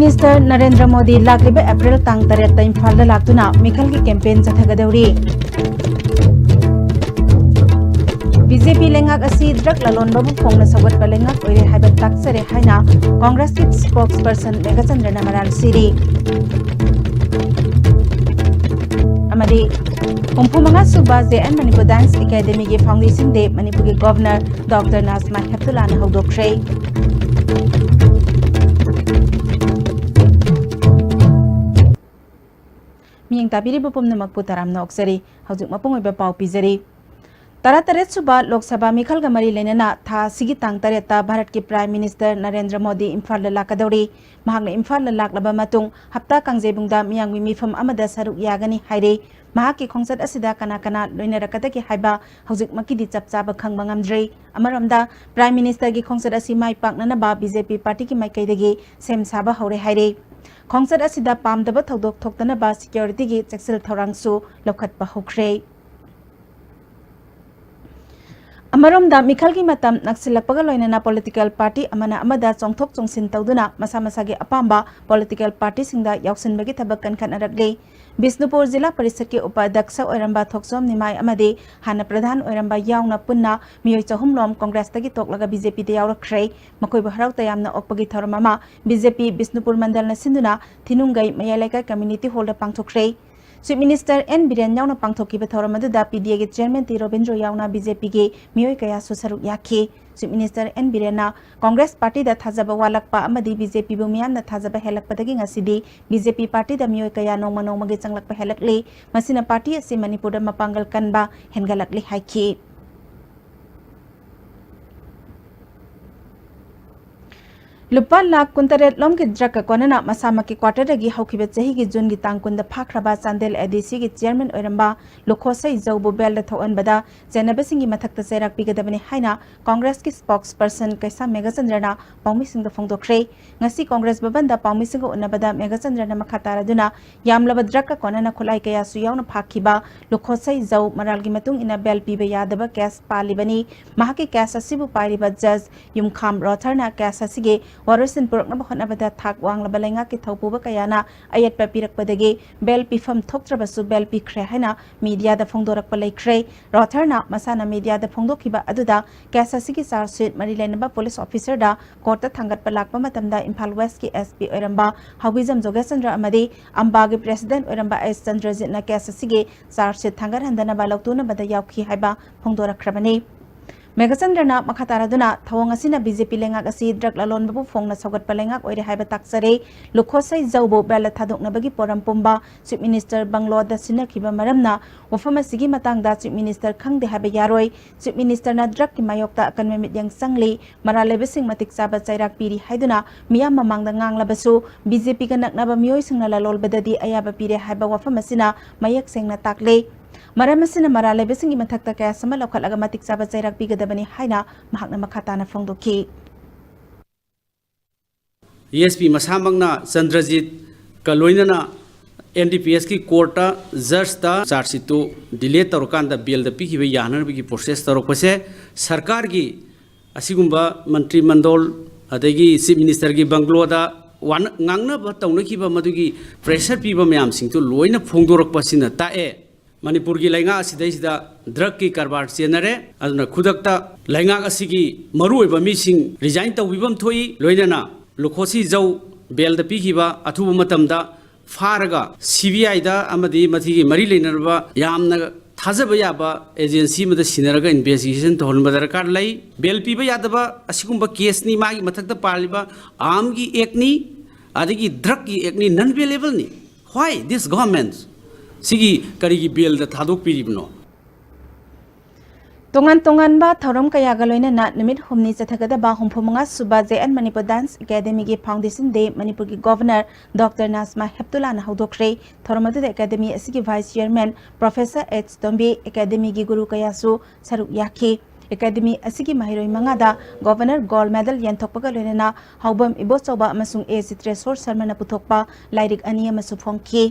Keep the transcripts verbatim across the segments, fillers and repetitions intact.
Minister Narendra Modi ꯂꯥꯛꯂꯤꯕ April ꯇꯥꯡ ꯇꯔꯦꯠꯇ ꯏꯝꯐꯥꯜꯗ ꯂꯥꯛꯇꯨꯅ ꯃꯤꯈꯜꯒꯤ ꯀꯦꯝꯄꯦꯟ ꯆꯠꯊꯒꯗꯧꯔꯤ꯫ ꯕꯤ ꯖꯦ ꯄꯤ ꯂꯩꯉꯥꯛ ꯑꯁꯤ ꯗ꯭ꯔꯒ ꯂꯂꯣꯟꯕꯕꯨ ꯐꯣꯡꯅ ꯁꯧꯒꯠꯄ ꯂꯩꯉꯥꯛ ꯑꯣꯏꯔꯦ ꯍꯥꯏꯕ ꯇꯥꯛꯆꯔꯦ ꯍꯥꯏꯅ ꯀꯣꯡꯒ꯭ꯔꯦꯁꯀꯤ ꯁ꯭ꯄꯣꯛꯁꯄꯔꯁꯟ ꯃꯦꯘꯆꯟꯗ꯭ꯔꯅ ꯃꯔꯥꯜ ꯁꯤꯔꯤ꯫ ꯑꯃꯗꯤ ꯍꯨꯝꯐꯨ ꯃꯉꯥ ꯁꯨꯕ ꯖꯦ ꯑꯦꯟ ꯃꯅꯤꯄꯨꯔ ꯗꯥꯟꯁ ꯑꯦꯀꯥꯗꯦꯃꯤꯒꯤ ꯐꯥꯎꯟꯗꯦꯁꯟ ꯗꯦ ꯃꯅꯤꯄꯨꯔꯒꯤ ꯒꯣꯚꯔꯅꯔ ꯗꯣꯛꯇꯔ ꯅꯥꯖꯃꯥ ꯍꯦꯞꯇꯨꯂꯥꯅ ꯍꯧꯗꯣꯛꯈ꯭ꯔꯦ꯫ ꯃꯤꯠꯌꯦꯡ ꯇꯥꯕꯤꯔꯤꯕ ꯄꯨꯝꯅꯃꯛꯄꯨ ꯇꯔꯥꯝꯅ ꯑꯣꯛꯆꯔꯤ꯫ ꯍꯧꯖꯤꯛ ꯃꯄꯨꯡ ꯑꯣꯏꯕ ꯄꯥꯎ ꯄꯤꯖꯔꯤ꯫ ꯇꯔꯥꯇꯔꯦꯠ ꯁꯨꯕ ꯂꯣꯛ ꯁꯚꯥ ꯃꯤꯈꯜꯒ ꯃꯔꯤ ꯂꯩꯅꯅ ꯊꯥ ꯑꯁꯤꯒꯤ ꯇꯥꯡ ꯇꯔꯦꯠꯇ ꯚꯥꯔꯠꯀꯤ ꯄ꯭ꯔꯥꯏꯝ ꯃꯤꯅꯤꯁꯇꯔ ꯅꯔꯦꯟꯗ꯭ꯔ ꯃꯣꯗꯤ ꯏꯝꯐꯥꯜꯗ ꯂꯥꯛꯀꯗꯧꯔꯤ꯫ ꯃꯍꯥꯛꯅ ꯏꯝꯐꯥꯜꯗ ꯂꯥꯛꯂꯕ ꯃꯇꯨꯡ ꯍꯞꯇꯥ ꯀꯥꯡꯖꯩꯕꯨꯡꯗ ꯃꯤꯌꯥꯝꯒꯤ ꯃꯤꯐꯝ ꯑꯃꯗ ꯁꯔꯨꯛ ꯌꯥꯒꯅꯤ ꯍꯥꯏꯔꯤ꯫ ꯃꯍꯥꯛꯀꯤ ꯈꯣꯡꯆꯠ ꯑꯁꯤꯗ ꯀꯅꯥ ꯀꯅꯥ ꯂꯣꯏꯅꯔꯛꯀꯗꯒꯦ ꯍꯥꯏꯕ ꯍꯧꯖꯤꯛꯃꯛꯀꯤꯗꯤ ꯆꯞ ꯆꯥꯕ ꯈꯪꯕ ꯉꯝꯗ꯭ꯔꯤ꯫ ꯑꯃꯔꯣꯝꯗ, ꯄ꯭ꯔꯥꯏꯝ ꯃꯤꯅꯤꯁꯇꯔꯒꯤ ꯈꯣꯡꯆꯠ ꯑꯁꯤ ꯃꯥꯏ ꯄꯥꯛꯅꯅꯕ ꯕꯤ ꯖꯦ ꯄꯤ ꯄꯥꯔꯇꯤꯒꯤ ꯃꯥꯏꯀꯩꯗꯒꯤ ꯁꯦꯝ ꯁꯥꯕ ꯍꯧꯔꯦ ꯍꯥꯏꯔꯤ꯫ ꯈꯣꯡꯆꯠ ꯑꯁꯤꯗ ꯄꯥꯝꯗꯕ ꯊꯧꯗꯣꯛ ꯊꯣꯛꯇꯅꯕ ꯁꯦꯀ꯭ꯌꯨꯔꯤꯇꯤꯒꯤ ꯆꯦꯛꯁꯤꯜ ꯊꯧꯔꯥꯡꯁꯨ ꯂꯧꯈꯠꯄ ꯍꯧꯈ꯭ꯔꯦ꯫ ꯑꯃꯔꯣꯝꯗ, ꯃꯤꯈꯜꯒꯤ ꯃꯇꯝ ꯅꯛꯁꯤꯜꯂꯛꯄꯒ ꯂꯣꯏꯅꯅ ꯄꯣꯂꯤꯇꯤꯀꯦꯜ ꯄꯥꯔꯇꯤ ꯑꯃꯅ ꯑꯃꯗ ꯆꯣꯡꯊꯣꯛ ꯆꯣꯡꯁꯤꯟ ꯇꯧꯗꯨꯅ ꯃꯁꯥ ꯃꯁꯥꯒꯤ ꯑꯄꯥꯝꯕ ꯄꯣꯂꯤꯇꯤꯀꯦꯜ ꯄꯥꯔꯇꯤꯁꯤꯡꯗ ꯌꯥꯎꯁꯤꯟꯕꯒꯤ ꯊꯕꯛ ꯀꯟꯈꯠꯅꯔꯛꯂꯤ꯫ ꯕꯤꯁꯅꯨꯄꯨꯔ ꯖꯤꯂꯥ ꯄꯔꯤꯁꯠꯀꯤ ꯎꯄꯥꯙ꯭ꯌꯛꯁ ꯑꯣꯏꯔꯝꯕ ꯊꯣꯛꯆꯣꯝ ꯅꯤꯃꯥꯏ ꯑꯃꯗꯤ ꯍꯥꯟꯅ ꯄ꯭ꯔꯙꯥꯟ ꯑꯣꯏꯔꯝꯕ ꯌꯥꯎꯅ ꯄꯨꯟꯅ ꯃꯤꯑꯣꯏ ꯆꯍꯨꯝ ꯔꯣꯝ ꯀꯣꯡꯒ꯭ꯔꯦꯁꯇꯒꯤ ꯇꯣꯛꯂꯒ ꯕꯤ ꯖꯦ ꯄꯤꯗ ꯌꯥꯎꯔꯛꯈ꯭ꯔꯦ꯫ ꯃꯈꯣꯏꯕꯨ ꯍꯔꯥꯎ ꯇꯌꯥꯝꯅ ꯑꯣꯛꯄꯒꯤ ꯊꯧꯔꯝ ꯑꯃ ꯕꯤ ꯖꯦ ꯄꯤ ꯕꯤꯁꯅꯨꯄꯨꯔ ꯃꯟꯗꯜꯅ ꯁꯤꯟꯗꯨꯅ ꯊꯤꯅꯨꯡꯒꯩ ꯃꯌꯥꯏ ꯂꯩꯀꯥꯏ ꯀꯝꯃ꯭ꯌꯨꯅꯤꯇꯤ ꯍꯣꯜꯗ ꯄꯥꯡꯊꯣꯛꯈ꯭ꯔꯦ꯫ ꯆꯤꯐ ꯃꯤꯅꯤꯁꯇꯔ ꯑꯦꯟ ꯕꯤꯔꯦꯟ ꯌꯥꯎꯅ ꯄꯥꯡꯊꯣꯛꯈꯤꯕ ꯊꯧꯔꯝ ꯑꯗꯨꯗ ꯄꯤ ꯗꯤ ꯑꯦꯒꯤ ꯆꯤꯌꯔꯃꯦꯟ ꯇꯤ ꯔꯣꯕꯤꯟꯗ꯭ꯔꯣ ꯌꯥꯎꯅ ꯕꯤ ꯖꯦ ꯄꯤꯒꯤ ꯃꯤꯑꯣꯏ ꯀꯌꯥꯁꯨ ꯁꯔꯨꯛ ꯌꯥꯈꯤ꯫ ꯆꯤꯐ ꯃꯤꯅꯤꯁꯇꯔ ꯑꯦꯟ ꯕꯤꯔꯦꯟꯅ ꯀꯣꯡꯒ꯭ꯔꯦꯁ ꯄꯥꯔꯇꯤꯗ ꯊꯥꯖꯕ ꯋꯥꯠꯂꯛꯄ ꯑꯃꯗꯤ ꯕꯤ ꯖꯦ ꯄꯤꯕꯨ ꯃꯤꯌꯥꯝꯅ ꯊꯥꯖꯕ ꯍꯦꯜꯂꯛꯄꯗꯒꯤ ꯉꯁꯤꯗꯤ ꯕꯤ ꯖꯦ ꯄꯤ ꯄꯥꯔꯇꯤꯗ ꯃꯤꯑꯣꯏ ꯀꯌꯥ ꯅꯣꯡꯃ ꯅꯣꯡꯃꯒꯤ ꯆꯪꯂꯛꯄ ꯍꯦꯜꯂꯛꯂꯤ꯫ ꯃꯁꯤꯅ ꯄꯥꯔꯇꯤ ꯑꯁꯤ ꯃꯅꯤꯄꯨꯔꯗ ꯃꯄꯥꯡꯒꯜ ꯀꯟꯕ ꯍꯦꯟꯒꯠꯂꯛꯂꯤ ꯍꯥꯏꯈꯤ꯫ ꯂꯨꯄꯥ ꯂꯥꯈ ꯀꯨꯟꯇꯔꯦꯠ ꯂꯣꯝꯒꯤ ꯗ꯭ꯔꯒꯀ ꯀꯣꯟꯅꯅ ꯃꯁꯥꯃꯛꯀꯤ ꯀ꯭ꯋꯥꯇꯔꯗꯒꯤ ꯍꯧꯈꯤꯕ ꯆꯍꯤꯒꯤ ꯖꯨꯟꯒꯤ ꯇꯥꯡ ꯀꯨꯟꯗ ꯐꯥꯈ꯭ꯔꯕ ꯆꯥꯟꯗꯦꯜ ꯑꯦ ꯗꯤ ꯁꯤꯒꯤ ꯆꯤꯌꯔꯃꯦꯟ ꯑꯣꯏꯔꯝꯕ ꯂꯨꯈꯣꯁꯩ ꯖꯧꯕꯨ ꯕꯦꯜꯗ ꯊꯣꯛꯍꯟꯕꯗ ꯆꯦꯟꯅꯕꯁꯤꯡꯒꯤ ꯃꯊꯛꯇ ꯆꯩꯔꯥꯛ ꯄꯤꯒꯗꯕꯅꯤ ꯍꯥꯏꯅ ꯀꯣꯡꯒ꯭ꯔꯦꯁꯀꯤ ꯁ꯭ꯄꯣꯛꯁꯄꯔꯁꯟ ꯀꯩꯁꯥꯝ ꯃꯦꯘꯆꯟꯗ꯭ꯔꯅ ꯄꯥꯎꯃꯤꯁꯤꯡꯗ ꯐꯣꯡꯗꯣꯛꯈ꯭ꯔꯦ꯫ ꯉꯁꯤ ꯀꯣꯡꯒ꯭ꯔꯦꯁ ꯚꯕꯟꯗ ꯄꯥꯎꯃꯤꯁꯤꯡꯒ ꯎꯅꯕꯗ ꯃꯦꯘꯆꯟꯗ꯭ꯔꯅ ꯃꯈꯥ ꯇꯥꯔꯗꯨꯅ ꯌꯥꯝꯂꯕ ꯗ꯭ꯔꯒꯀ ꯀꯣꯟꯅꯅ ꯈꯨꯠꯂꯥꯏ ꯀꯌꯥꯁꯨ ꯌꯥꯎꯅ ꯐꯥꯈꯤꯕ ꯂꯨꯈꯣꯁꯩ ꯖꯧ ꯃꯔꯥꯜꯒꯤ ꯃꯇꯨꯡ ꯏꯟꯅ ꯕꯦꯜ ꯄꯤꯕ ꯌꯥꯗꯕ ꯀꯦꯁ ꯄꯥꯜꯂꯤꯕꯅꯤ꯫ ꯃꯍꯥꯛꯀꯤ ꯀꯦꯁ ꯑꯁꯤꯕꯨ ꯄꯥꯏꯔꯤꯕ ꯖꯖ ꯌꯨꯝꯈꯥꯝ ꯔꯣꯊꯔꯅ ꯀꯦꯁ ꯑꯁꯤꯒꯤ ꯋꯥꯔꯣꯏꯁꯤꯟ ꯄꯨꯔꯛꯅꯕ ꯍꯣꯠꯅꯕꯗ ꯊꯥꯛ ꯋꯥꯡꯂꯕ ꯂꯩꯉꯥꯛꯀꯤ ꯊꯧꯄꯨꯕ ꯀꯌꯥꯅ ꯑꯌꯦꯠꯄ ꯄꯤꯔꯛꯄꯗꯒꯤ ꯕꯦꯜ ꯄꯤꯐꯝ ꯊꯣꯛꯇ꯭ꯔꯕꯁꯨ ꯕꯦꯜ ꯄꯤꯈ꯭ꯔꯦ ꯍꯥꯏꯅ ꯃꯤꯗꯤꯌꯥꯗ ꯐꯣꯡꯗꯣꯔꯛꯄ ꯂꯩꯈ꯭ꯔꯦ꯫ ꯔꯣꯊꯔꯅ ꯃꯁꯥꯅ ꯃꯤꯗꯤꯌꯥꯗ ꯐꯣꯡꯗꯣꯛꯈꯤꯕ ꯑꯗꯨꯗ ꯀꯦꯁ ꯑꯁꯤꯒꯤ ꯆꯥꯔꯖ ꯁꯤꯠ ꯃꯔꯤ ꯂꯩꯅꯕ ꯄꯨꯂꯤꯁ ꯑꯣꯐꯤꯁꯔꯗ ꯀꯣꯔꯠꯇ ꯊꯥꯡꯒꯠꯄ ꯂꯥꯛꯄ ꯃꯇꯝꯗ ꯏꯝꯐꯥꯜ ꯋꯦꯁꯀꯤ SP ꯑꯣꯏꯔꯝꯕ ꯍꯧꯕꯤꯖꯝ ꯖꯣꯒꯦꯁꯆꯟꯗ꯭ꯔ ꯑꯃꯗꯤ ꯑꯝꯕꯥꯒꯤ ꯄ꯭ꯔꯦꯁꯤꯗꯦꯟꯠ ꯑꯣꯏꯔꯝꯕ ꯑꯦꯁ ꯆꯟꯗ꯭ꯔꯖꯤꯠꯅ ꯀꯦꯁ ꯑꯁꯤꯒꯤ ꯆꯥꯔꯖ ꯁꯤꯠ ꯊꯥꯡꯒꯠꯍꯟꯗꯅꯕ ꯂꯧꯇꯨꯅꯕꯗ ꯌꯥꯎꯈꯤ ꯍꯥꯏꯕ ꯐꯣꯡꯗꯣꯔꯛꯈ꯭ꯔꯕꯅꯤ꯫ ꯃꯦꯘꯆꯟꯗ꯭ꯔꯅ ꯃꯈꯥ ꯇꯥꯔꯗꯨꯅ ꯊꯧꯑꯣꯡ ꯑꯁꯤꯅ BJP ꯂꯩꯉꯥꯛ ꯑꯁꯤ ꯗ꯭ꯔꯒ ꯂꯂꯣꯟꯕꯕꯨ ꯐꯣꯡꯅ ꯁꯧꯒꯠꯄ ꯂꯩꯉꯥꯛ ꯑꯣꯏꯔꯦ ꯍꯥꯏꯕ ꯇꯥꯛꯆꯔꯦ꯫ ꯂꯨꯈꯣꯁꯩ ꯖꯧꯕꯨ ꯕꯦꯜꯗ ꯊꯥꯗꯣꯛꯅꯕꯒꯤ ꯄꯣꯔꯝ ꯄꯨꯝꯕ ꯆꯤꯐ ꯃꯤꯅꯤꯁꯇꯔ ꯕꯪꯒ꯭ꯂꯣꯗ ꯁꯤꯟꯅꯈꯤꯕ ꯃꯔꯝꯅ ꯋꯥꯐꯝ ꯑꯁꯤꯒꯤ ꯃꯇꯥꯡꯗ ꯆꯤꯐ ꯃꯤꯅꯤꯁꯇꯔ ꯈꯪꯗꯦ ꯍꯥꯏꯕ ꯌꯥꯔꯣꯏ꯫ ꯆꯤꯐ ꯃꯤꯅꯤꯁꯇꯔꯅ ꯗ꯭ꯔꯒꯀꯤ ꯃꯥꯌꯣꯛꯇ ꯑꯀꯟꯕ ꯃꯤꯠꯌꯦꯡ ꯆꯪꯂꯤ꯫ ꯃꯔꯥꯜ ꯂꯩꯕꯁꯤꯡ ꯃꯇꯤꯛ ꯆꯥꯕ ꯆꯩꯔꯥꯛ ꯄꯤꯔꯤ ꯍꯥꯏꯗꯨꯅ ꯃꯤꯌꯥꯝ ꯃꯃꯥꯡꯗ ꯉꯥꯡꯂꯕꯁꯨ BJPꯒ ꯅꯛꯅꯕ ꯃꯤꯑꯣꯏꯁꯤꯡꯅ ꯂꯂꯣꯜꯕꯗꯗꯤ ꯑꯌꯥꯕ ꯄꯤꯔꯦ ꯍꯥꯏꯕ ꯋꯥꯐꯝ ꯑꯁꯤꯅ ꯃꯌꯦꯛ ꯁꯦꯡꯅ ꯇꯥꯛꯂꯤ꯫ ꯃꯔꯝ ꯑꯁꯤꯅ ꯃꯔꯥꯜ ꯂꯩꯕꯁꯤꯡꯒꯤ ꯃꯊꯛꯇ ꯀꯦꯁ ꯑꯃ ꯂꯧꯈꯠꯂꯒ ꯃꯇꯤꯛ ꯆꯥꯕ ꯆꯩꯔꯥꯛ ꯄꯤꯒꯗꯕꯅꯤ ꯍꯥꯏꯅ ꯃꯍꯥꯛꯅ ꯃꯈꯥ ꯇꯥꯅ ꯐꯣꯡꯗꯣꯛꯈꯤ꯫ SP ꯃꯁꯥꯃꯛꯅ ꯆꯟꯗ꯭ꯔꯖꯤꯠꯀ ꯂꯣꯏꯅꯅ NDPSꯀꯤ ꯀꯣꯔꯠꯇ ꯖꯁꯇ ꯆꯥꯔꯖ ꯁꯤꯠꯇꯨ ꯗꯤꯂꯦ ꯇꯧꯔꯀꯥꯟꯗ ꯕꯦꯜꯗ ꯄꯤꯈꯤꯕ ꯌꯥꯅꯅꯕꯒꯤ ꯄ꯭ꯔꯣꯁꯦꯁ ꯇꯧꯔꯛꯄꯁꯦ ꯁꯔꯀꯥꯔꯒꯤ ꯑꯁꯤꯒꯨꯝꯕ ꯃꯟꯇ꯭ꯔꯤ ꯃꯟꯗꯣꯜ ꯑꯗꯒꯤ ꯆꯤꯐ ꯃꯤꯅꯤꯁꯇꯔꯒꯤ ꯕꯪꯒ꯭ꯂꯣꯗ ꯋꯥꯅ-, ꯉꯥꯡꯅꯕ ꯇꯧꯅꯈꯤꯕ ꯃꯗꯨꯒꯤ ꯄ꯭ꯔꯦꯁꯔ ꯄꯤꯕ ꯃꯌꯥꯝꯁꯤꯡꯗꯨ ꯂꯣꯏꯅ ꯐꯣꯡꯗꯣꯔꯛꯄꯁꯤꯅ ꯇꯥꯛꯑꯦ꯫ ꯃꯅꯤꯄꯨꯔꯒꯤ ꯂꯩꯉꯥꯛ ꯑꯁꯤꯗꯩꯁꯤꯗ ꯗ꯭ꯔꯒꯀꯤ ꯀꯔꯕꯥꯔ ꯆꯦꯟꯅꯔꯦ꯫ ꯑꯗꯨꯅ ꯈꯨꯗꯛꯇ ꯂꯩꯉꯥꯛ ꯑꯁꯤꯒꯤ ꯃꯔꯨꯑꯣꯏꯕ ꯃꯤꯁꯤꯡ ꯔꯤꯖꯥꯏꯟ ꯇꯧꯕꯤꯐꯝ ꯊꯣꯛꯏ꯫ ꯂꯣꯏꯅꯅ ꯂꯨꯈꯣꯁꯤ ꯖꯧ ꯕꯦꯜꯗ ꯄꯤꯈꯤꯕ ꯑꯊꯨꯕ ꯃꯇꯝꯗ ꯐꯥꯔꯒ CBIꯗ ꯑꯃꯗꯤ ꯃꯁꯤꯒꯤ ꯃꯔꯤ ꯂꯩꯅꯔꯕ ꯌꯥꯝꯅ ꯊꯥꯖꯕ ꯌꯥꯕ ꯑꯦꯖꯦꯟꯁꯤ ꯑꯃꯗ ꯁꯤꯟꯅꯔꯒ ꯏꯟꯚꯦꯁꯇꯤꯒꯦꯁꯟ ꯇꯧꯍꯟꯕ ꯗꯔꯀꯥꯔ ꯂꯩ꯫ ꯕꯦꯜ ꯄꯤꯕ ꯌꯥꯗꯕ ꯑꯁꯤꯒꯨꯝꯕ ꯀꯦꯁꯅꯤ, ꯃꯥꯒꯤ ꯃꯊꯛꯇ ꯄꯥꯜꯂꯤꯕ ꯑꯥꯔꯝꯒꯤ ꯑꯦꯛꯅꯤ, ꯑꯗꯒꯤ ꯗ꯭ꯔꯒꯀꯤ acne, non ꯕꯦꯂꯦꯕꯜꯅꯤ꯫ Why this government? ꯁꯤꯒꯤ ꯀꯔꯤꯒꯤ ꯕꯦꯜꯗ ꯊꯥꯗꯣꯛꯄꯤꯔꯤꯕꯅꯣ? ꯇꯣꯉꯥꯟ ꯇꯣꯉꯥꯟꯕ ꯊꯧꯔꯝ ꯀꯌꯥꯒ ꯂꯣꯏꯅꯅ ꯅꯨꯃꯤꯠ ꯍꯨꯝꯅꯤ ꯆꯠꯊꯒꯗꯕ ꯍꯨꯝꯐꯨ ꯃꯉꯥ ꯁꯨꯕ JN Manipur Dance Academyꯒꯤ Foundation Day ꯃꯅꯤꯄꯨꯔꯒꯤ ꯒꯣꯚꯔꯅꯔ ꯗꯣꯛꯇꯔ ꯅꯥꯖꯃꯥ ꯍꯦꯞꯇꯨꯂꯥꯅ ꯍꯧꯗꯣꯛꯈ꯭ꯔꯦ꯫ ꯊꯧꯔꯝ ꯑꯗꯨꯗ ꯑꯦꯀꯥꯗꯦꯃꯤ ꯑꯁꯤꯒꯤ ꯚꯥꯏꯁ ꯆꯤꯌꯔꯃꯦꯟ ꯄ꯭ꯔꯣꯐꯦꯁꯔ ꯑꯦꯆ ꯇꯣꯝꯕꯤ, ꯑꯦꯀꯥꯗꯦꯃꯤꯒꯤ ꯒꯨꯔꯨ ꯀꯌꯥꯁꯨ ꯁꯔꯨꯛ ꯌꯥꯈꯤ꯫ ꯑꯦꯀꯥꯗꯦꯃꯤ ꯑꯁꯤꯒꯤ ꯃꯍꯩꯔꯣꯏ ꯃꯉꯥꯗ ꯒꯣꯚꯔꯅꯔ ꯒꯣꯜꯗ ꯃꯦꯗꯜ ꯌꯦꯟꯊꯣꯛꯄꯒ ꯂꯣꯏꯅꯅ ꯍꯥꯎꯕꯝ ꯏꯕꯣꯆꯧꯕ ꯑꯃꯁꯨꯡ ꯑꯦ ꯆꯤꯇ꯭ꯔꯦꯁꯣꯔ ꯁꯔꯃꯅ ꯄꯨꯊꯣꯛꯄ ꯂꯥꯏꯔꯤꯛ ꯑꯅꯤ ꯑꯃꯁꯨ ꯐꯣꯡꯈꯤ꯫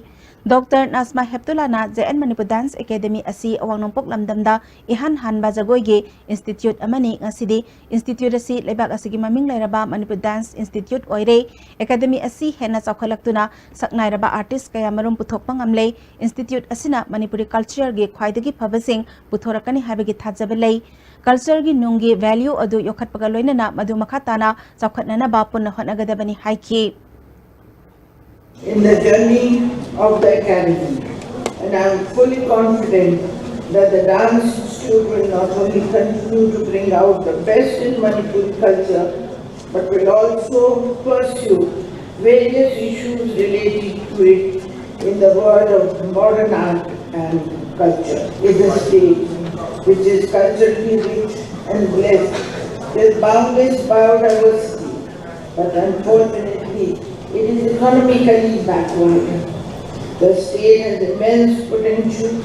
ꯗꯣꯛꯇꯔ ꯅꯥꯖꯃꯥ ꯍꯦꯞꯇꯨꯂꯥꯅ J N Manipur dance academy ꯑꯁꯤ ꯑꯋꯥꯡ ꯅꯣꯡꯄꯣꯛ ꯂꯝꯗꯝꯗ ꯏꯍꯥꯟ ꯍꯥꯟꯕ ꯖꯒꯣꯏꯒꯤ ꯏꯟꯁꯇꯤꯇ꯭ꯌꯨꯠ ꯑꯃꯅꯤ꯫ ꯉꯁꯤꯗꯤ ꯏꯟꯁꯇꯤꯇ꯭ꯌꯨꯠ ꯑꯁꯤ ꯂꯩꯕꯥꯛ ꯑꯁꯤꯒꯤ ꯃꯃꯤꯡ ꯂꯩꯔꯕ ꯃꯅꯤꯄꯨꯔ ꯗꯥꯟꯁ ꯏꯟꯁꯇꯤꯇ꯭ꯌꯨꯠ ꯑꯣꯏꯔꯦ꯫ ꯑꯦꯀꯥꯗꯦꯃꯤ ꯑꯁꯤ ꯍꯦꯟꯅ ꯆꯥꯎꯈꯠꯂꯛꯇꯨꯅ ꯁꯛꯅꯥꯏꯔꯕ ꯑꯥꯔꯇꯤꯁ ꯀꯌꯥꯃꯔꯨꯝ ꯄꯨꯊꯣꯛꯄ ꯉꯝꯂꯦ꯫ ꯏꯟꯁꯇꯤꯇ꯭ꯌꯨꯠ ꯑꯁꯤꯅ ꯃꯅꯤꯄꯨꯔꯤ ꯀꯜꯆꯔꯒꯤ ꯈ꯭ꯋꯥꯏꯗꯒꯤ ꯐꯕꯁꯤꯡ ꯄꯨꯊꯣꯔꯛꯀꯅꯤ ꯍꯥꯏꯕꯒꯤ ꯊꯥꯖꯕ ꯂꯩ꯫ ꯀꯜꯆꯔꯒꯤ ꯅꯨꯡꯒꯤ ꯚꯦꯂ꯭ꯌꯨ ꯑꯗꯨ ꯌꯣꯛꯈꯠꯄꯒ ꯂꯣꯏꯅꯅ ꯃꯗꯨ ꯃꯈꯥ ꯇꯥꯅ ꯆꯥꯎꯈꯠꯅꯅꯕ ꯄꯨꯟꯅ ꯍꯣꯠꯅꯒꯗꯕꯅꯤ ꯍꯥꯏꯈꯤ꯫ In the journey of the academy, and I am fully confident that the Dance Institute will not only continue to bring out the best in Manipuri culture, but will also pursue various issues related to it in the world of modern art and culture. Is a state which is culturally rich and blessed with boundless biodiversity, but unfortunately, it is economically backward. The state has immense potential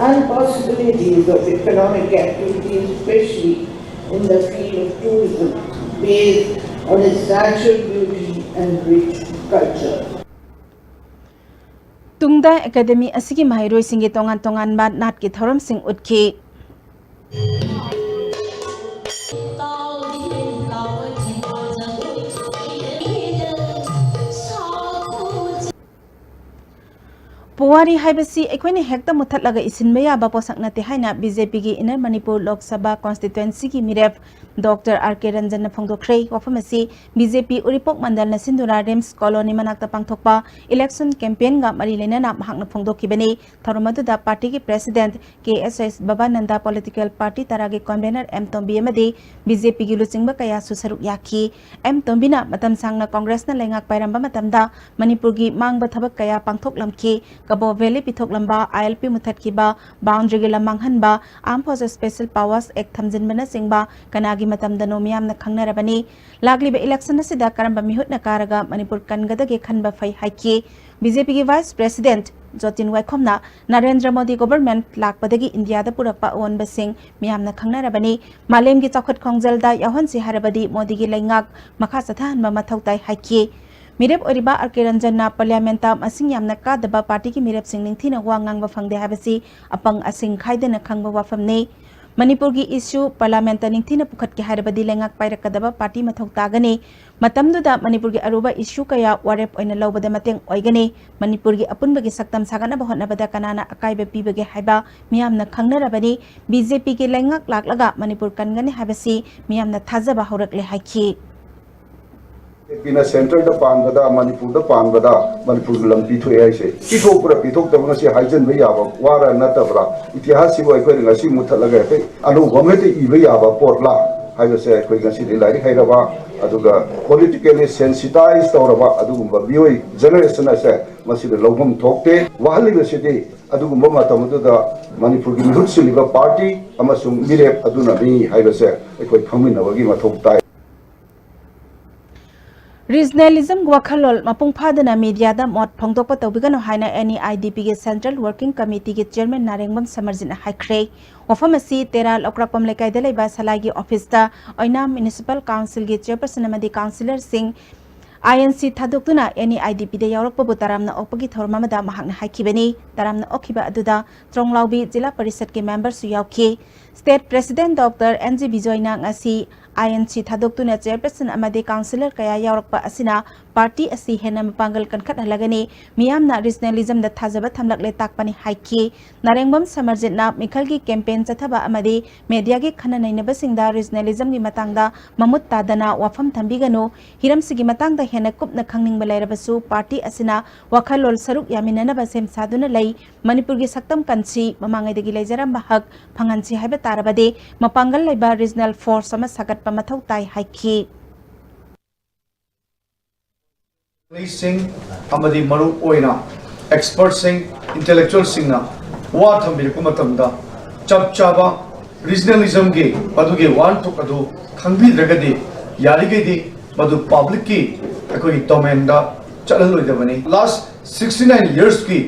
and possibilities of economic activities, especially in the field of tourism, based on its natural beauty and rich culture. ꯇꯨꯡꯗ academy ꯑꯁꯤꯒꯤ ꯃꯍꯩꯔꯣꯏꯁꯤꯡꯒꯤ ꯇꯣꯉꯥꯟ ꯇꯣꯉꯥꯟꯕ ꯅꯥꯠꯀꯤ ꯊꯧꯔꯝꯁꯤꯡ ꯎꯠꯈꯤ꯫ ꯄꯨꯋꯥꯔꯤ ꯍꯥꯏꯕꯁꯤ ꯑꯩꯈꯣꯏꯅ ꯍꯦꯛꯇ ꯃꯨꯊꯠꯂꯒ ꯏꯁꯤꯟꯕ ꯌꯥꯕ ꯄꯣꯠꯁꯛ ꯅꯠꯇꯦ ꯍꯥꯏꯅ ꯕꯤ ꯖꯦ ꯄꯤꯒꯤ ꯏꯟꯅꯔ ꯃꯅꯤꯄꯨꯔ ꯂꯣꯛ ꯁꯚꯥ ꯀꯣꯟꯁꯇꯤꯇ꯭ꯋꯦꯟꯁꯤꯒꯤ ꯃꯤꯔꯦꯞ ꯗꯣꯛꯇꯔ ꯑꯥꯔ ꯀꯦ ꯔꯟꯖꯟꯅ ꯐꯣꯡꯗꯣꯛꯈ꯭ꯔꯦ꯫ ꯋꯥꯐꯝ ꯑꯁꯤ ꯕꯤ ꯖꯦ ꯄꯤ ꯎꯔꯤꯄꯣꯛ ꯃꯟꯗꯜꯅ ꯁꯤꯟꯗꯨꯅ ꯔꯤꯝꯁ ꯀꯣꯂꯣꯅꯤ ꯃꯅꯥꯛꯇ ꯄꯥꯡꯊꯣꯛꯄ ꯏꯂꯦꯛꯁꯟ ꯀꯦꯝꯄꯦꯟꯒ ꯃꯔꯤ ꯂꯩꯅꯅ ꯃꯍꯥꯛꯅ ꯐꯣꯡꯗꯣꯛꯈꯤꯕꯅꯤ꯫ ꯊꯧꯔꯝ ꯑꯗꯨꯗ ꯄꯥꯔꯇꯤꯒꯤ president K S S ꯕꯕꯥꯅꯟꯗ, political party ꯇꯔꯥꯒꯤ ꯀꯣꯟꯚꯦꯅꯔ ꯑꯦꯝ ꯇꯣꯝꯕꯤ ꯑꯃꯗꯤ ꯕꯤ ꯖꯦ ꯄꯤꯒꯤ ꯂꯨꯆꯤꯡꯕ ꯀꯌꯥꯁꯨ ꯁꯔꯨꯛ ꯌꯥꯈꯤ꯫ ꯑꯦꯝ ꯇꯣꯝꯕꯤꯅ ꯃꯇꯝ ꯁꯥꯡꯅ ꯀꯣꯡꯒ꯭ꯔꯦꯁꯅ ꯂꯩꯉꯥꯛ ꯄꯥꯏꯔꯝꯕ ꯃꯇꯝꯗ ꯃꯅꯤꯄꯨꯔꯒꯤ ꯃꯥꯡꯕ ꯊꯕꯛ ꯀꯌꯥ ꯄꯥꯡꯊꯣꯛꯂꯝꯈꯤ꯫ ꯀꯕꯣ ꯚꯦꯂꯤ ꯄꯤꯊꯣꯛꯂꯝꯕ, ꯑꯥꯏ ꯑꯦꯜ ꯄꯤ ꯃꯨꯊꯠꯈꯤꯕ, ꯕꯥꯎꯟꯗ꯭ꯔꯤꯒꯤ ꯂꯝ ꯃꯥꯡꯍꯟꯕ, ꯑꯥꯔꯝ ꯐꯣꯔꯁ ꯁ꯭ꯄꯦꯁꯦꯜ ꯄꯥꯋꯔꯁ ꯑꯦꯛ ꯊꯝꯖꯤꯟꯕꯅꯆꯤꯡꯕ ꯀꯅꯥꯒꯤ ꯃꯇꯝꯗꯅꯣ ꯃꯤꯌꯥꯝꯅ ꯈꯪꯅꯔꯕꯅꯤ꯫ ꯂꯥꯛꯂꯤꯕ ꯏꯂꯦꯛꯁꯟ ꯑꯁꯤꯗ ꯀꯔꯝꯕ ꯃꯤꯍꯨꯠꯅ ꯀꯥꯔꯒ ꯃꯅꯤꯄꯨꯔ ꯀꯟꯒꯗꯒꯦ ꯈꯟꯕ ꯐꯩ ꯍꯥꯏꯈꯤ꯫ ꯕꯤ ꯖꯦ ꯄꯤꯒꯤ ꯚꯥꯏꯁ ꯄ꯭ꯔꯦꯁꯤꯗꯦꯟꯠ ꯖꯣꯇꯤꯟ ꯋꯥꯏꯈꯣꯝꯅ ꯅꯔꯦꯟꯗ꯭ꯔ ꯃꯣꯗꯤ ꯒꯣꯚꯔꯟꯃꯦꯟꯠ ꯂꯥꯛꯄꯗꯒꯤ ꯏꯟꯗꯤꯌꯥꯗ ꯄꯨꯔꯛꯄ ꯑꯑꯣꯟꯕꯁꯤꯡ ꯃꯤꯌꯥꯝꯅ ꯈꯪꯅꯔꯕꯅꯤ꯫ ꯃꯥꯂꯦꯝꯒꯤ ꯆꯥꯎꯈꯠ ꯈꯣꯡꯖꯦꯜꯗ ꯌꯥꯎꯍꯟꯁꯤ ꯍꯥꯏꯔꯕꯗꯤ ꯃꯣꯗꯤꯒꯤ ꯂꯩꯉꯥꯛ ꯃꯈꯥ ꯆꯠꯊꯍꯟꯕ ꯃꯊꯧ ꯇꯥꯏ ꯍꯥꯏꯈꯤ꯫ ꯃꯤꯔꯦꯞ ꯑꯣꯏꯔꯤꯕ ꯑꯥꯔ ꯀꯦ ꯔꯟꯖꯟꯅ ꯄꯥꯔꯂꯤꯌꯥꯃꯦꯟꯠꯇ ꯃꯁꯤꯡ ꯌꯥꯝꯅ ꯀꯥꯗꯕ ꯄꯥꯔꯇꯤꯒꯤ ꯃꯤꯔꯦꯞꯁꯤꯡ ꯅꯤꯡꯊꯤꯅ ꯋꯥ ꯉꯥꯡꯕ ꯐꯪꯗꯦ ꯍꯥꯏꯕꯁꯤ ꯑꯄꯪ ꯑꯁꯤꯡ ꯈꯥꯏꯗꯅ ꯈꯪꯕ ꯋꯥꯐꯝꯅꯤ꯫ ꯃꯅꯤꯄꯨꯔꯒꯤ ꯏꯁꯨ ꯄꯥꯔꯂꯤꯌꯥꯃꯦꯟꯠꯇ ꯅꯤꯡꯊꯤꯅ ꯄꯨꯈꯠꯀꯦ ꯍꯥꯏꯔꯕꯗꯤ ꯂꯩꯉꯥꯛ ꯄꯥꯏꯔꯛꯀꯗꯕ ꯄꯥꯔꯇꯤ ꯃꯊꯧ ꯇꯥꯒꯅꯤ꯫ ꯃꯇꯝꯗꯨꯗ ꯃꯅꯤꯄꯨꯔꯒꯤ ꯑꯔꯨꯕ ꯏꯁꯨ ꯀꯌꯥ ꯋꯥꯔꯦꯞ ꯑꯣꯏꯅ ꯂꯧꯕꯗ ꯃꯇꯦꯡ ꯑꯣꯏꯒꯅꯤ꯫ ꯃꯅꯤꯄꯨꯔꯒꯤ ꯑꯄꯨꯟꯕꯒꯤ ꯁꯛꯇꯝ ꯁꯥꯒꯠꯅꯕ ꯍꯣꯠꯅꯕꯗ ꯀꯅꯥꯅ ꯑꯀꯥꯏꯕ ꯄꯤꯕꯒꯦ ꯍꯥꯏꯕ ꯃꯤꯌꯥꯝꯅ ꯈꯪꯅꯔꯕꯅꯤ꯫ ꯕꯤ ꯖꯦ ꯄꯤꯒꯤ ꯂꯩꯉꯥꯛ ꯂꯥꯛꯂꯒ ꯃꯅꯤꯄꯨꯔ ꯀꯟꯒꯅꯤ ꯍꯥꯏꯕꯁꯤ ꯃꯤꯌꯥꯝꯅ ꯊꯥꯖꯕ ꯍꯧꯔꯛꯂꯦ ꯍꯥꯏꯈꯤ꯫ ꯕꯤ ꯖꯦ ꯄꯤꯅ ꯁꯦꯟꯇꯔꯗ ꯄꯥꯟꯕꯗ, ꯃꯅꯤꯄꯨꯔꯗ ꯄꯥꯟꯕꯗ ꯃꯅꯤꯄꯨꯔꯒꯤ ꯂꯝꯕꯤ ꯊꯣꯛꯑꯦ ꯍꯥꯏꯁꯦ ꯄꯤꯊꯣꯛꯄ꯭ꯔꯥ ꯄꯤꯊꯣꯛꯇꯕ꯭ꯔꯥ ꯉꯁꯤ ꯍꯥꯏꯖꯤꯟꯕ ꯌꯥꯕ ꯋꯥꯔ ꯅꯠꯇꯕ꯭ꯔꯥ? ꯏꯇꯤꯍꯥꯁꯁꯤꯕꯨ ꯑꯩꯈꯣꯏꯅ ꯉꯁꯤ ꯃꯨꯠꯊꯠꯂꯒ ꯍꯦꯛꯇ ꯑꯅꯧꯕ ꯑꯃ ꯍꯦꯛꯇ ꯏꯕ ꯌꯥꯕ ꯄꯣꯠꯂꯥ ꯍꯥꯏꯕꯁꯦ ꯑꯩꯈꯣꯏ ꯉꯁꯤꯗꯤ ꯂꯥꯏꯔꯤꯛ ꯍꯩꯔꯕ ꯑꯗꯨꯒ politically sensitize ꯇꯧꯔꯕ ꯑꯗꯨꯒꯨꯝꯕ ꯃꯤꯑꯣꯏ generation ꯑꯁꯦ ꯃꯁꯤꯗ ꯂꯧꯐꯝ ꯊꯣꯛꯇꯦ꯫ ꯋꯥꯍꯜꯂꯤꯕꯁꯤꯗꯤ ꯑꯗꯨꯒꯨꯝꯕ ꯃꯇꯝ ꯑꯗꯨꯗ ꯃꯅꯤꯄꯨꯔꯒꯤ ꯃꯤꯍꯨꯠ ꯁꯤꯜꯂꯤꯕ ꯄꯥꯔꯇꯤ ꯑꯃꯁꯨꯡ ꯃꯤꯔꯦꯞ ꯑꯗꯨꯅꯅꯤ ꯍꯥꯏꯕꯁꯦ ꯑꯩꯈꯣꯏ ꯈꯪꯃꯤꯟꯅꯕꯒꯤ ꯃꯊꯧ ꯇꯥꯏ꯫ ꯔꯤꯖꯅꯦꯂꯤꯖꯝ ꯋꯥꯈꯜꯂꯣꯟ ꯃꯄꯨꯡ ꯐꯥꯗꯅ ꯃꯤꯗꯤꯌꯥꯗ ꯃꯣꯠ ꯐꯣꯡꯗꯣꯛꯄ ꯇꯧꯕꯤꯒꯅꯨ ꯍꯥꯏꯅ ꯑꯦꯟ ꯏ ꯑꯥꯏ ꯗꯤ ꯄꯤꯒꯤ ꯁꯦꯟꯇ꯭ꯔꯦꯜ ꯋꯥꯔꯀꯤꯡ ꯀꯃꯤꯇꯤꯒꯤ ꯆꯤꯌꯔꯃꯦꯟ ꯅꯥꯔꯦꯡꯕꯝ ꯁꯃꯔꯖꯤꯠꯅ ꯍꯥꯏꯈ꯭ꯔꯦ꯫ ꯋꯥꯐꯝ ꯑꯁꯤ ꯇꯦꯔꯥ ꯂꯧꯀ꯭ꯔꯥꯛꯄꯝ ꯂꯩꯀꯥꯏꯗ ꯂꯩꯕ ꯁꯂꯥꯏꯒꯤ ꯑꯣꯐꯤꯁꯇ ꯑꯣꯏꯅꯥꯝ ꯃ꯭ꯌꯨꯅꯤꯁꯤꯄꯥꯜ ꯀꯥꯎꯟꯁꯤꯜꯒꯤ ꯆꯤꯌꯔꯄꯔꯁꯟ ꯑꯃꯗꯤ ꯀꯥꯎꯟꯁꯤꯂꯔꯁꯤꯡ ꯑꯥꯏ ꯑꯦꯟ ꯁꯤ ꯊꯥꯗꯣꯛꯇꯨꯅ ꯑꯦꯟ ꯏ ꯑꯥꯏ ꯗꯤ ꯄꯤꯗ ꯌꯥꯎꯔꯛꯄꯕꯨ ꯇꯔꯥꯝꯅ ꯑꯣꯛꯄꯒꯤ ꯊꯧꯔꯝ ꯑꯃꯗ ꯃꯍꯥꯛꯅ ꯍꯥꯏꯈꯤꯕꯅꯤ꯫ ꯇꯔꯥꯝꯅ ꯑꯣꯛꯈꯤꯕ ꯑꯗꯨꯗ ꯇ꯭ꯔꯣꯡꯂꯥꯎꯕꯤ ꯖꯤꯂꯥ ꯄꯔꯤꯁꯠꯀꯤ ꯃꯦꯝꯕꯔꯁꯨ ꯌꯥꯎꯈꯤ꯫ State president doctor N G ꯕꯤꯖꯣꯏꯅ ꯉꯁꯤ ꯑꯥꯏ ꯑꯦꯟ ꯁꯤ ꯊꯥꯗꯣꯛꯇꯨꯅ ꯆꯤꯌꯔꯄꯔꯁꯟ ꯑꯃꯗꯤ ꯀꯥꯎꯟꯁꯤꯂꯔ ꯀꯌꯥ ꯌꯥꯎꯔꯛꯄ ꯑꯁꯤꯅ ꯄꯥꯔꯇꯤ ꯑꯁꯤ ꯍꯦꯟꯅ ꯃꯄꯥꯡꯒꯜ ꯀꯟꯈꯠꯍꯜꯂꯒꯅꯤ, ꯃꯤꯌꯥꯝꯅ ꯔꯤꯖꯅꯦꯂꯤꯖꯝꯗ ꯊꯥꯖꯕ ꯊꯝꯂꯛꯂꯦ ꯇꯥꯛꯄꯅꯤ ꯍꯥꯏꯈꯤ꯫ ꯅꯥꯔꯦꯡꯕꯝ ꯁꯃꯔꯖꯤꯠꯅ ꯃꯤꯈꯜꯒꯤ ꯀꯦꯝꯄꯦꯟ ꯆꯠꯊꯕ ꯑꯃꯗꯤ ꯃꯦꯗꯤꯌꯥꯒꯤ ꯈꯟꯅ ꯅꯩꯅꯕꯁꯤꯡꯗ ꯔꯤꯖꯅꯦꯂꯤꯖꯝꯒꯤ ꯃꯇꯥꯡꯗ ꯃꯃꯨꯠ ꯇꯥꯗꯅ ꯋꯥꯐꯝ ꯊꯝꯕꯤꯒꯅꯨ, ꯍꯤꯔꯝꯁꯤꯒꯤ ꯃꯇꯥꯡꯗ ꯍꯦꯟꯅ ꯀꯨꯞꯅ ꯈꯪꯅꯤꯡꯕ ꯂꯩꯔꯕꯁꯨ ꯄꯥꯔꯇꯤ ꯑꯁꯤꯅ ꯋꯥꯈꯜꯂꯣꯟ ꯁꯔꯨꯛ ꯌꯥꯃꯤꯟꯅꯅꯕ ꯁꯦꯝ ꯁꯥꯗꯨꯅ ꯂꯩ꯫ ꯃꯅꯤꯄꯨꯔꯒꯤ ꯁꯛꯇꯝ ꯀꯟꯁꯤ, ꯃꯃꯥꯡꯉꯩꯗꯒꯤ ꯂꯩꯖꯔꯝꯕ ꯍꯛ ꯐꯪꯍꯟꯁꯤ ꯍꯥꯏꯕ ꯇꯥꯔꯕꯗꯤ ꯃꯄꯥꯡꯒꯜ ꯂꯩꯕ ꯔꯤꯖꯅꯦꯜ ꯐꯣꯔꯁ ꯑꯃ ꯁꯥꯒꯠꯄ ꯃꯊꯧ ꯇꯥꯏ ꯍꯥꯏꯈꯤ꯫ ꯁꯤꯡ ꯑꯃꯗꯤ ꯃꯔꯨ ꯑꯣꯏꯅ ꯑꯦꯛꯁꯄꯔꯠꯁꯤꯡ, ꯏꯟꯇꯦꯂꯦꯛꯆꯨꯋꯦꯜꯁꯤꯡꯅ ꯋꯥ ꯊꯝꯕꯤꯔꯛꯄ ꯃꯇꯝꯗ ꯆꯞ ꯆꯥꯕ ꯔꯤꯖꯅꯦꯂꯤꯖꯝꯒꯤ ꯃꯗꯨꯒꯤ ꯋꯥꯍꯟꯊꯣꯛ ꯑꯗꯨ ꯈꯪꯕꯤꯗ꯭ꯔꯒꯗꯤ ꯌꯥꯔꯤꯈꯩꯗꯤ ꯃꯗꯨ ꯄꯕ꯭ꯂꯤꯛꯀꯤ ꯑꯩꯈꯣꯏꯒꯤ ꯗꯣꯃꯦꯟꯗ ꯆꯠꯍꯜꯂꯣꯏꯗꯕꯅꯤ꯫ ꯂꯥꯁ ꯁꯤꯛꯁꯇꯤ ꯅꯥꯏꯟ ꯌꯔꯁꯀꯤ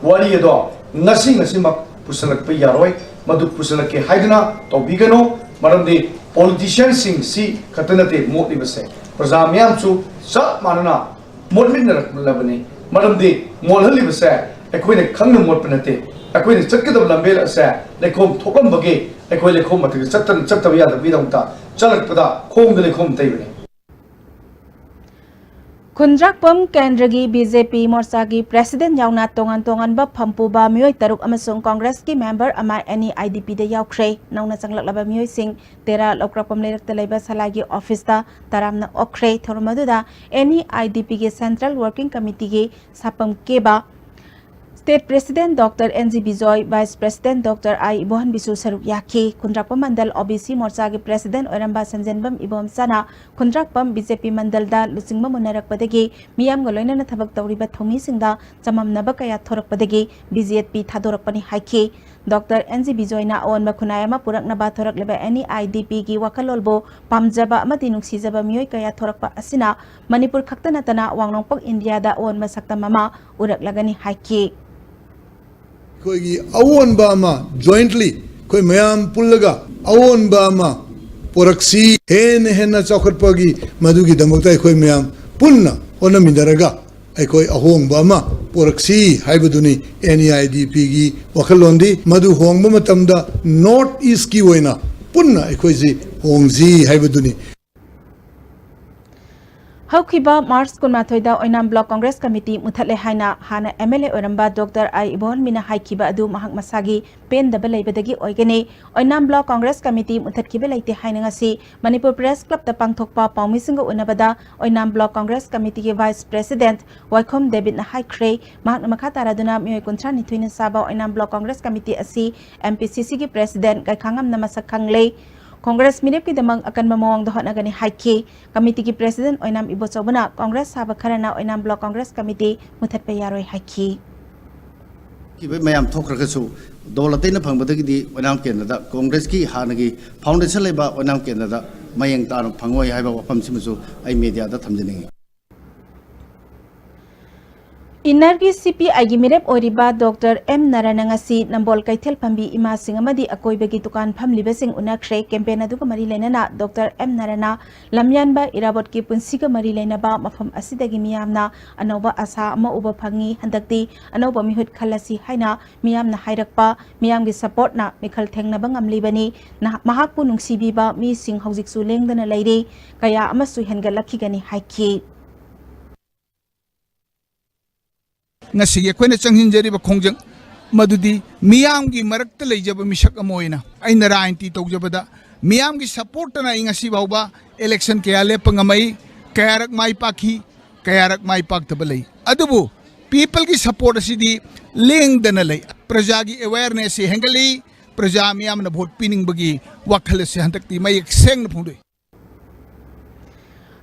ꯋꯥꯔꯤ ꯑꯗꯣ ꯉꯁꯤ ꯉꯁꯤꯃꯛ ꯄꯨꯁꯜꯂꯛꯄ ꯌꯥꯔꯣꯏ꯫ ꯃꯗꯨ ꯄꯨꯁꯜꯂꯛꯀꯦ ꯍꯥꯏꯗꯨꯅ ꯇꯧꯕꯤꯒꯅꯨ꯫ ꯃꯔꯝꯗꯤ politicianꯁꯤꯡꯁꯤ ꯈꯛꯇ ꯅꯠꯇꯦ ꯃꯣꯠꯂꯤꯕꯁꯦ, ꯄ꯭ꯔꯖꯥ ꯃꯌꯥꯝꯁꯨ ꯆꯞ ꯃꯥꯟꯅꯅ ꯃꯣꯠꯃꯤꯟꯅꯔꯛꯂꯕꯅꯤ꯫ ꯃꯔꯝꯗꯤ ꯃꯣꯠꯍꯜꯂꯤꯕꯁꯦ ꯑꯩꯈꯣꯏꯅ ꯈꯪꯅ ꯃꯣꯠꯄ ꯅꯠꯇꯦ꯫ ꯑꯩꯈꯣꯏꯅ ꯆꯠꯀꯗꯕ ꯂꯝꯕꯦꯜ ꯑꯁꯦ ꯂꯩꯈꯣꯝ ꯊꯣꯛꯂꯝꯕꯒꯤ ꯑꯩꯈꯣꯏ ꯂꯩꯈꯣꯝ ꯃꯊꯛꯇ ꯆꯠꯇꯅ, ꯆꯠꯇꯕ ꯌꯥꯗꯕꯒꯤꯗꯃꯛꯇ ꯆꯠꯂꯛꯄꯗ ꯈꯣꯡꯗ ꯂꯩꯈꯣꯝ ꯇꯩꯕꯅꯤ꯫ ꯈꯨꯟꯗ꯭ꯔꯥꯛꯄꯝ ꯀꯦꯟꯗ꯭ꯔꯒꯤ ꯕꯤ ꯖꯦ ꯄꯤ ꯃꯣꯔꯆꯥꯒꯤ ꯄ꯭ꯔꯦꯁꯤꯗꯦꯟꯠ ꯌꯥꯎꯅ ꯇꯣꯉꯥꯟ ꯇꯣꯉꯥꯟꯕ ꯐꯝ ꯄꯨꯕ ꯃꯤꯑꯣꯏ ꯇꯔꯨꯛ ꯑꯃꯁꯨꯡ ꯀꯣꯡꯒ꯭ꯔꯦꯁꯀꯤ ꯃꯦꯝꯕꯔ ꯑꯃ ꯑꯦꯟ ꯏ ꯑꯥꯏ ꯗꯤ ꯄꯤꯗ ꯌꯥꯎꯈ꯭ꯔꯦ꯫ ꯅꯧꯅ ꯆꯪꯂꯛꯂꯕ ꯃꯤꯑꯣꯏꯁꯤꯡ ꯇꯦꯔꯥ ꯂꯧꯀ꯭ꯔꯥꯛꯄꯝ ꯂꯩꯔꯛꯇ ꯂꯩꯕ ꯁꯂꯥꯏꯒꯤ ꯑꯣꯐꯤꯁꯇ ꯇꯔꯥꯝꯅ ꯑꯣꯛꯈ꯭ꯔꯦ꯫ ꯊꯧꯔꯝ ꯑꯗꯨꯗ ꯑꯦꯟ ꯏ ꯑꯥꯏ ꯗꯤ ꯄꯤꯒꯤ ꯁꯦꯟꯇ꯭ꯔꯦꯜ ꯋꯥꯔꯀꯤꯡ ꯀꯃꯤꯇꯤꯒꯤ ꯁꯥꯄꯝ ꯀꯦꯕ, state president doctor N G Bijoy, vice president doctor I ꯏꯕꯣꯍꯟꯕꯤꯁꯨ ꯁꯔꯨꯛ ꯌꯥꯈꯤ꯫ ꯈꯨꯟꯗ꯭ꯔꯥꯛꯄꯝ ꯃꯟꯗꯜ ꯑꯣ ꯕꯤ ꯁꯤ ꯃꯣꯔꯆꯥꯒꯤ ꯄ꯭ꯔꯦꯁꯤꯗꯦꯟꯠ ꯑꯣꯏꯔꯝꯕ ꯁꯟꯖꯦꯟꯕꯝ ꯏꯕꯣꯝꯆꯥꯅ ꯈꯨꯟꯗ꯭ꯔꯥꯛꯄꯝ ꯕꯤ ꯖꯦ ꯄꯤ ꯃꯟꯗꯜꯗ ꯂꯨꯆꯤꯡꯕ ꯃꯨꯟꯅꯔꯛꯄꯗꯒꯤ ꯃꯤꯌꯥꯝꯒ ꯂꯣꯏꯅꯅ ꯊꯕꯛ ꯇꯧꯔꯤꯕ ꯊꯧꯃꯤꯁꯤꯡꯗ ꯆꯃꯝꯅꯕ ꯀꯌꯥ ꯊꯣꯔꯛꯄꯗꯒꯤ ꯕꯤ ꯖꯦ ꯄꯤ ꯊꯥꯗꯣꯔꯛꯄꯅꯤ ꯍꯥꯏꯈꯤ꯫ ꯗꯣꯛꯇꯔ ꯑꯦꯟ ꯖꯤ ꯕꯤꯖꯣꯏꯅ ꯑꯑꯣꯟꯕ ꯈꯨꯟꯅꯥꯏ ꯑꯃ ꯄꯨꯔꯛꯅꯕ ꯊꯣꯔꯛꯂꯤꯕ ꯑꯦꯟ ꯏ ꯑꯥꯏ ꯗꯤ ꯄꯤꯒꯤ ꯋꯥꯈꯜꯂꯣꯟꯕꯨ ꯄꯥꯝꯖꯕ ꯑꯃꯗꯤ ꯅꯨꯡꯁꯤꯖꯕ ꯃꯤꯑꯣꯏ ꯀꯌꯥ ꯊꯣꯔꯛꯄ ꯑꯁꯤꯅ ꯃꯅꯤꯄꯨꯔ ꯈꯛꯇ ꯅꯠꯇꯅ ꯋꯥꯡ ꯅꯣꯡꯄꯣꯛ ꯏꯟꯗꯤꯌꯥꯗ ꯑꯑꯣꯟꯕ ꯁꯛꯇꯝ ꯑꯃ ꯎꯔꯛꯂꯒꯅꯤ ꯍꯥꯏꯈꯤ꯫ ꯑꯩꯈꯣꯏꯒꯤ ꯑꯑꯣꯟꯕ ꯑꯃ jointly ꯑꯩꯈꯣꯏ ꯃꯌꯥꯝ ꯄꯨꯜꯂꯒ ꯑꯑꯣꯟꯕ ꯑꯃ ꯄꯨꯔꯛꯁꯤ, ꯍꯦꯟꯅ ꯍꯦꯟꯅ ꯆꯥꯎꯈꯠꯄꯒꯤ ꯃꯗꯨꯒꯤꯗꯃꯛꯇ ꯑꯩꯈꯣꯏ ꯃꯌꯥꯝ ꯄꯨꯟꯅ ꯍꯣꯠꯅꯃꯤꯟꯅꯔꯒ ꯑꯩꯈꯣꯏ ꯑꯍꯣꯡꯕ ꯑꯃ ꯄꯨꯔꯛꯁꯤ ꯍꯥꯏꯕꯗꯨꯅꯤ ꯑꯦꯟ ꯏ ꯑꯥꯏ ꯗꯤ ꯄꯤꯒꯤ ꯋꯥꯈꯜꯂꯣꯟꯗꯤ꯫ ꯃꯗꯨ ꯍꯣꯡꯕ ꯃꯇꯝꯗ North Eastꯀꯤ ꯑꯣꯏꯅ ꯄꯨꯟꯅ ꯑꯩꯈꯣꯏꯁꯤ ꯍꯣꯡꯁꯤ ꯍꯥꯏꯕꯗꯨꯅꯤ꯫ ꯍꯧꯈꯤꯕ ꯃꯥꯔꯆ ꯀꯨꯟꯃꯥꯊꯣꯏꯗ ꯑꯣꯏꯅꯥꯝ ꯕ꯭ꯂꯣꯛ ꯀꯣꯡꯒ꯭ꯔꯦꯁ ꯀꯃꯤꯇꯤ ꯃꯨꯊꯠꯂꯦ ꯍꯥꯏꯅ ꯍꯥꯟꯅ ꯑꯦꯝ ꯑꯦꯜ ꯑꯦ ꯑꯣꯏꯔꯝꯕ ꯗꯣꯛꯇꯔ ꯑꯥꯏ ꯏꯕꯣꯍꯟꯃꯤꯅ ꯍꯥꯏꯈꯤꯕ ꯑꯗꯨ ꯃꯍꯥꯛ ꯃꯁꯥꯒꯤ ꯄꯦꯟꯗꯕ ꯂꯩꯕꯗꯒꯤ ꯑꯣꯏꯒꯅꯤ꯫ ꯑꯣꯏꯅꯥꯝ ꯕ꯭ꯂꯣꯛ ꯀꯣꯡꯒ꯭ꯔꯦꯁ ꯀꯃꯤꯇꯤ ꯃꯨꯊꯠꯈꯤꯕ ꯂꯩꯇꯦ ꯍꯥꯏꯅ ꯉꯁꯤ ꯃꯅꯤꯄꯨꯔ ꯄ꯭ꯔꯦꯁ ꯀ꯭ꯂꯕꯇ ꯄꯥꯡꯊꯣꯛꯄ ꯄꯥꯎꯃꯤꯁꯤꯡꯒ ꯎꯅꯕꯗ ꯑꯣꯏꯅꯥꯝ ꯕ꯭ꯂꯣꯛ ꯀꯣꯡꯒ꯭ꯔꯦꯁ ꯀꯃꯤꯇꯤꯒꯤ ꯚꯥꯏꯁ ꯄ꯭ꯔꯦꯁꯤꯗꯦꯟꯠ ꯋꯥꯏꯈꯣꯝ ꯗꯦꯕꯤꯠꯅ ꯍꯥꯏꯈ꯭ꯔꯦ꯫ ꯃꯍꯥꯛꯅ ꯃꯈꯥ ꯇꯥꯔꯗꯨꯅ ꯃꯤꯑꯣꯏ ꯀꯨꯟꯊ꯭ꯔꯥ ꯅꯤꯊꯣꯏꯅ ꯁꯥꯕ ꯑꯣꯏꯅꯥꯝ ꯕ꯭ꯂꯣꯛ ꯀꯣꯡꯒ꯭ꯔꯦꯁ ꯀꯃꯤꯇꯤ ꯑꯁꯤ ꯑꯦꯝ ꯄꯤ ꯁꯤ ꯁꯤꯒꯤ ꯄ꯭ꯔꯦꯁꯤꯗꯦꯟꯠ ꯒꯥꯏꯈꯥꯉꯝꯅ ꯃꯁꯛ ꯈꯪꯂꯦ꯫ ꯀꯣꯡꯒ꯭ꯔꯦꯁ ꯃꯤꯔꯦꯞꯀꯤꯗꯃꯛ ꯑꯀꯟꯕ ꯃꯑꯣꯡꯗ ꯍꯣꯠꯅꯒꯅꯤ ꯍꯥꯏꯈꯤ꯫ ꯀꯃꯤꯇꯤꯒꯤ ꯄ꯭ꯔꯦꯁꯤꯗꯦꯟꯠ ꯑꯣꯏꯅꯥꯝ ꯏꯕꯣꯆꯧꯕꯅ ꯀꯣꯡꯒ꯭ꯔꯦꯁ ꯁꯥꯕ ꯈꯔꯅ ꯑꯣꯏꯅꯥꯝ ꯕ꯭ꯂꯣꯛ ꯀꯣꯡꯒ꯭ꯔꯦꯁ ꯀꯃꯤꯇꯤ ꯃꯨꯊꯠꯄ ꯌꯥꯔꯣꯏ ꯍꯥꯏꯈꯤ꯫ ꯈꯤꯕ ꯃꯌꯥꯝ ꯊꯣꯛꯈ꯭ꯔꯒꯁꯨ ꯗꯣꯜ ꯑꯇꯩꯅ ꯐꯪꯕꯗꯒꯤꯗꯤ ꯑꯣꯏꯅꯥꯝ ꯀꯦꯟꯗ꯭ꯔꯗ ꯀꯣꯡꯒ꯭ꯔꯦꯁꯀꯤ ꯍꯥꯟꯅꯒꯤ ꯐꯥꯎꯟꯗꯦꯁꯟ ꯂꯩꯕ ꯑꯣꯏꯅꯥꯝ ꯀꯦꯟꯗ꯭ꯔꯗ ꯃꯌꯦꯡ ꯇꯥꯅ ꯐꯪꯉꯣꯏ ꯍꯥꯏꯕ ꯋꯥꯐꯝꯁꯤꯃꯁꯨ ꯑꯩ ꯃꯦꯗꯤꯌꯥꯗ ꯊꯝꯖꯅꯤꯡꯏ꯫ ꯄꯤꯅꯔꯒꯤ ꯁꯤ ꯄꯤ ꯑꯥꯏꯒꯤ ꯃꯤꯔꯦꯞ ꯑꯣꯏꯔꯤꯕ ꯗꯣꯛꯇꯔ ꯑꯦꯝ ꯅꯥꯔꯥꯅ ꯉꯁꯤ ꯅꯝꯕꯣꯜ ꯀꯩꯊꯦꯜ ꯐꯝꯕꯤ ꯏꯃꯥꯁꯤꯡ ꯑꯃꯗꯤ ꯑꯀꯣꯏꯕꯒꯤ ꯗꯨꯀꯥꯟ ꯐꯝꯂꯤꯕꯁꯤꯡ ꯎꯅꯈ꯭ꯔꯦ꯫ ꯀꯦꯝꯄꯦꯟ ꯑꯗꯨꯒ ꯃꯔꯤ ꯂꯩꯅꯅ ꯗꯣꯛꯇꯔ ꯑꯦꯝ ꯅꯥꯔꯥꯅ ꯂꯝꯌꯥꯟꯕ ꯏꯔꯥꯕꯣꯠꯀꯤ ꯄꯨꯟꯁꯤꯒ ꯃꯔꯤ ꯂꯩꯅꯕ ꯃꯐꯝ ꯑꯁꯤꯗꯒꯤ ꯃꯤꯌꯥꯝꯅ ꯑꯅꯧꯕ ꯑꯥꯁꯥ ꯑꯃ ꯎꯕ ꯐꯪꯉꯤ, ꯍꯟꯗꯛꯇꯤ ꯑꯅꯧꯕ ꯃꯤꯍꯨꯠ ꯈꯜꯂꯁꯤ ꯍꯥꯏꯅ ꯃꯤꯌꯥꯝꯅ ꯍꯥꯏꯔꯛꯄ, ꯃꯤꯌꯥꯝꯒꯤ ꯁꯄꯣꯔꯠꯅ ꯃꯤꯈꯜ ꯊꯦꯡꯅꯕ ꯉꯝꯂꯤꯕꯅꯤ꯫ ꯅꯍ-, ꯃꯍꯥꯛꯄꯨ ꯅꯨꯡꯁꯤꯕꯤꯕ ꯃꯤꯁꯤꯡ ꯍꯧꯖꯤꯛꯁꯨ ꯂꯦꯡꯗꯅ ꯂꯩꯔꯤ, ꯀꯌꯥ ꯑꯃꯁꯨ ꯍꯦꯟꯒꯠꯂꯛꯈꯤꯒꯅꯤ ꯍꯥꯏꯈꯤ꯫ ꯉꯁꯤꯒꯤ ꯑꯩꯈꯣꯏꯅ ꯆꯪꯁꯤꯟꯖꯔꯤꯕ ꯈꯣꯡꯖꯪ ꯃꯗꯨꯗꯤ ꯃꯤꯌꯥꯝꯒꯤ ꯃꯔꯛꯇ ꯂꯩꯖꯕ ꯃꯤꯁꯛ ꯑꯃ ꯑꯣꯏꯅ ꯑꯩꯅ ꯔꯥꯖꯅꯤꯇꯤ ꯇꯧꯖꯕꯗ ꯃꯤꯌꯥꯝꯒꯤ ꯁꯄꯣꯔꯠꯇꯅ ꯑꯩ ꯉꯁꯤ ꯐꯥꯎꯕ ꯏꯂꯦꯛꯁꯟ ꯀꯌꯥ ꯂꯦꯞꯄ ꯉꯝꯃꯛꯏ, ꯀꯌꯥꯔꯛ ꯃꯥꯏ ꯄꯥꯛꯈꯤ, ꯀꯌꯥꯔꯛ ꯃꯥꯏ ꯄꯥꯛꯇꯕ ꯂꯩ꯫ ꯑꯗꯨꯕꯨ ꯄꯤꯄꯜꯒꯤ ꯁꯄꯣꯔꯠ ꯑꯁꯤꯗꯤ ꯂꯦꯡꯗꯅ ꯂꯩ꯫ ꯄ꯭ꯔꯖꯥꯒꯤ ꯑꯦꯋꯦꯌꯔꯅꯦꯁꯁꯤ ꯍꯦꯟꯒꯠꯂꯤ, ꯄ꯭ꯔꯖꯥ ꯃꯤꯌꯥꯝꯅ ꯚꯣꯠ ꯄꯤꯅꯤꯡꯕꯒꯤ ꯋꯥꯈꯜ ꯑꯁꯤ ꯍꯟꯗꯛꯇꯤ ꯃꯌꯦꯛ ꯁꯦꯡꯅ ꯐꯣꯡꯗꯣꯛꯏ꯫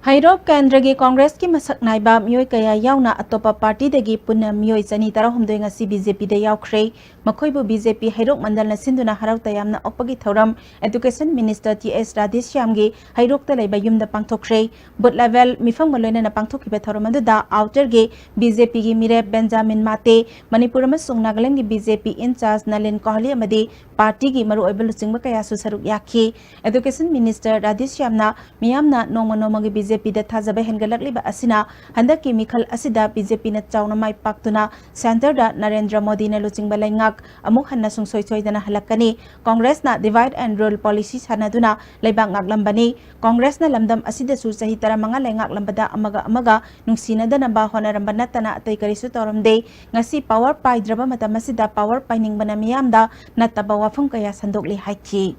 ꯍꯩꯔꯣꯛ ꯀꯦꯟꯗ꯭ꯔꯒꯤ ꯀꯣꯡꯒ꯭ꯔꯦꯁꯀꯤ ꯃꯁꯛ ꯅꯥꯏꯕ ꯃꯤꯑꯣꯏ ꯀꯌꯥ ꯌꯥꯎꯅ ꯑꯇꯣꯞꯄ ꯄꯥꯔꯇꯤꯗꯒꯤ ꯄꯨꯟꯅ ꯃꯤꯑꯣꯏ ꯆꯅꯤ ꯇꯔꯥꯍꯨꯝꯗꯣꯏ ꯉꯁꯤ ꯕꯤ ꯖꯦ ꯄꯤꯗ ꯌꯥꯎꯈ꯭ꯔꯦ꯫ ꯃꯈꯣꯏꯕꯨ ꯕꯤ ꯖꯦ ꯄꯤ ꯍꯩꯔꯣꯛ ꯃꯟꯗꯜꯅ ꯁꯤꯟꯗꯨꯅ ꯍꯔꯥꯎ ꯇꯌꯥꯝꯅ ꯑꯣꯛꯄꯒꯤ ꯊꯧꯔꯝ ꯑꯦꯗꯨꯀꯦꯁꯟ ꯃꯤꯅꯤꯁꯇꯔ ꯇꯤ ꯑꯦꯁ ꯔꯥꯙꯦꯁ꯭ꯌꯥꯝꯒꯤ ꯍꯩꯔꯣꯛꯇ ꯂꯩꯕ ꯌꯨꯝꯗ ꯄꯥꯡꯊꯣꯛꯈ꯭ꯔꯦ꯫ ꯕꯨꯠ ꯂꯦꯚꯦꯜ ꯃꯤꯐꯝꯒ ꯂꯣꯏꯅꯅ ꯄꯥꯡꯊꯣꯛꯈꯤꯕ ꯊꯧꯔꯝ ꯑꯗꯨꯗ ꯑꯥꯎꯇꯔꯒꯤ ꯕꯤ ꯖꯦ ꯄꯤꯒꯤ ꯃꯤꯔꯦꯞ ꯕꯦꯟꯖꯥꯃꯤꯟ ꯃꯥꯇꯦ, ꯃꯅꯤꯄꯨꯔ ꯑꯃꯁꯨꯡ ꯅꯥꯒꯥꯂꯦꯟꯗꯒꯤ ꯕꯤ ꯖꯦ ꯄꯤ ꯏꯟꯆꯥꯔꯖ ꯅꯂꯤꯟ ꯀꯣꯍꯂꯤ ꯑꯃꯗꯤ ꯄꯥꯔꯇꯤꯒꯤ ꯃꯔꯨꯑꯣꯏꯕ ꯂꯨꯆꯤꯡꯕ ꯀꯌꯥꯁꯨ ꯁꯔꯨꯛ ꯌꯥꯈꯤ꯫ ꯑꯦꯗꯨꯀꯦꯁꯟ ꯃꯤꯅꯤꯁꯇꯔ ꯔꯥꯙꯦꯁ꯭ꯌꯥꯝꯅ ꯃꯤꯌꯥꯝꯅ ꯅꯣꯡꯃ ꯅꯣꯡꯃꯒꯤ ꯕꯤ ꯖꯦ ꯄꯤꯗ ꯊꯥꯖꯕ ꯍꯦꯟꯒꯠꯂꯛꯂꯤꯕ ꯑꯁꯤꯅ ꯍꯟꯗꯛꯀꯤ ꯃꯤꯈꯜ ꯑꯁꯤꯗ ꯕꯤ ꯖꯦ ꯄꯤꯅ ꯆꯥꯎꯅ ꯃꯥꯏ ꯄꯥꯛꯇꯨꯅ ꯁꯦꯟꯇꯔꯗ ꯅꯔꯦꯟꯗ꯭ꯔ ꯃꯣꯗꯤꯅ ꯂꯨꯆꯤꯡꯕ ꯂꯩꯉꯥꯛ ꯑꯃꯨꯛ ꯍꯟꯅ ꯁꯨꯡꯁꯣꯏ ꯁꯣꯏꯗꯅ ꯍꯜꯂꯛꯀꯅꯤ꯫ ꯀꯣꯡꯒ꯭ꯔꯦꯁꯅ divide and rule policy ꯁꯥꯟꯅꯗꯨꯅ ꯂꯩꯕꯥꯛ ꯉꯥꯛꯂꯝꯕꯅꯤ꯫ ꯀꯣꯡꯒ꯭ꯔꯦꯁꯅ ꯂꯝꯗꯝ ꯑꯁꯤꯗꯁꯨ ꯆꯍꯤ ꯇꯔꯥꯃꯉꯥ ꯂꯩꯉꯥꯛꯂꯝꯕꯗ ꯑꯃꯒ ꯑꯃꯒ ꯅꯨꯡꯁꯤꯅꯗꯅꯕ ꯍꯣꯠꯅꯔꯝꯕ ꯅꯠꯇꯅ ꯑꯇꯩ ꯀꯔꯤꯁꯨ ꯇꯧꯔꯝꯗꯦ꯫ ꯉꯁꯤ ꯄꯥꯋꯔ ꯄꯥꯏꯗ꯭ꯔꯕ ꯃꯇꯝ ꯑꯁꯤꯗ ꯄꯥꯋꯔ ꯄꯥꯏꯅꯤꯡꯕꯅ ꯃꯤꯌꯥꯝꯗ ꯅꯠꯇꯕ ꯋꯥꯐꯝ ꯀꯌꯥ ꯁꯟꯗꯣꯛꯂꯤ ꯍꯥꯏꯈꯤ꯫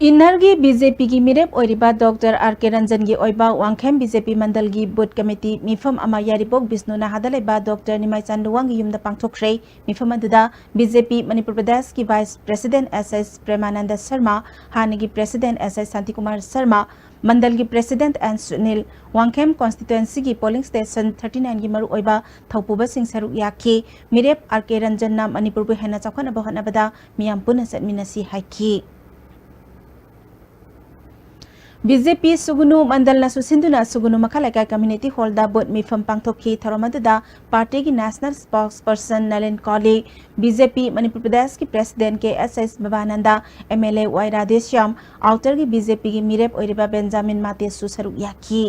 ꯏꯟꯅꯔꯒꯤ ꯕꯤ ꯖꯦ ꯄꯤꯒꯤ ꯃꯤꯔꯦꯞ ꯑꯣꯏꯔꯤꯕ ꯗꯣꯛꯇꯔ ꯑꯥꯔ ꯀꯦ ꯔꯟꯖꯟꯒꯤ ꯑꯣꯏꯕ ꯋꯥꯡꯈꯦꯝ ꯕꯤ ꯖꯦ ꯄꯤ ꯃꯟꯗꯜꯒꯤ ꯕꯨꯊ ꯀꯃꯤꯇꯤ ꯃꯤꯐꯝ ꯑꯃ ꯌꯥꯏꯔꯤꯄꯣꯛ ꯕꯤꯁꯅꯨ ꯅꯍꯥꯗ ꯂꯩꯕ ꯗꯣꯛꯇꯔ ꯅꯤꯃꯥꯏꯆꯥꯟ ꯂꯨꯋꯥꯡꯒꯤ ꯌꯨꯝꯗ ꯄꯥꯡꯊꯣꯛꯈ꯭ꯔꯦ꯫ ꯃꯤꯐꯝ ꯑꯗꯨꯗ ꯕꯤ ꯖꯦ ꯄꯤ ꯃꯅꯤꯄꯨꯔ ꯄ꯭ꯔꯗꯦꯁꯀꯤ vice president S S Premananda Sharma, ꯍꯥꯟꯅꯒꯤ president S I Shantikumar Sharma, ꯃꯟꯗꯜꯒꯤ ꯄ꯭ꯔꯦꯁꯤꯗꯦꯟꯠ ꯑꯦꯟ ꯁꯨꯅꯤꯜ, ꯋꯥꯡꯈꯦꯝ ꯀꯣꯟꯁꯇꯤꯇ꯭ꯋꯦꯟꯁꯤꯒꯤ ꯄꯣꯂꯤꯡ ꯁ꯭ꯇꯦꯁꯟ ꯊꯥꯔꯇꯤ ꯅꯥꯏꯟꯒꯤ ꯃꯔꯨꯑꯣꯏꯕ ꯊꯧꯄꯨꯕꯁꯤꯡ ꯁꯔꯨꯛ ꯌꯥꯈꯤ꯫ ꯃꯤꯔꯦꯞ ꯑꯥꯔ ꯀꯦ ꯔꯟꯖꯟꯅ ꯃꯅꯤꯄꯨꯔꯕꯨ ꯍꯦꯟꯅ ꯆꯥꯎꯈꯠꯅꯕ ꯍꯣꯠꯅꯕꯗ ꯃꯤꯌꯥꯝ ꯄꯨꯟꯅ ꯆꯠꯃꯤꯟꯅꯁꯤ ꯍꯥꯏꯈꯤ꯫ ꯕꯤ ꯖꯦ ꯄꯤ ꯁꯨꯒꯨꯅꯨ ꯃꯟꯗꯜꯅꯁꯨ ꯁꯤꯟꯗꯨꯅ ꯁꯨꯒꯨꯅꯨ ꯃꯈꯥ ꯂꯩꯀꯥꯏ ꯀꯝꯃ꯭ꯌꯨꯅꯤꯇꯤ ꯍꯣꯜꯗ ꯕꯨꯊ ꯃꯤꯐꯝ ꯄꯥꯡꯊꯣꯛꯈꯤ꯫ ꯊꯧꯔꯝ ꯑꯗꯨꯗ ꯄꯥꯔꯇꯤꯒꯤ national spokesperson Nalin Kohli, B J P Manipur ꯄ꯭ꯔꯗꯦꯁꯀꯤ president K S S Babananda, M L A Y Radheshyam, ꯑꯥꯎꯇꯔꯒꯤ ꯕꯤ ꯖꯦ ꯄꯤꯒꯤ ꯃꯤꯔꯦꯞ ꯑꯣꯏꯔꯤꯕ ꯕꯦꯟꯖꯥꯃꯤꯟ ꯃꯥꯇꯦꯁꯨ ꯁꯔꯨꯛ ꯌꯥꯈꯤ꯫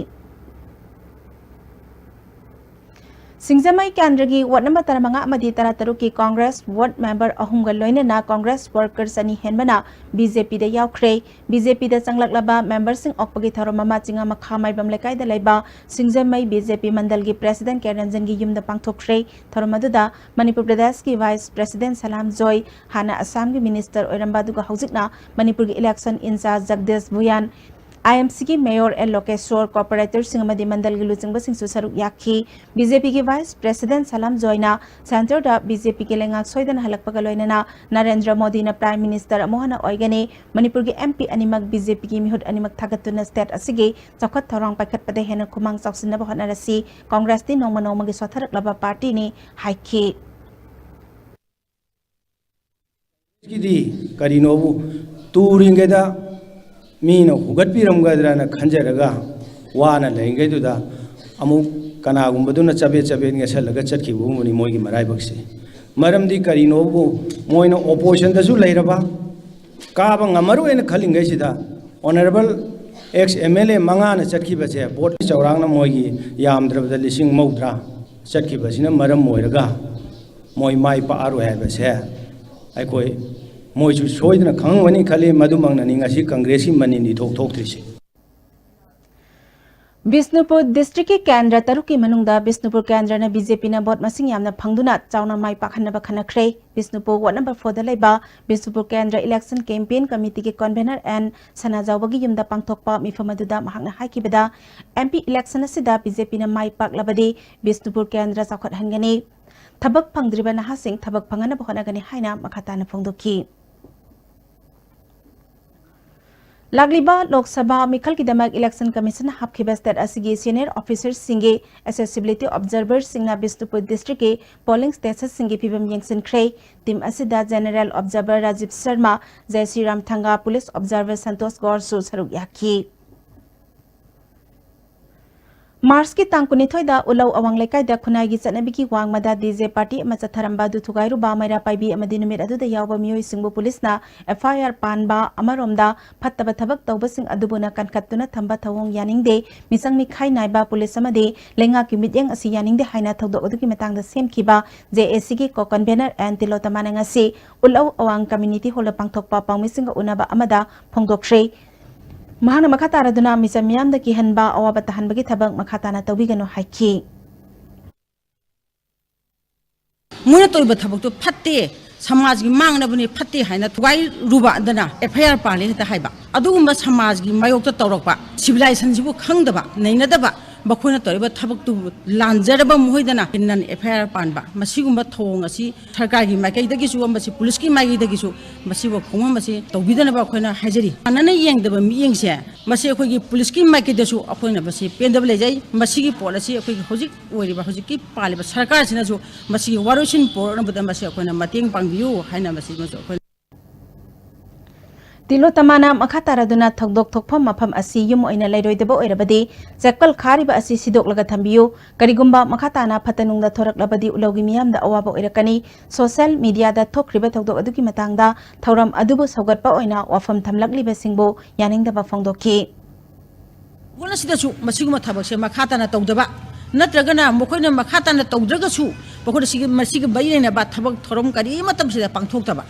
ꯁꯤꯡꯖꯃꯩ ꯀꯦꯟꯗ꯭ꯔꯒꯤ ꯋꯥꯔꯗ ꯅꯝꯕꯔ ꯇꯔꯥꯃꯉꯥ ꯑꯃꯗꯤ ꯇꯔꯥꯇꯔꯨꯛꯀꯤ ꯀꯣꯡꯒ꯭ꯔꯦꯁ ꯋꯥꯔꯗ ꯃꯦꯝꯕꯔ ꯑꯍꯨꯝꯒ ꯂꯣꯏꯅꯅ ꯀꯣꯡꯒ꯭ꯔꯦꯁ ꯋꯥꯔꯀꯔ ꯆꯅꯤ ꯍꯦꯟꯕꯅ ꯕꯤ ꯖꯦ ꯄꯤꯗ ꯌꯥꯎꯈ꯭ꯔꯦ꯫ ꯕꯤ ꯖꯦ ꯄꯤꯗ ꯆꯪꯂꯛꯂꯕ ꯃꯦꯝꯕꯔꯁꯤꯡ ꯑꯣꯛꯄꯒꯤ ꯊꯧꯔꯝ ꯑꯃ ꯆꯤꯉꯥꯃꯈꯥ ꯃꯥꯏꯕꯝ ꯂꯩꯀꯥꯏꯗ ꯂꯩꯕ ꯁꯤꯡꯖꯃꯩ ꯕꯤ ꯖꯦ ꯄꯤ ꯃꯟꯗꯜꯒꯤ ꯄ꯭ꯔꯦꯁꯤꯗꯦꯟꯠ ꯀꯦ ꯔꯟꯖꯟꯒꯤ ꯌꯨꯝꯗ ꯄꯥꯡꯊꯣꯛꯈ꯭ꯔꯦ꯫ ꯊꯧꯔꯝ ꯑꯗꯨꯗ ꯃꯅꯤꯄꯨꯔ ꯄ꯭ꯔꯗꯦꯁꯀꯤ ꯚꯥꯏꯁ ꯄ꯭ꯔꯦꯁꯤꯗꯦꯟꯠ ꯁꯂꯥꯝ ꯖꯣꯏ, ꯍꯥꯟꯅ ꯑꯁꯥꯝꯒꯤ ꯃꯤꯅꯤꯁꯇꯔ ꯑꯣꯏꯔꯝꯕ ꯑꯗꯨꯒ ꯍꯧꯖꯤꯛꯅ ꯃꯅꯤꯄꯨꯔꯒꯤ ꯏꯂꯦꯛꯁꯟ ꯏꯟꯆꯥꯔꯖ ꯖꯒꯗꯤꯁ ꯚꯨꯌꯥꯟ, ꯑꯥꯏ ꯑꯦꯝ ꯁꯤꯒꯤ ꯃꯦꯌꯣꯔ ꯑꯦꯜ ꯂꯣꯀꯦꯁꯣꯔ, ꯀꯣꯔꯄꯣꯔꯦꯇꯔꯁꯤꯡ ꯑꯃꯗꯤ ꯃꯟꯗꯜꯒꯤ ꯂꯨꯆꯤꯡꯕꯁꯤꯡꯁꯨ ꯁꯔꯨꯛ ꯌꯥꯈꯤ꯫ ꯕꯤ ꯖꯦ ꯄꯤꯒꯤ ꯚꯥꯏꯁ ꯄ꯭ꯔꯦꯁꯤꯗꯦꯟꯠ ꯁꯂꯥꯝ ꯖꯣꯏꯅ ꯁꯦꯟꯇꯔꯗ ꯕꯤ ꯖꯦ ꯄꯤꯒꯤ ꯂꯩꯉꯥꯛ ꯁꯣꯏꯗꯅ ꯍꯜꯂꯛꯄꯒ ꯂꯣꯏꯅꯅ ꯅꯔꯦꯟꯗ꯭ꯔ ꯃꯣꯗꯤꯅ ꯄ꯭ꯔꯥꯏꯝ ꯃꯤꯅꯤꯁꯇꯔ ꯑꯃꯨꯛ ꯍꯟꯅ ꯑꯣꯏꯒꯅꯤ, ꯃꯅꯤꯄꯨꯔꯒꯤ ꯑꯦꯝ ꯄꯤ ꯑꯅꯤꯃꯛ ꯕꯤ ꯖꯦ ꯄꯤꯒꯤ ꯃꯤꯍꯨꯠ ꯑꯅꯤꯃꯛ ꯊꯥꯒꯠꯇꯨꯅ ꯁ꯭ꯇꯦꯠ ꯑꯁꯤꯒꯤ ꯆꯥꯎꯈꯠ ꯊꯧꯔꯥꯡ ꯄꯥꯏꯈꯠꯄꯗ ꯍꯦꯟꯅ ꯈꯨꯃꯥꯡ ꯆꯥꯎꯁꯤꯟꯅꯕ ꯍꯣꯠꯅꯔꯁꯤ, ꯀꯣꯡꯒ꯭ꯔꯦꯁꯇꯤ ꯅꯣꯡꯃ ꯅꯣꯡꯃꯒꯤ ꯁꯣꯠꯊꯔꯛꯂꯕ ꯄꯥꯔꯇꯤꯅꯤ ꯍꯥꯏꯈꯤ꯫ ꯀꯤꯗꯤ ꯀꯔꯤꯅꯣꯕꯨ ꯇꯨꯔꯤꯉꯩꯗ ꯃꯤꯅ ꯍꯨꯒꯠꯄꯤꯔꯝꯒꯗ꯭ꯔꯅ ꯈꯟꯖꯔꯒ ꯋꯥꯅ ꯂꯩꯔꯤꯉꯩꯗꯨꯗ ꯑꯃꯨꯛ ꯀꯅꯥꯒꯨꯝꯕꯗꯨꯅ ꯆꯕꯦꯠ ꯆꯕꯦꯠ ꯉꯦꯁꯜꯂꯒ ꯆꯠꯈꯤꯕꯒꯨꯝꯕꯅꯤ ꯃꯣꯏꯒꯤ ꯃꯔꯥꯏꯕꯛꯁꯦ꯫ ꯃꯔꯝꯗꯤ ꯀꯔꯤꯅꯣꯕꯨ ꯃꯣꯏꯅ ꯑꯣꯄꯣꯖꯤꯁꯟꯗꯁꯨ ꯂꯩꯔꯕ, ꯀꯥꯕ ꯉꯝꯃꯔꯣꯏꯅ ꯈꯜꯂꯤꯉꯩꯁꯤꯗ honourable ex M L A ꯃꯉꯥꯅ ꯆꯠꯈꯤꯕꯁꯦ, ꯚꯣꯠ ꯆꯥꯎꯔꯥꯛꯅ ꯃꯣꯏꯒꯤ ꯌꯥꯝꯗ꯭ꯔꯕꯗ ꯂꯤꯁꯤꯡ ꯃꯧꯗ꯭ꯔꯥ ꯆꯠꯈꯤꯕꯁꯤꯅ ꯃꯔꯝ ꯑꯣꯏꯔꯒ ꯃꯣꯏ ꯃꯥꯏ ꯄꯥꯛꯑꯔꯣꯏ ꯍꯥꯏꯕꯁꯦ ꯑꯩꯈꯣꯏ, ꯃꯣꯏꯁꯨ ꯁꯣꯏꯗꯅ ꯈꯪꯉꯝꯒꯅꯤ ꯈꯜꯂꯤ꯫ ꯃꯗꯨꯃꯛꯅꯅꯤ ꯉꯁꯤ ꯀꯪꯒ꯭ꯔꯦꯁꯀꯤ ꯃꯅꯤꯟ ꯏꯊꯣꯛ ꯊꯣꯛꯇ꯭ꯔꯤꯁꯦ꯫ ꯕꯤꯁꯅꯨꯄꯨꯔ ꯗꯤꯁꯇ꯭ꯔꯤꯛꯀꯤ ꯀꯦꯟꯗ꯭ꯔ ꯇꯔꯨꯛꯀꯤ ꯃꯅꯨꯡꯗ ꯕꯤꯁꯅꯨꯄꯨꯔ ꯀꯦꯟꯗ꯭ꯔꯅ ꯕꯤ ꯖꯦ ꯄꯤꯅ ꯚꯣꯠ ꯃꯁꯤꯡ ꯌꯥꯝꯅ ꯐꯪꯗꯨꯅ ꯆꯥꯎꯅ ꯃꯥꯏ ꯄꯥꯛꯍꯟꯅꯕ ꯈꯟꯅꯈ꯭ꯔꯦ꯫ ꯕꯤꯁꯅꯨꯄꯨꯔ ꯋꯥꯔꯗ ꯅꯝꯕꯔ ꯐꯣꯔꯗ ꯂꯩꯕ ꯕꯤꯁꯅꯨꯄꯨꯔ ꯀꯦꯟꯗ꯭ꯔ ꯏꯂꯦꯛꯁꯟ ꯀꯦꯝꯄꯦꯟ ꯀꯃꯤꯇꯤꯒꯤ ꯀꯟꯚꯦꯅꯔ ꯑꯦꯟ ꯁꯅꯥꯖꯥꯎꯕꯒꯤ ꯌꯨꯝꯗ ꯄꯥꯡꯊꯣꯛꯄ ꯃꯤꯐꯝ ꯑꯗꯨꯗ ꯃꯍꯥꯛꯅ ꯍꯥꯏꯈꯤꯕꯗ, ꯑꯦꯝ ꯄꯤ ꯏꯂꯦꯛꯁꯟ ꯑꯁꯤꯗ ꯕꯤ ꯖꯦ ꯄꯤꯅ ꯃꯥꯏ ꯄꯥꯛꯂꯕꯗꯤ ꯕꯤꯁꯅꯨꯄꯨꯔ ꯀꯦꯟꯗ꯭ꯔ ꯆꯥꯎꯈꯠꯍꯟꯒꯅꯤ꯫ ꯊꯕꯛ ꯐꯪꯗ꯭ꯔꯤꯕ ꯅꯍꯥꯁꯤꯡ ꯊꯕꯛ ꯐꯪꯍꯟꯅꯕ ꯍꯣꯠꯅꯒꯅꯤ ꯍꯥꯏꯅ ꯃꯈꯥ ꯇꯥꯅ ꯐꯣꯡꯗꯣꯛꯈꯤ꯫ ꯂꯥꯛꯂꯤꯕ ꯂꯣꯛ ꯁꯚꯥ ꯃꯤꯈꯜꯒꯤꯗꯃꯛ ꯏꯂꯦꯛꯁꯟ ꯀꯃꯤꯁꯟꯅ ꯍꯥꯞꯈꯤꯕ ꯁ꯭ꯇꯦꯠ ꯑꯁꯤꯒꯤ ꯁꯦꯅꯤꯌꯔ ꯑꯣꯐꯤꯁꯔꯁꯤꯡꯒꯤ ꯑꯦꯛꯁꯦꯁꯤꯕꯤꯂꯤꯇꯤ ꯑꯣꯕꯖꯔꯚꯔꯁꯤꯡꯅ ꯕꯤꯁꯅꯨꯄꯨꯔ ꯗꯤꯁꯇ꯭ꯔꯤꯛꯀꯤ ꯄꯣꯂꯤꯡ ꯁ꯭ꯇꯦꯁꯟꯁꯤꯡꯒꯤ ꯐꯤꯕꯝ ꯌꯦꯡꯁꯤꯟꯈ꯭ꯔꯦ꯫ ꯇꯤꯝ ꯑꯁꯤꯗ ꯖꯦꯅꯔꯦꯜ ꯑꯣꯕꯖꯔꯚꯔ ꯔꯥꯖꯤꯕ ꯁꯔꯃ, ꯖꯦ ꯁꯤ ꯔꯥꯝꯊꯪꯒꯥ, ꯄꯨꯂꯤꯁ ꯑꯣꯕꯖꯔꯚꯔ ꯁꯟꯇꯣꯁ ꯒꯧꯔꯁꯨ ꯁꯔꯨꯛ ꯌꯥꯈꯤ꯫ ꯃꯥꯔꯆꯀꯤ ꯇꯥꯡ ꯀꯨꯟꯅꯤꯊꯣꯏꯗ ꯎꯂꯧ ꯑꯋꯥꯡ ꯂꯩꯀꯥꯏꯗ ꯈꯨꯟꯅꯥꯏꯒꯤ ꯆꯠꯅꯕꯤꯒꯤ ꯋꯥꯡꯃꯗ ꯗꯤ ꯖꯦ ꯄꯥꯔꯇꯤ ꯑꯃ ꯆꯠꯊꯔꯝꯕ ꯑꯗꯨ ꯊꯨꯒꯥꯏꯔꯨꯕ ꯃꯩꯔꯥ ꯄꯥꯏꯕꯤ ꯑꯃꯗꯤ ꯅꯨꯃꯤꯠ ꯑꯗꯨꯗ ꯌꯥꯎꯕ ꯃꯤꯑꯣꯏꯁꯤꯡꯕꯨ ꯄꯨꯂꯤꯁꯅ ꯑꯦꯐ ꯑꯥꯏ ꯑꯥꯔ ꯄꯥꯟꯕ ꯑꯃꯔꯣꯝꯗ, ꯐꯠꯇꯕ ꯊꯕꯛ ꯇꯧꯕꯁꯤꯡ ꯑꯗꯨꯕꯨꯅ ꯀꯟꯈꯠꯇꯨꯅ ꯊꯝꯕ ꯊꯧꯑꯣꯡ ꯌꯥꯅꯤꯡꯗꯦ, ꯃꯤꯆꯪ ꯃꯤꯈꯥꯏ ꯅꯥꯏꯕ ꯄꯨꯂꯤꯁ ꯑꯃꯗꯤ ꯂꯩꯉꯥꯛꯀꯤ ꯃꯤꯠꯌꯦꯡ ꯑꯁꯤ ꯌꯥꯅꯤꯡꯗꯦ ꯍꯥꯏꯅ ꯊꯧꯗꯣꯛ ꯑꯗꯨꯒꯤ ꯃꯇꯥꯡꯗ ꯁꯦꯝꯈꯤꯕ ꯖꯦ ꯑꯦ ꯁꯤꯒꯤ ꯀꯣ ꯀꯟꯚꯦꯅꯔ ꯑꯦꯟ ꯇꯤꯂꯣꯇꯃꯥꯅ ꯉꯁꯤ ꯎꯂꯧ ꯑꯋꯥꯡ ꯀꯝꯃ꯭ꯌꯨꯅꯤꯇꯤ ꯍꯣꯜꯗ ꯄꯥꯡꯊꯣꯛꯄ ꯄꯥꯎꯃꯤꯁꯤꯡꯒ ꯎꯅꯕ ꯑꯃꯗ ꯐꯣꯡꯗꯣꯛꯈ꯭ꯔꯦ꯫ ꯃꯍꯥꯛꯅ ꯃꯈꯥ ꯇꯥꯔꯗꯨꯅ ꯃꯤꯆꯝ ꯃꯤꯌꯥꯝꯗ ꯀꯤꯍꯟꯕ, ꯑꯋꯥꯕ ꯇꯥꯍꯟꯕꯒꯤ ꯊꯕꯛ ꯃꯈꯥ ꯇꯥꯅ ꯇꯧꯕꯤꯒꯅꯨ ꯍꯥꯏꯈꯤ꯫ ꯃꯣꯏꯅ ꯇꯧꯔꯤꯕ ꯊꯕꯛꯇꯣ ꯐꯠꯇꯦ, ꯁꯃꯥꯖꯒꯤ ꯃꯥꯡꯅꯕꯅꯤ, ꯐꯠꯇꯦ ꯍꯥꯏꯅ ꯊꯨꯒꯥꯏꯔꯨꯕ ꯑꯗꯨꯅ ꯑꯦꯐ ꯑꯥꯏ ꯑꯥꯔ ꯄꯥꯜꯂꯦ ꯍꯦꯛꯇ ꯍꯥꯏꯕ꯫ ꯑꯗꯨꯒꯨꯝꯕ ꯁꯃꯥꯖꯒꯤ ꯃꯥꯌꯣꯛꯇ ꯇꯧꯔꯛꯄ, ꯁꯤꯚꯤꯂꯥꯏꯖꯦꯁꯟꯁꯤꯕꯨ ꯈꯪꯗꯕ, ꯅꯩꯅꯗꯕ, ꯃꯈꯣꯏꯅ ꯇꯧꯔꯤꯕ ꯊꯕꯛꯇꯨꯕꯨ ꯂꯥꯟꯖꯔꯕ ꯃꯈꯣꯏꯗꯅ ꯅꯟ ꯑꯦꯐ ꯑꯥꯏ ꯑꯥꯔ ꯄꯥꯟꯕ, ꯃꯁꯤꯒꯨꯝꯕ ꯊꯧꯑꯣꯡ ꯑꯁꯤ ꯁꯔꯀꯥꯔꯒꯤ ꯃꯥꯏꯀꯩꯗꯒꯤꯁꯨ ꯑꯃꯁꯤ ꯄꯨꯂꯤꯁꯀꯤ ꯃꯥꯏꯀꯩꯗꯒꯤꯁꯨ ꯃꯁꯤꯕꯨ ꯈꯣꯡꯐꯝ ꯑꯁꯤ ꯇꯧꯕꯤꯗꯅꯕ ꯑꯩꯈꯣꯏꯅ ꯍꯥꯏꯖꯔꯤ꯫ ꯃꯥꯟꯅꯅ ꯌꯦꯡꯗꯕ ꯃꯤꯠꯌꯦꯡꯁꯦ ꯃꯁꯤ ꯑꯩꯈꯣꯏꯒꯤ ꯄꯨꯂꯤꯁꯀꯤ ꯃꯥꯏꯀꯩꯗꯁꯨ ꯑꯩꯈꯣꯏꯅ ꯃꯁꯤ ꯄꯦꯟꯗꯕ ꯂꯩꯖꯩ꯫ ꯃꯁꯤꯒꯤ ꯄꯣꯠ ꯑꯁꯤ ꯑꯩꯈꯣꯏꯒꯤ ꯍꯧꯖꯤꯛ ꯑꯣꯏꯔꯤꯕ, ꯍꯧꯖꯤꯛꯀꯤ ꯄꯥꯜꯂꯤꯕ ꯁꯔꯀꯥꯔꯁꯤꯅꯁꯨ ꯃꯁꯤꯒꯤ ꯋꯥꯔꯣꯏꯁꯤꯟ ꯄꯨꯔꯛꯅꯕꯗ ꯃꯁꯤ ꯑꯩꯈꯣꯏꯅ ꯃꯇꯦꯡ ꯄꯥꯡꯕꯤꯌꯨ ꯍꯥꯏꯅ ꯃꯁꯤꯃꯁꯨ ꯑꯩꯈꯣꯏ ꯇꯤꯂꯣꯇꯃꯥꯅ ꯃꯈꯥ ꯇꯥꯔꯗꯨꯅ ꯊꯧꯗꯣꯛ ꯊꯣꯛꯐꯝ ꯃꯐꯝ ꯑꯁꯤ ꯌꯨꯝ ꯑꯣꯏꯅ ꯂꯩꯔꯣꯏꯗꯕ ꯑꯣꯏꯔꯕꯗꯤ ꯆꯦꯛꯄꯜ ꯈꯥꯔꯤꯕ ꯑꯁꯤ ꯁꯤꯗꯣꯛꯂꯒ ꯊꯝꯕꯤꯌꯨ꯫ ꯀꯔꯤꯒꯨꯝꯕ ꯃꯈꯥ ꯇꯥꯅ ꯐꯠꯇ ꯅꯨꯡꯗ ꯊꯣꯔꯛꯂꯕꯗꯤ ꯎꯂꯧꯒꯤ ꯃꯤꯌꯥꯝꯗ ꯑꯋꯥꯕ ꯑꯣꯏꯔꯛꯀꯅꯤ꯫ ꯁꯣꯁꯤꯌꯦꯜ ꯃꯤꯗꯤꯌꯥꯗ ꯊꯣꯛꯈ꯭ꯔꯤꯕ ꯊꯧꯗꯣꯛ ꯑꯗꯨꯒꯤ ꯃꯇꯥꯡꯗ ꯊꯧꯔꯝ ꯑꯗꯨꯕꯨ ꯁꯧꯒꯠꯄ ꯑꯣꯏꯅ ꯋꯥꯐꯝ ꯊꯝꯂꯛꯂꯤꯕꯁꯤꯡꯕꯨ ꯌꯥꯅꯤꯡꯗꯕ ꯐꯣꯡꯗꯣꯛꯈꯤ꯫ ꯃꯈꯣꯏ ꯑꯁꯤꯗꯁꯨ ꯃꯁꯤꯒꯨꯝꯕ ꯊꯕꯛꯁꯦ ꯃꯈꯥ ꯇꯥꯅ ꯇꯧꯗꯕ, ꯅꯠꯇ꯭ꯔꯒꯅ ꯃꯈꯣꯏꯅ ꯃꯈꯥ ꯇꯥꯅ ꯇꯧꯗ꯭ꯔꯒꯁꯨ ꯃꯈꯣꯏꯅ ꯁꯤꯒꯤ, ꯃꯁꯤꯒ ꯃꯔꯤ ꯂꯩꯅꯕ ꯊꯕꯛ ꯊꯧꯔꯝ ꯀꯔꯤ ꯃꯇꯝꯁꯤꯗ ꯄꯥꯡꯊꯣꯛꯇꯕ,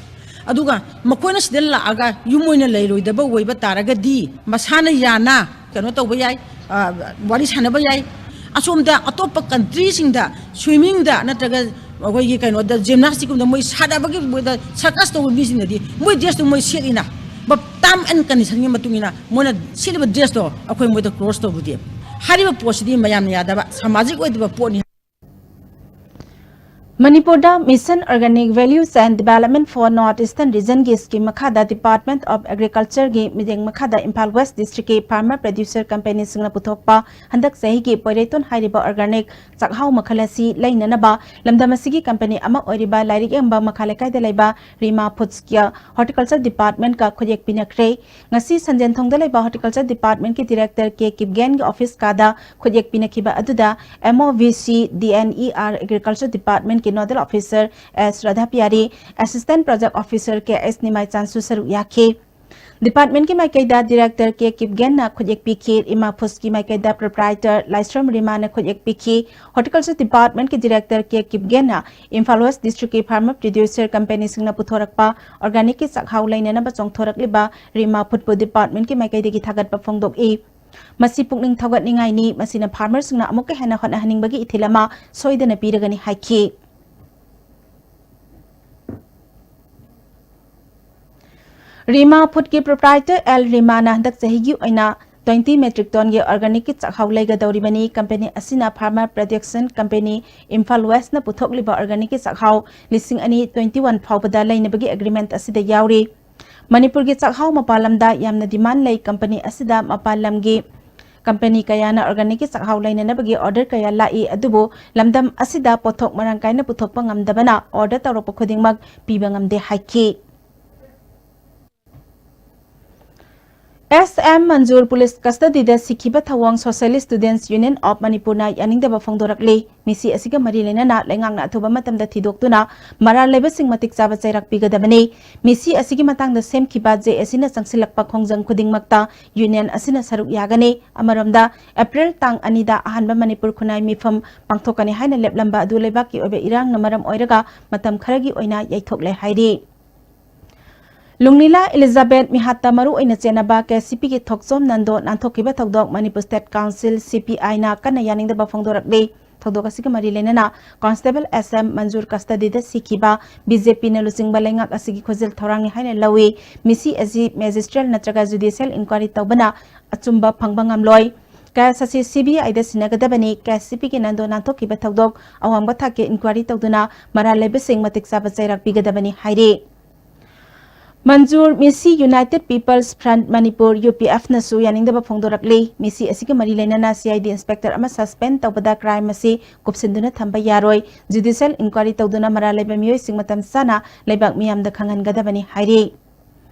ꯑꯗꯨꯒ ꯃꯈꯣꯏꯅ ꯁꯤꯗ ꯂꯥꯛꯑꯒ ꯌꯨꯝ ꯑꯣꯏꯅ ꯂꯩꯔꯣꯏꯗꯕ ꯑꯣꯏꯕ ꯇꯥꯔꯒꯗꯤ ꯃꯁꯥꯅ ꯌꯥꯅ ꯀꯩꯅꯣ ꯇꯧꯕ ꯌꯥꯏ꯫ ꯋꯥꯔꯤ ꯁꯥꯟꯅꯕ ꯌꯥꯏ꯫ ꯑꯁꯣꯝꯗ ꯑꯇꯣꯞꯄ ꯀꯟꯇ꯭ꯔꯤꯁꯤꯡꯗ ꯁ꯭ꯋꯤꯃꯤꯡꯗ ꯅꯠꯇ꯭ꯔꯒ ꯑꯩꯈꯣꯏꯒꯤ ꯀꯩꯅꯣꯗ ꯖꯤꯝꯅꯥꯁꯇꯤꯛꯀꯨꯝꯕꯗ ꯃꯣꯏ ꯁꯥꯟꯅꯕꯒꯤ ꯃꯣꯏꯗ ꯁꯔꯀꯁ ꯇꯧꯕ ꯃꯤꯁꯤꯡꯅꯗꯤ ꯃꯣꯏ ꯗ꯭ꯔꯦꯁꯇꯨ ꯃꯣꯏ ꯁꯦꯠꯂꯤꯅ꯫ ꯇꯥꯔꯝ ꯑꯦꯟ ꯀꯟꯗꯤꯁꯟꯒꯤ ꯃꯇꯨꯡ ꯏꯟꯅ ꯃꯣꯏꯅ ꯁꯦꯠꯂꯤꯕ ꯗ꯭ꯔꯦꯁꯇꯣ ꯑꯩꯈꯣꯏ ꯃꯣꯏꯗ ꯀ꯭ꯔꯣꯁ ꯇꯧꯕꯗꯤ ꯍꯥꯏꯔꯤꯕ ꯄꯣꯠꯁꯤꯗꯤ ꯃꯌꯥꯝꯅ ꯌꯥꯗꯕ ꯁꯃꯥꯖꯤꯛ ꯑꯣꯏꯗꯕ ꯄꯣꯠꯅꯤ꯫ ꯃꯅꯤꯄꯨꯔꯗ Mission Organic Value Chain Development for North Eastern Regionꯒꯤ ꯁ꯭ꯀꯤꯝ ꯃꯈꯥꯗ Department of Agricultureꯒꯤ ꯃꯤꯠꯌꯦꯡ ꯃꯈꯥꯗ ꯏꯝꯐꯥꯜ ꯋꯦꯁ ꯗꯤꯁꯇ꯭ꯔꯤꯛꯀꯤ ꯐꯥꯔꯃꯔ ꯄ꯭ꯔꯗ꯭ꯌꯨꯁꯔ ꯀꯝꯄꯦꯅꯤꯁꯤꯡꯅ ꯄꯨꯊꯣꯛꯄ ꯍꯟꯗꯛ ꯆꯍꯤꯒꯤ ꯄꯣꯏꯔꯩꯇꯣꯟ ꯍꯥꯏꯔꯤꯕ ꯑꯣꯔꯒꯥꯅꯤꯛ ꯆꯥꯛꯍꯥꯎ ꯃꯈꯜ ꯑꯁꯤ ꯂꯩꯅꯅꯕ ꯂꯝꯗꯝ ꯑꯁꯤꯒꯤ ꯀꯝꯄꯦꯅꯤ ꯑꯃ ꯑꯣꯏꯔꯤꯕ ꯂꯥꯏꯔꯤꯛ ꯌꯦꯡꯕ ꯃꯈꯥ ꯂꯩꯀꯥꯏꯗ ꯂꯩꯕ ꯔꯤꯃꯥ ꯐꯨꯗꯁꯀꯤ ꯍꯣꯔꯇꯤꯀꯜꯆꯔ ꯗꯤꯄꯥꯔꯠꯃꯦꯟꯠꯀ ꯈꯨꯠꯌꯦꯛ ꯄꯤꯅꯈ꯭ꯔꯦ꯫ ꯉꯁꯤ ꯁꯟꯖꯦꯟꯊꯣꯡꯗ ꯂꯩꯕ ꯍꯣꯔꯇꯤꯀꯜꯆꯔ ꯗꯤꯄꯥꯔꯠꯃꯦꯟꯠꯀꯤ ꯗꯤꯔꯦꯛꯇꯔ ꯀꯦ ꯀꯤꯞꯒꯦꯟꯒꯤ ꯑꯣꯐꯤꯁ ꯀꯥꯗ ꯈꯨꯠꯌꯦꯛ ꯄꯤꯅꯈꯤꯕ ꯑꯗꯨꯗ MOVC DNER agriculture ꯗꯤꯄꯥꯔꯠꯃꯦꯟꯠꯀꯤ nodal officer ꯑꯦꯁ ꯔꯥꯙꯥꯄꯤꯌꯥꯔꯤ, ꯑꯦꯁꯤꯁꯇꯦꯟꯠ ꯄ꯭ꯔꯣꯖꯦꯛ ꯑꯣꯐꯤꯁꯔ ꯀꯦ ꯑꯦꯁ ꯅꯤꯃꯥꯏꯆꯥꯟꯁꯨ ꯁꯔꯨꯛ ꯌꯥꯈꯤ꯫ ꯗꯤꯄꯥꯔꯠꯃꯦꯟꯠꯀꯤ ꯃꯥꯏꯀꯩꯗ ꯗꯤꯔꯦꯛꯇꯔ ꯀꯦ ꯀꯤꯞꯒꯦꯟꯅ ꯈꯨꯠꯌꯦꯛ ꯄꯤꯈꯤ꯫ ꯏꯃꯥ ꯐꯨꯗꯁꯀꯤ ꯃꯥꯏꯀꯩꯗ ꯄ꯭ꯔꯣꯄ꯭ꯔꯥꯏꯇꯔ ꯂꯥꯏꯁ꯭ꯔꯝ ꯔꯤꯃꯥꯅ ꯈꯨꯠꯌꯦꯛ ꯄꯤꯈꯤ꯫ ꯍꯣꯔꯇꯤꯀꯜꯆꯔ ꯗꯤꯄꯥꯔꯠꯃꯦꯟꯠꯀꯤ ꯗꯤꯔꯦꯛꯇꯔ ꯀꯦ ꯀꯤꯞꯒꯦꯟꯅ ꯏꯝꯐꯥꯜ ꯋꯦꯁ ꯗꯤꯁꯇ꯭ꯔꯤꯛꯀꯤ ꯐꯥꯔꯃꯔ ꯄ꯭ꯔꯗ꯭ꯌꯨꯁꯔ ꯀꯝꯄꯦꯅꯤꯁꯤꯡꯅ ꯄꯨꯊꯣꯔꯛꯄ ꯑꯣꯔꯒꯥꯅꯤꯛꯀꯤ ꯆꯥꯛꯍꯥꯎ ꯂꯩꯅꯅꯕ ꯆꯣꯡꯊꯣꯔꯛꯂꯤꯕ ꯔꯤꯃꯥ ꯐꯨꯗꯄꯨ ꯗꯤꯄꯥꯔꯠꯃꯦꯟꯠꯀꯤ ꯃꯥꯏꯀꯩꯗꯒꯤ ꯊꯥꯒꯠꯄ ꯐꯣꯡꯗꯣꯛꯏ꯫ ꯃꯁꯤ ꯄꯨꯛꯅꯤꯡ ꯊꯧꯒꯠꯅꯤꯡꯉꯥꯏꯅꯤ꯫ ꯃꯁꯤꯅ ꯐꯥꯔꯃꯔꯁꯤꯡꯅ ꯑꯃꯨꯛꯀ ꯍꯦꯟꯅ ꯍꯣꯠꯅꯍꯟꯅꯤꯡꯕꯒꯤ ꯏꯊꯤꯜ ꯑꯃ ꯁꯣꯏꯗꯅ ꯄꯤꯔꯒꯅꯤ ꯍꯥꯏꯈꯤ꯫ ꯔꯤꯃꯥ ꯐꯨꯗꯀꯤ ꯄ꯭ꯔꯣꯄ꯭ꯔꯥꯏꯇꯔ ꯑꯦꯜ ꯔꯤꯃꯥꯅ ꯍꯟꯗꯛ ꯆꯍꯤꯒꯤ ꯑꯣꯏꯅ twenty metric tonꯒꯤ ꯑꯣꯔꯒꯥꯅꯤꯛꯀꯤ ꯆꯥꯛꯍꯥꯎ ꯂꯩꯒꯗꯧꯔꯤꯕꯅꯤ꯫ ꯀꯝꯄꯦꯅꯤ ꯑꯁꯤꯅ ꯐꯥꯔꯃꯔ ꯄ꯭ꯔꯗꯛꯁꯟ ꯀꯝꯄꯦꯅꯤ ꯏꯝꯐꯥꯜ ꯋꯦꯁꯅ ꯄꯨꯊꯣꯛꯂꯤꯕ ꯑꯣꯔꯒꯥꯅꯤꯛꯀꯤ ꯆꯥꯛꯍꯥꯎ ꯂꯤꯁꯤꯡ ꯑꯅꯤ twenty one ꯐꯥꯎꯕꯗ ꯂꯩꯅꯕꯒꯤ ꯑꯦꯒ꯭ꯔꯤꯃꯦꯟꯠ ꯑꯁꯤꯗ ꯌꯥꯎꯔꯤ꯫ ꯃꯅꯤꯄꯨꯔꯒꯤ ꯆꯥꯛꯍꯥꯎ ꯃꯄꯥꯟ ꯂꯝꯗ ꯌꯥꯝꯅ ꯗꯤꯃꯥꯟ ꯂꯩ꯫ ꯀꯝꯄꯦꯅꯤ ꯑꯁꯤꯗ ꯃꯄꯥꯟ ꯂꯝꯒꯤ ꯀꯝꯄꯦꯅꯤ ꯀꯌꯥꯅ ꯑꯣꯔꯒꯥꯅꯤꯛꯀꯤ ꯆꯥꯛꯍꯥꯎ ꯂꯩꯅꯅꯕꯒꯤ ꯑꯣꯔꯗꯔ ꯀꯌꯥ ꯂꯥꯛꯏ, ꯑꯗꯨꯕꯨ ꯂꯝꯗꯝ ꯑꯁꯤꯗ ꯄꯣꯠꯊꯣꯛ ꯃꯔꯥꯡ ꯀꯥꯏꯅ ꯄꯨꯊꯣꯛꯄ ꯉꯝꯗꯕꯅ ꯑꯣꯔꯗꯔ ꯇꯧꯔꯛꯄ ꯈꯨꯗꯤꯡꯃꯛ ꯄꯤꯕ ꯉꯝꯗꯦ ꯍꯥꯏꯈꯤ꯫ ꯑꯦꯁ ꯑꯦꯝ ꯃꯟꯖꯨꯔ ꯄꯨꯂꯤꯁ ꯀꯁꯇꯗꯤꯗ ꯁꯤꯈꯤꯕ ꯊꯧꯑꯣꯡ Socialist Students Union of ꯃꯅꯤꯄꯨꯔꯅ ꯌꯥꯅꯤꯡꯗꯕ ꯐꯣꯡꯗꯣꯔꯛꯂꯤ꯫ ꯃꯤꯁꯤ ꯑꯁꯤꯒ ꯃꯔꯤ ꯂꯩꯅꯅ ꯂꯩꯉꯥꯛꯅ ꯑꯊꯨꯕ ꯃꯇꯝꯗ ꯊꯤꯗꯣꯛꯇꯨꯅ ꯃꯔꯥꯜ ꯂꯩꯕꯁꯤꯡ ꯃꯇꯤꯛ ꯆꯥꯕ ꯆꯩꯔꯥꯛ ꯄꯤꯒꯗꯕꯅꯤ꯫ ꯃꯤꯁꯤ ꯑꯁꯤꯒꯤ ꯃꯇꯥꯡꯗ ꯁꯦꯝꯈꯤꯕ JACꯅ ꯆꯪꯁꯤꯜꯂꯛꯄ ꯈꯣꯡꯖꯪ ꯈꯨꯗꯤꯡꯃꯛꯇ ꯌꯨꯅꯤꯌꯟ ꯑꯁꯤꯅ ꯁꯔꯨꯛ ꯌꯥꯒꯅꯤ꯫ ꯑꯃꯔꯣꯝꯗ, ꯑꯦꯄ꯭ꯔꯤꯜ ꯇꯥꯡ ꯑꯅꯤꯗ ꯑꯍꯥꯟꯕ ꯃꯅꯤꯄꯨꯔ ꯈꯨꯟꯅꯥꯏ ꯃꯤꯐꯝ ꯄꯥꯡꯊꯣꯛꯀꯅꯤ ꯍꯥꯏꯅ ꯂꯦꯞꯂꯝꯕ ꯑꯗꯨ ꯂꯩꯕꯥꯛꯀꯤ ꯑꯣꯏꯕ ꯏꯔꯥꯡꯅ ꯃꯔꯝ ꯑꯣꯏꯔꯒ ꯃꯇꯝ ꯈꯔꯒꯤ ꯑꯣꯏꯅ ꯌꯩꯊꯣꯛꯂꯦ ꯍꯥꯏꯔꯤ꯫ ꯂꯨꯡꯂꯤꯂꯥ ꯏꯂꯤꯖꯥꯕꯦꯠ ꯃꯤꯍꯥꯠꯇ ꯃꯔꯨ ꯑꯣꯏꯅ ꯆꯦꯟꯅꯕ ꯀꯦ ꯁꯤ ꯄꯤꯒꯤ ꯊꯣꯛꯆꯣꯝ ꯅꯟꯗꯣ ꯅꯥꯟꯊꯣꯛꯈꯤꯕ ꯊꯧꯗꯣꯛ ꯃꯅꯤꯄꯨꯔ ꯁ꯭ꯇꯦꯠ ꯀꯥꯎꯟꯁꯤꯜ, ꯁꯤ ꯄꯤ ꯑꯥꯏꯅ ꯀꯟꯅ ꯌꯥꯅꯤꯡꯗꯕ ꯐꯣꯡꯗꯣꯔꯛꯂꯤ꯫ ꯊꯧꯗꯣꯛ ꯑꯁꯤꯒ ꯃꯔꯤ ꯂꯩꯅꯅ ꯀꯣꯟꯁꯇꯦꯕꯜ ꯑꯦꯁ ꯑꯦꯝ ꯃꯟꯖꯨꯔ ꯀꯁꯇꯗꯤꯗ ꯁꯤꯈꯤꯕ ꯕꯤ ꯖꯦ ꯄꯤꯅ ꯂꯨꯆꯤꯡꯕ ꯂꯩꯉꯥꯛ ꯑꯁꯤꯒꯤ ꯈꯨꯖꯤꯜ ꯊꯧꯔꯥꯡꯅꯤ ꯍꯥꯏꯅ ꯂꯧꯏ꯫ ꯃꯤꯁꯤ ꯑꯁꯤ ꯃꯦꯖꯤꯁꯇ꯭ꯔꯦꯠ ꯅꯠꯇ꯭ꯔꯒ ꯖꯨꯗꯤꯁꯤꯌꯦꯜ ꯏꯟꯀ꯭ꯋꯥꯏꯔꯤ ꯇꯧꯕꯅ ꯑꯆꯨꯝꯕ ꯐꯪꯕ ꯉꯝꯂꯣꯏ꯫ ꯀꯦꯁ ꯑꯁꯤ ꯁꯤ ꯕꯤ ꯑꯥꯏꯗ ꯁꯤꯟꯅꯒꯗꯕꯅꯤ꯫ ꯀꯦ ꯁꯤ ꯄꯤꯒꯤ ꯅꯟꯗꯣ ꯅꯥꯟꯊꯣꯛꯈꯤꯕ ꯊꯧꯗꯣꯛ ꯑꯋꯥꯡꯕ ꯊꯥꯛꯀꯤ ꯏꯟꯀ꯭ꯋꯥꯏꯔꯤ ꯇꯧꯗꯨꯅ ꯃꯔꯥꯜ ꯂꯩꯕꯁꯤꯡ ꯃꯇꯤꯛ ꯆꯥꯕ ꯆꯩꯔꯥꯛ ꯄꯤꯒꯗꯕꯅꯤ ꯍꯥꯏꯔꯤ꯫ ꯃꯟꯖꯨꯔ ꯃꯤꯁꯤ united peoples front Manipur, U P ꯑꯦꯐꯅꯁꯨ ꯌꯥꯅꯤꯡꯗꯕ ꯐꯣꯡꯗꯣꯔꯛꯂꯤ꯫ ꯃꯤꯁꯤ ꯑꯁꯤꯒ ꯃꯔꯤ ꯂꯩꯅꯅ ꯁꯤ ꯑꯥꯏ ꯗꯤ ꯏꯟꯁꯄꯦꯛꯇꯔ ꯑꯃ ꯁꯁꯄꯦꯟ ꯇꯧꯕꯗ ꯀ꯭ꯔꯥꯏꯝ ꯑꯁꯤ ꯀꯨꯞꯁꯤꯟꯗꯨꯅ ꯊꯝꯕ ꯌꯥꯔꯣꯏ꯫ ꯖꯨꯗꯤꯁꯤꯌꯦꯜ ꯏꯟꯀ꯭ꯋꯥꯏꯔꯤ ꯇꯧꯗꯨꯅ ꯃꯔꯥꯜ ꯂꯩꯕ ꯃꯤꯑꯣꯏꯁꯤꯡ ꯃꯇꯝ ꯆꯥꯅ ꯂꯩꯕꯥꯛ ꯃꯤꯌꯥꯝꯗ ꯈꯪꯍꯟꯒꯗꯕꯅꯤ ꯍꯥꯏꯔꯤ꯫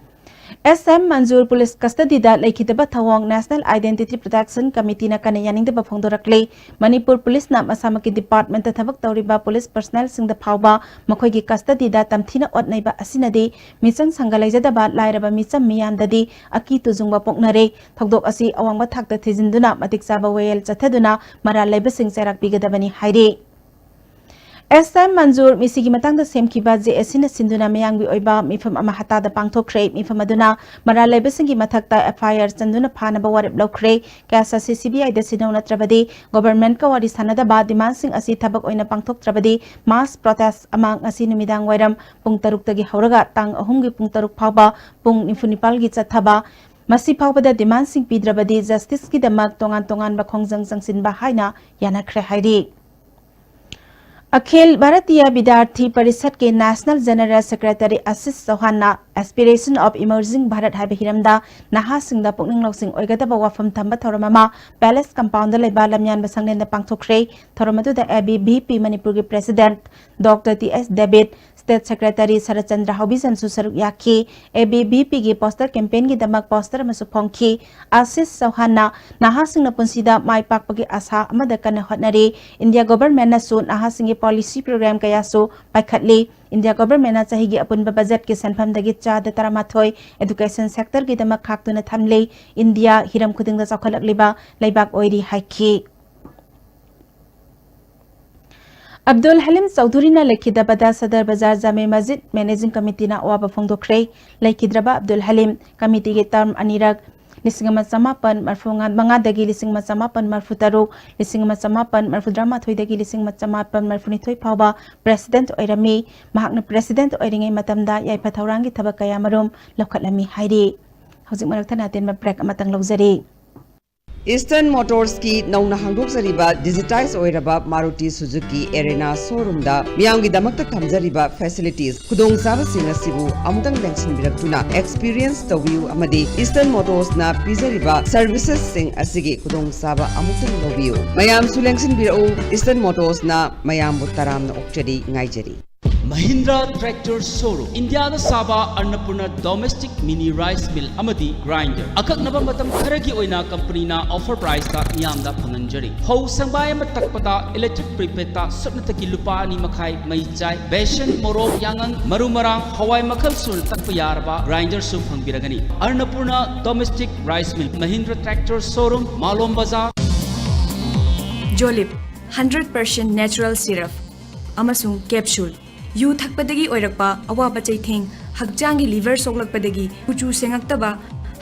ꯑꯦꯁ ꯑꯦꯝ ꯃꯟꯖꯨꯔ ꯄꯨꯂꯤꯁ ꯀꯁꯇꯗꯤꯗ ꯂꯩꯈꯤꯗꯕ ꯊꯧꯑꯣꯡ ꯅꯦꯁꯅꯦꯜ ꯑꯥꯏꯗꯦꯟꯇꯤꯇꯤ ꯄ꯭ꯔꯣꯇꯦꯛꯁꯟ ꯀꯃꯤꯇꯤꯅ ꯀꯟꯅ ꯌꯥꯅꯤꯡꯗꯕ ꯐꯣꯡꯗꯣꯔꯛꯂꯤ꯫ ꯃꯅꯤꯄꯨꯔ ꯄꯨꯂꯤꯁꯅ ꯃꯁꯥꯃꯛꯀꯤ ꯗꯤꯄꯥꯔꯠꯃꯦꯟꯠꯇ ꯊꯕꯛ ꯇꯧꯔꯤꯕ ꯄꯨꯂꯤꯁ ꯄꯔꯁꯅꯦꯜꯁꯤꯡꯗ ꯐꯥꯎꯕ ꯃꯈꯣꯏꯒꯤ ꯀꯁꯇꯗꯤꯗ ꯇꯝꯊꯤꯅ ꯑꯣꯠ ꯅꯩꯕ ꯑꯁꯤꯅꯗꯤ ꯃꯤꯆꯪ ꯁꯪꯒ ꯂꯩꯖꯗꯕ ꯂꯥꯏꯔꯕ ꯃꯤꯆꯝ ꯃꯤꯌꯥꯝꯗꯗꯤ ꯑꯀꯤ ꯇꯨꯖꯨꯡꯕ ꯄꯣꯛꯅꯔꯦ꯫ ꯊꯧꯗꯣꯛ ꯑꯁꯤ ꯑꯋꯥꯡꯕ ꯊꯥꯛꯇ ꯊꯤꯖꯤꯟꯗꯨꯅ ꯃꯇꯤꯛ ꯆꯥꯕ ꯋꯥꯌꯦꯜ ꯆꯠꯊꯗꯨꯅ ꯃꯔꯥꯜ ꯂꯩꯕꯁꯤꯡ ꯆꯩꯔꯥꯛ ꯄꯤꯒꯗꯕꯅꯤ ꯍꯥꯏꯔꯤ꯫ ꯑꯦꯁ ꯑꯦꯝ ꯃꯟꯖꯨꯔ ꯃꯤꯁꯤꯒꯤ ꯃꯇꯥꯡꯗ ꯁꯦꯝꯈꯤꯕ ꯖꯦ ꯑꯦ ꯁꯤꯅ ꯁꯤꯟꯗꯨꯅ ꯃꯤꯌꯥꯝꯒꯤ ꯑꯣꯏꯕ ꯃꯤꯐꯝ ꯑꯃ ꯍꯇꯥꯗ ꯄꯥꯡꯊꯣꯛꯈ꯭ꯔꯦ꯫ ꯃꯤꯐꯝ ꯑꯗꯨꯅ ꯃꯔꯥꯜ ꯂꯩꯕꯁꯤꯡꯒꯤ ꯃꯊꯛꯇ ꯑꯦꯐ ꯑꯥꯏ ꯑꯥꯔ ꯆꯟꯗꯨꯅ ꯐꯥꯅꯕ ꯋꯥꯔꯦꯞ ꯂꯧꯈ꯭ꯔꯦ꯫ ꯀꯦꯁ ꯑꯁꯤ ꯁꯤ ꯕꯤ ꯑꯥꯏꯗ ꯁꯤꯟꯅꯧ ꯅꯠꯇ꯭ꯔꯕꯗꯤ ꯒꯣꯚꯔꯟꯃꯦꯟꯠꯀ ꯋꯥꯔꯤ ꯁꯥꯟꯅꯗꯕ, ꯗꯤꯃꯥꯟꯁꯤꯡ ꯑꯁꯤ ꯊꯕꯛ ꯑꯣꯏꯅ ꯄꯥꯡꯊꯣꯛꯇ꯭ꯔꯕꯗꯤ ꯃꯥꯁ ꯄ꯭ꯔꯣꯇꯦꯁ ꯑꯃ ꯉꯁꯤ ꯅꯨꯃꯤꯗꯥꯡ ꯋꯥꯏꯔꯝ ꯄꯨꯡ ꯇꯔꯨꯛꯇꯒꯤ ꯍꯧꯔꯒ ꯇꯥꯡ ꯑꯍꯨꯝꯒꯤ ꯄꯨꯡ ꯇꯔꯨꯛ ꯐꯥꯎꯕ ꯄꯨꯡ ꯅꯤꯐꯨ ꯅꯤꯄꯥꯜꯒꯤ ꯆꯠꯊꯕ, ꯃꯁꯤ ꯐꯥꯎꯕꯗ ꯗꯤꯃꯥꯟꯁꯤꯡ ꯄꯤꯗ꯭ꯔꯕꯗꯤ ꯖꯁꯇꯤꯁꯀꯤꯗꯃꯛ ꯇꯣꯉꯥꯟ ꯇꯣꯉꯥꯟꯕ ꯈꯣꯡꯖꯪ ꯆꯪꯁꯤꯟꯕ ꯍꯥꯏꯅ ꯌꯥꯅꯈ꯭ꯔꯦ ꯍꯥꯏꯔꯤ꯫ ꯑꯈꯤꯜ Bharatiya ꯕꯤꯗ꯭ꯌꯥꯔꯊꯤ ꯄꯔꯤꯁꯠꯀꯤ national general secretary Aziz ꯆꯧꯍꯥꯟꯅ Aspiration of Emerging Bharat ꯍꯥꯏꯕ ꯍꯤꯔꯝꯗ ꯅꯍꯥꯁꯤꯡꯗ ꯄꯨꯛꯅꯤꯡ ꯂꯧꯁꯤꯡ ꯑꯣꯏꯒꯗꯕ ꯋꯥꯐꯝ ꯊꯝꯕ ꯊꯧꯔꯝ ꯑꯃ ꯄꯦꯂꯦꯁ ꯀꯝꯄꯥꯎꯟꯗ ꯂꯩꯕ ꯂꯝꯌꯥꯟꯕ ꯁꯪꯂꯦꯟꯗ ꯄꯥꯡꯊꯣꯛꯈ꯭ꯔꯦ꯫ ꯊꯧꯔꯝ ꯑꯗꯨꯗ ꯑꯦ ꯕꯤ ꯚꯤ ꯄꯤ ꯃꯅꯤꯄꯨꯔꯒꯤ ꯄ꯭ꯔꯦꯁꯤꯗꯦꯟꯠ ꯗꯣꯛꯇꯔ ꯇꯤ ꯑꯦꯁ ꯗꯦꯕꯤꯠ, ꯁ꯭ꯇꯦꯠ ꯁꯦꯀ꯭ꯔꯦꯇꯔꯤ ꯁꯔꯠꯆꯟꯗ꯭ꯔ ꯍꯥꯎꯕꯤꯖꯟꯁꯨ ꯁꯔꯨꯛ ꯌꯥꯈꯤ꯫ ꯑꯦ ꯕꯤ ꯚꯤ ꯄꯤꯒꯤ ꯄꯣꯁꯇꯔ ꯀꯦꯝꯄꯦꯟꯒꯤꯗꯃꯛ ꯄꯣꯁꯇꯔ ꯑꯃꯁꯨ ꯐꯣꯡꯈꯤ꯫ ꯑꯁꯤꯁ ꯆꯧꯍꯥꯟꯅ ꯅꯍꯥꯁꯤꯡꯅ ꯄꯨꯟꯁꯤꯗ ꯃꯥꯏ ꯄꯥꯛꯄꯒꯤ ꯑꯥꯁꯥ ꯑꯃꯗ ꯀꯟꯅ ꯍꯣꯠꯅꯔꯤ꯫ ꯏꯟꯗꯤꯌꯥ ꯒꯣꯚꯔꯟꯃꯦꯟꯠꯅꯁꯨ ꯅꯍꯥꯁꯤꯡꯒꯤ ꯄꯣꯂꯤꯁꯤ ꯄ꯭ꯔꯣꯒ꯭ꯔꯥꯝ ꯀꯌꯥꯁꯨ ꯄꯥꯏꯈꯠꯂꯤ꯫ ꯏꯟꯗꯤꯌꯥ ꯒꯣꯚꯔꯟꯃꯦꯟꯠꯅ ꯆꯍꯤꯒꯤ ꯑꯄꯨꯟꯕ ꯕꯖꯦꯠꯀꯤ ꯁꯦꯟꯐꯝꯗꯒꯤ ꯆꯥꯗ ꯇꯔꯥꯃꯥꯊꯣꯏ ꯑꯦꯗꯨꯀꯦꯁꯟ ꯁꯦꯛꯇꯔꯒꯤꯗꯃꯛ ꯈꯥꯛꯇꯨꯅ ꯊꯝꯂꯤ꯫ ꯏꯟꯗꯤꯌꯥ ꯍꯤꯔꯝ ꯈꯨꯗꯤꯡꯗ ꯆꯥꯎꯈꯠꯂꯛꯂꯤꯕ ꯂꯩꯕꯥꯛ ꯑꯣꯏꯔꯤ ꯍꯥꯏꯈꯤ꯫ ꯑꯕꯗꯨꯜ ꯍꯂꯤꯝ ꯆꯧꯙꯨꯔꯤꯅ ꯂꯩꯈꯤꯗꯕꯗ ꯁꯗꯔ ꯕꯖꯥꯔ ꯖꯥꯃꯦ ꯃꯁꯖꯤꯗ ꯃꯦꯅꯦꯖꯤꯡ ꯀꯃꯤꯇꯤꯅ ꯑꯋꯥꯕ ꯐꯣꯡꯗꯣꯛꯈ꯭ꯔꯦ꯫ ꯂꯩꯈꯤꯗ꯭ꯔꯕ ꯑꯕꯗꯨꯜ ꯍꯂꯤꯝ ꯀꯃꯤꯇꯤꯒꯤ ꯇꯔꯝ ꯑꯅꯤꯔꯛ, ꯂꯤꯁꯤꯡ ꯑꯃ ꯆꯃꯥꯄꯟ ꯃꯔꯐꯨ ꯃꯉꯥꯗꯒꯤ ꯂꯤꯁꯤꯡ ꯑꯃ ꯆꯃꯥꯄꯟ ꯃꯔꯐꯨ ꯇꯔꯨꯛ, ꯂꯤꯁꯤꯡ ꯑꯃ ꯆꯃꯥꯄꯟ ꯃꯔꯐꯨ ꯇꯔꯥꯃꯥꯊꯣꯏꯗꯒꯤ ꯂꯤꯁꯤꯡ ꯑꯃ ꯆꯃꯥꯄꯟ ꯃꯔꯐꯨ ꯅꯤꯊꯣꯏ ꯐꯥꯎꯕ ꯄ꯭ꯔꯦꯁꯤꯗꯦꯟꯠ ꯑꯣꯏꯔꯝꯃꯤ꯫ ꯃꯍꯥꯛꯅ ꯄ꯭ꯔꯦꯁꯤꯗꯦꯟꯠ ꯑꯣꯏꯔꯤꯉꯩ ꯃꯇꯝꯗ ꯌꯥꯏꯐ ꯊꯧꯔꯥꯡꯒꯤ ꯊꯕꯛ ꯀꯌꯥ ꯃꯔꯨꯝ ꯂꯧꯈꯠꯂꯝꯃꯤ ꯍꯥꯏꯔꯤ꯫ ꯍꯧꯖꯤꯛ ꯃꯔꯛ ꯊꯠꯅ ꯑꯇꯦꯟꯕ ꯕ꯭ꯔꯦꯛ ꯑꯃꯇꯪ ꯂꯧꯖꯔꯤ꯫ Eastern Motorsꯀꯤ ꯅꯧꯅ ꯍꯥꯡꯗꯣꯛꯆꯔꯤꯕ ꯗꯤꯖꯤꯇꯥꯏꯖ ꯑꯣꯏꯔꯕ Maruti Suzuki Arena showroomꯗ ꯃꯤꯌꯥꯝꯒꯤꯗꯃꯛꯇ ꯊꯝꯖꯔꯤꯕ facilities, ꯈꯨꯗꯣꯡꯆꯥꯕꯁꯤꯡ ꯑꯁꯤꯕꯨ ꯑꯃꯨꯛꯇꯪ ꯂꯦꯡꯁꯤꯟꯕꯤꯔꯛꯇꯨꯅ experience ꯇꯧꯕꯤꯌꯨ ꯑꯃꯗꯤ Eastern Motorsꯅ ꯄꯤꯖꯔꯤꯕ servicesꯁꯤꯡ ꯑꯁꯤꯒꯤ ꯈꯨꯗꯣꯡꯆꯥꯕ ꯑꯃꯨꯛꯇꯪ ꯂꯧꯕꯤꯌꯨ꯫ ꯃꯌꯥꯝꯁꯨ ꯂꯦꯡꯁꯤꯟꯕꯤꯔꯛꯎ, Eastern Motorsꯅ ꯃꯌꯥꯝꯕꯨ ꯇꯔꯥꯝꯅ ꯑꯣꯛꯆꯔꯤ, ꯉꯥꯏꯖꯔꯤ꯫ ꯃꯍꯤꯟꯗ꯭ꯔꯥ ꯇ꯭ꯔꯦꯛꯇꯔ ꯁꯣꯔꯨꯝ, ꯏꯟꯗꯤꯌꯥꯗ ꯁꯥꯕ ꯑꯟꯅꯄꯨꯔꯅ ꯗꯣꯃꯦꯁꯇꯤꯛ ꯃꯤꯅꯤ ꯔꯥꯏꯁ ꯃꯤꯜ ꯑꯃꯗꯤ ꯒ꯭ꯔꯥꯏꯟꯗꯔ꯫ ꯑꯀꯛꯅꯕ ꯃꯇꯝ ꯈꯔꯒꯤ ꯑꯣꯏꯅ ꯀꯝꯄꯅꯤꯅ ꯑꯣꯐꯔ ꯄ꯭ꯔꯥꯏꯁꯇ ꯃꯤꯌꯥꯝꯗ ꯐꯪꯍꯟꯖꯔꯤ꯫ ꯐꯧ ꯁꯪꯕꯥꯏ ꯑꯃ ꯇꯛꯄꯗ ꯏꯂꯦꯛꯇ꯭ꯔꯤꯛ ꯄ꯭ꯔꯤꯄꯦꯗꯇ ꯁꯨꯞꯅꯇꯒꯤ ꯂꯨꯄꯥ ꯑꯅꯤ ꯃꯈꯥꯏ ꯃꯩ ꯆꯥꯏ꯫ ꯕꯦꯁꯟ, ꯃꯣꯔꯣꯛ, ꯌꯥꯉꯪ, ꯃꯔꯨ ꯃꯔꯥꯡ, ꯍꯋꯥꯏ ꯃꯈꯜ ꯁꯨꯅ ꯇꯛꯄ ꯌꯥꯔꯕ ꯒ꯭ꯔꯥꯏꯟꯗꯔꯁꯨ ꯐꯪꯕꯤꯔꯒꯅꯤ꯫ ꯑꯟꯅꯄꯨꯔꯅ domestic rice mill, Mahindra tractor showroom, Malom Bazar. ꯖꯣꯂꯤꯞ ꯍꯟꯗ꯭ꯔꯦꯠ ꯄꯥꯔꯁꯦꯟꯠ ꯅꯦꯆꯔꯦꯜ ꯁꯤꯔꯞ ꯑꯃꯁꯨꯡ ꯀꯦꯞꯁꯨꯜ꯫ ꯌꯨ ꯊꯛꯄꯗꯒꯤ ꯑꯣꯏꯔꯛꯄ ꯑꯋꯥꯕ ꯆꯩꯊꯦꯡ, ꯍꯛꯆꯥꯡꯒꯤ ꯂꯤꯚꯔ ꯁꯣꯛꯂꯛꯄꯗꯒꯤ ꯀꯨꯆꯨ ꯁꯦꯡꯉꯛꯇꯕ,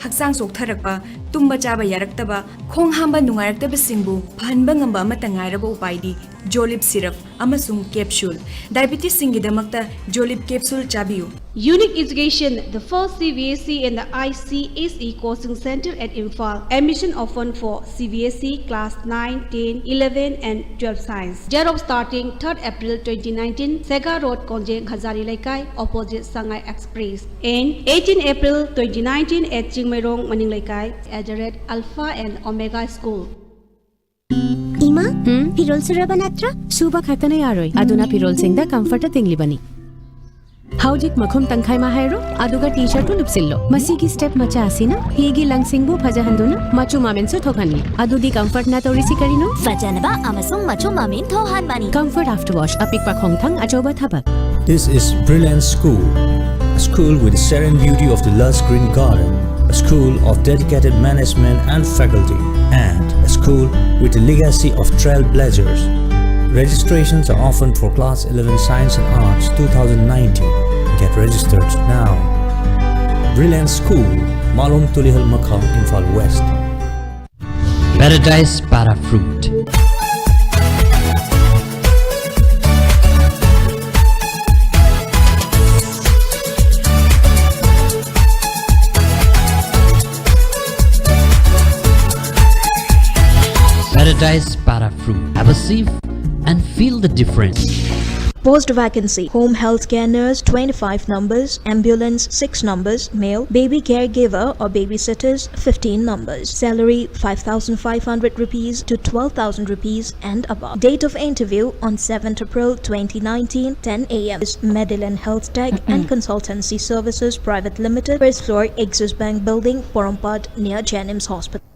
ꯍꯛꯆꯥꯡ ꯆꯣꯛꯊꯔꯛꯄ, ꯇꯨꯝꯕ ꯆꯥꯕ ꯌꯥꯔꯛꯇꯕ, ꯈꯣꯡ ꯍꯥꯝꯕ ꯅꯨꯡꯉꯥꯏꯔꯛꯇꯕꯁꯤꯡꯕꯨ ꯐꯍꯟꯕ ꯉꯝꯕ ꯑꯃꯠꯇ ꯉꯥꯏꯔꯕ ꯎꯄꯥꯏꯗꯤ ꯖꯣꯂꯤꯞ ꯁꯤꯔꯞ ꯑꯃꯁꯨꯡ ꯀꯦꯞꯁꯨꯜ꯫ ꯗꯥꯏꯕꯤꯇꯤꯁꯁꯤꯡꯒꯤꯗꯃꯛꯇ ꯖꯣꯂꯤꯞ ꯀꯦꯞꯁꯨꯜ ꯆꯥꯕꯤꯌꯨ꯫ Unique Education, the first C B S E and the I C S E coaching center at Imphal. Admission open for C B S E class nine, ten, eleven and twelve science. Date of starting third April twenty nineteen, Sega Road, Konjeng, Hazari Leikai, opposite Sangai Express. And eighteen April twenty nineteen at Chingmeirong, Maning Leikai, at the Red Alpha and Omega School. ꯏꯃꯥ, ꯎꯝ? ꯐꯤꯔꯣꯜ ꯁꯨꯔꯕ ꯅꯠꯇ꯭ꯔꯣ? ꯁꯨꯕ ꯈꯛꯇꯅ ꯌꯥꯔꯣꯏ, ꯑꯗꯨꯅ ꯐꯤꯔꯣꯜꯁꯤꯡꯗ ꯀꯝꯐꯔꯇꯔ ꯇꯤꯡꯂꯤꯕꯅꯤ꯫ ꯍꯧꯖꯤꯛ ꯃꯈꯨꯝ ꯇꯪꯈꯥꯏ ꯃꯥ ꯍꯥꯏꯔꯣ, ꯑꯗꯨꯒ ꯇꯤ ꯁꯔꯠꯇꯨ ꯂꯨꯞꯁꯤꯜꯂꯣ꯫ ꯃꯁꯤꯒꯤ ꯁ꯭ꯇꯦꯞ ꯃꯆꯥ ꯑꯁꯤꯅ ꯐꯤꯒꯤ ꯂꯪꯁꯤꯡꯕꯨ ꯐꯖꯍꯟꯗꯨꯅ ꯃꯆꯨ ꯃꯃꯦꯟꯁꯨ ꯊꯣꯛꯍꯟꯂꯤ꯫ ꯑꯗꯨꯗꯤ ꯀꯝꯐꯔꯠꯅ ꯇꯧꯔꯤꯁꯤ ꯀꯔꯤꯅꯣ? ꯐꯖꯅꯕ ꯑꯃꯁꯨꯡ ꯃꯆꯨ ꯃꯃꯦꯟ ꯊꯣꯛꯍꯟꯕꯅꯤ꯫ ꯀꯝꯐꯔꯠ ꯑꯥꯐꯇꯔ ꯋꯥꯁ, ꯑꯄꯤꯛꯄ ꯈꯣꯡꯊꯥꯡ, ꯑꯆꯧꯕ ꯊꯕꯛ꯫ This is Brilliant School, a school with the serene beauty of the lush green garden, a school of dedicated management and faculty, and a school with a legacy of trailblazers. Registrations are often for Class eleven Science and Arts two thousand nineteen. Get registered now. Brilliant School, Malom Tulihal Makham, Imphal West. Paradise Para Fruit. Paradise Para Fruit. Have a sip and feel the difference. Post vacancy: home healthcare nurse, twenty-five numbers, ambulance, six numbers, male, baby caregiver or babysitters, fifteen numbers. Salary: five thousand five hundred rupees to twelve thousand rupees and above. Date of interview: on seventh April twenty nineteen, ten a m. Is Medilyn Health Tech and Consultancy Services Private Limited, first floor, Axis Bank Building, Porompat, near Jennings Hospital.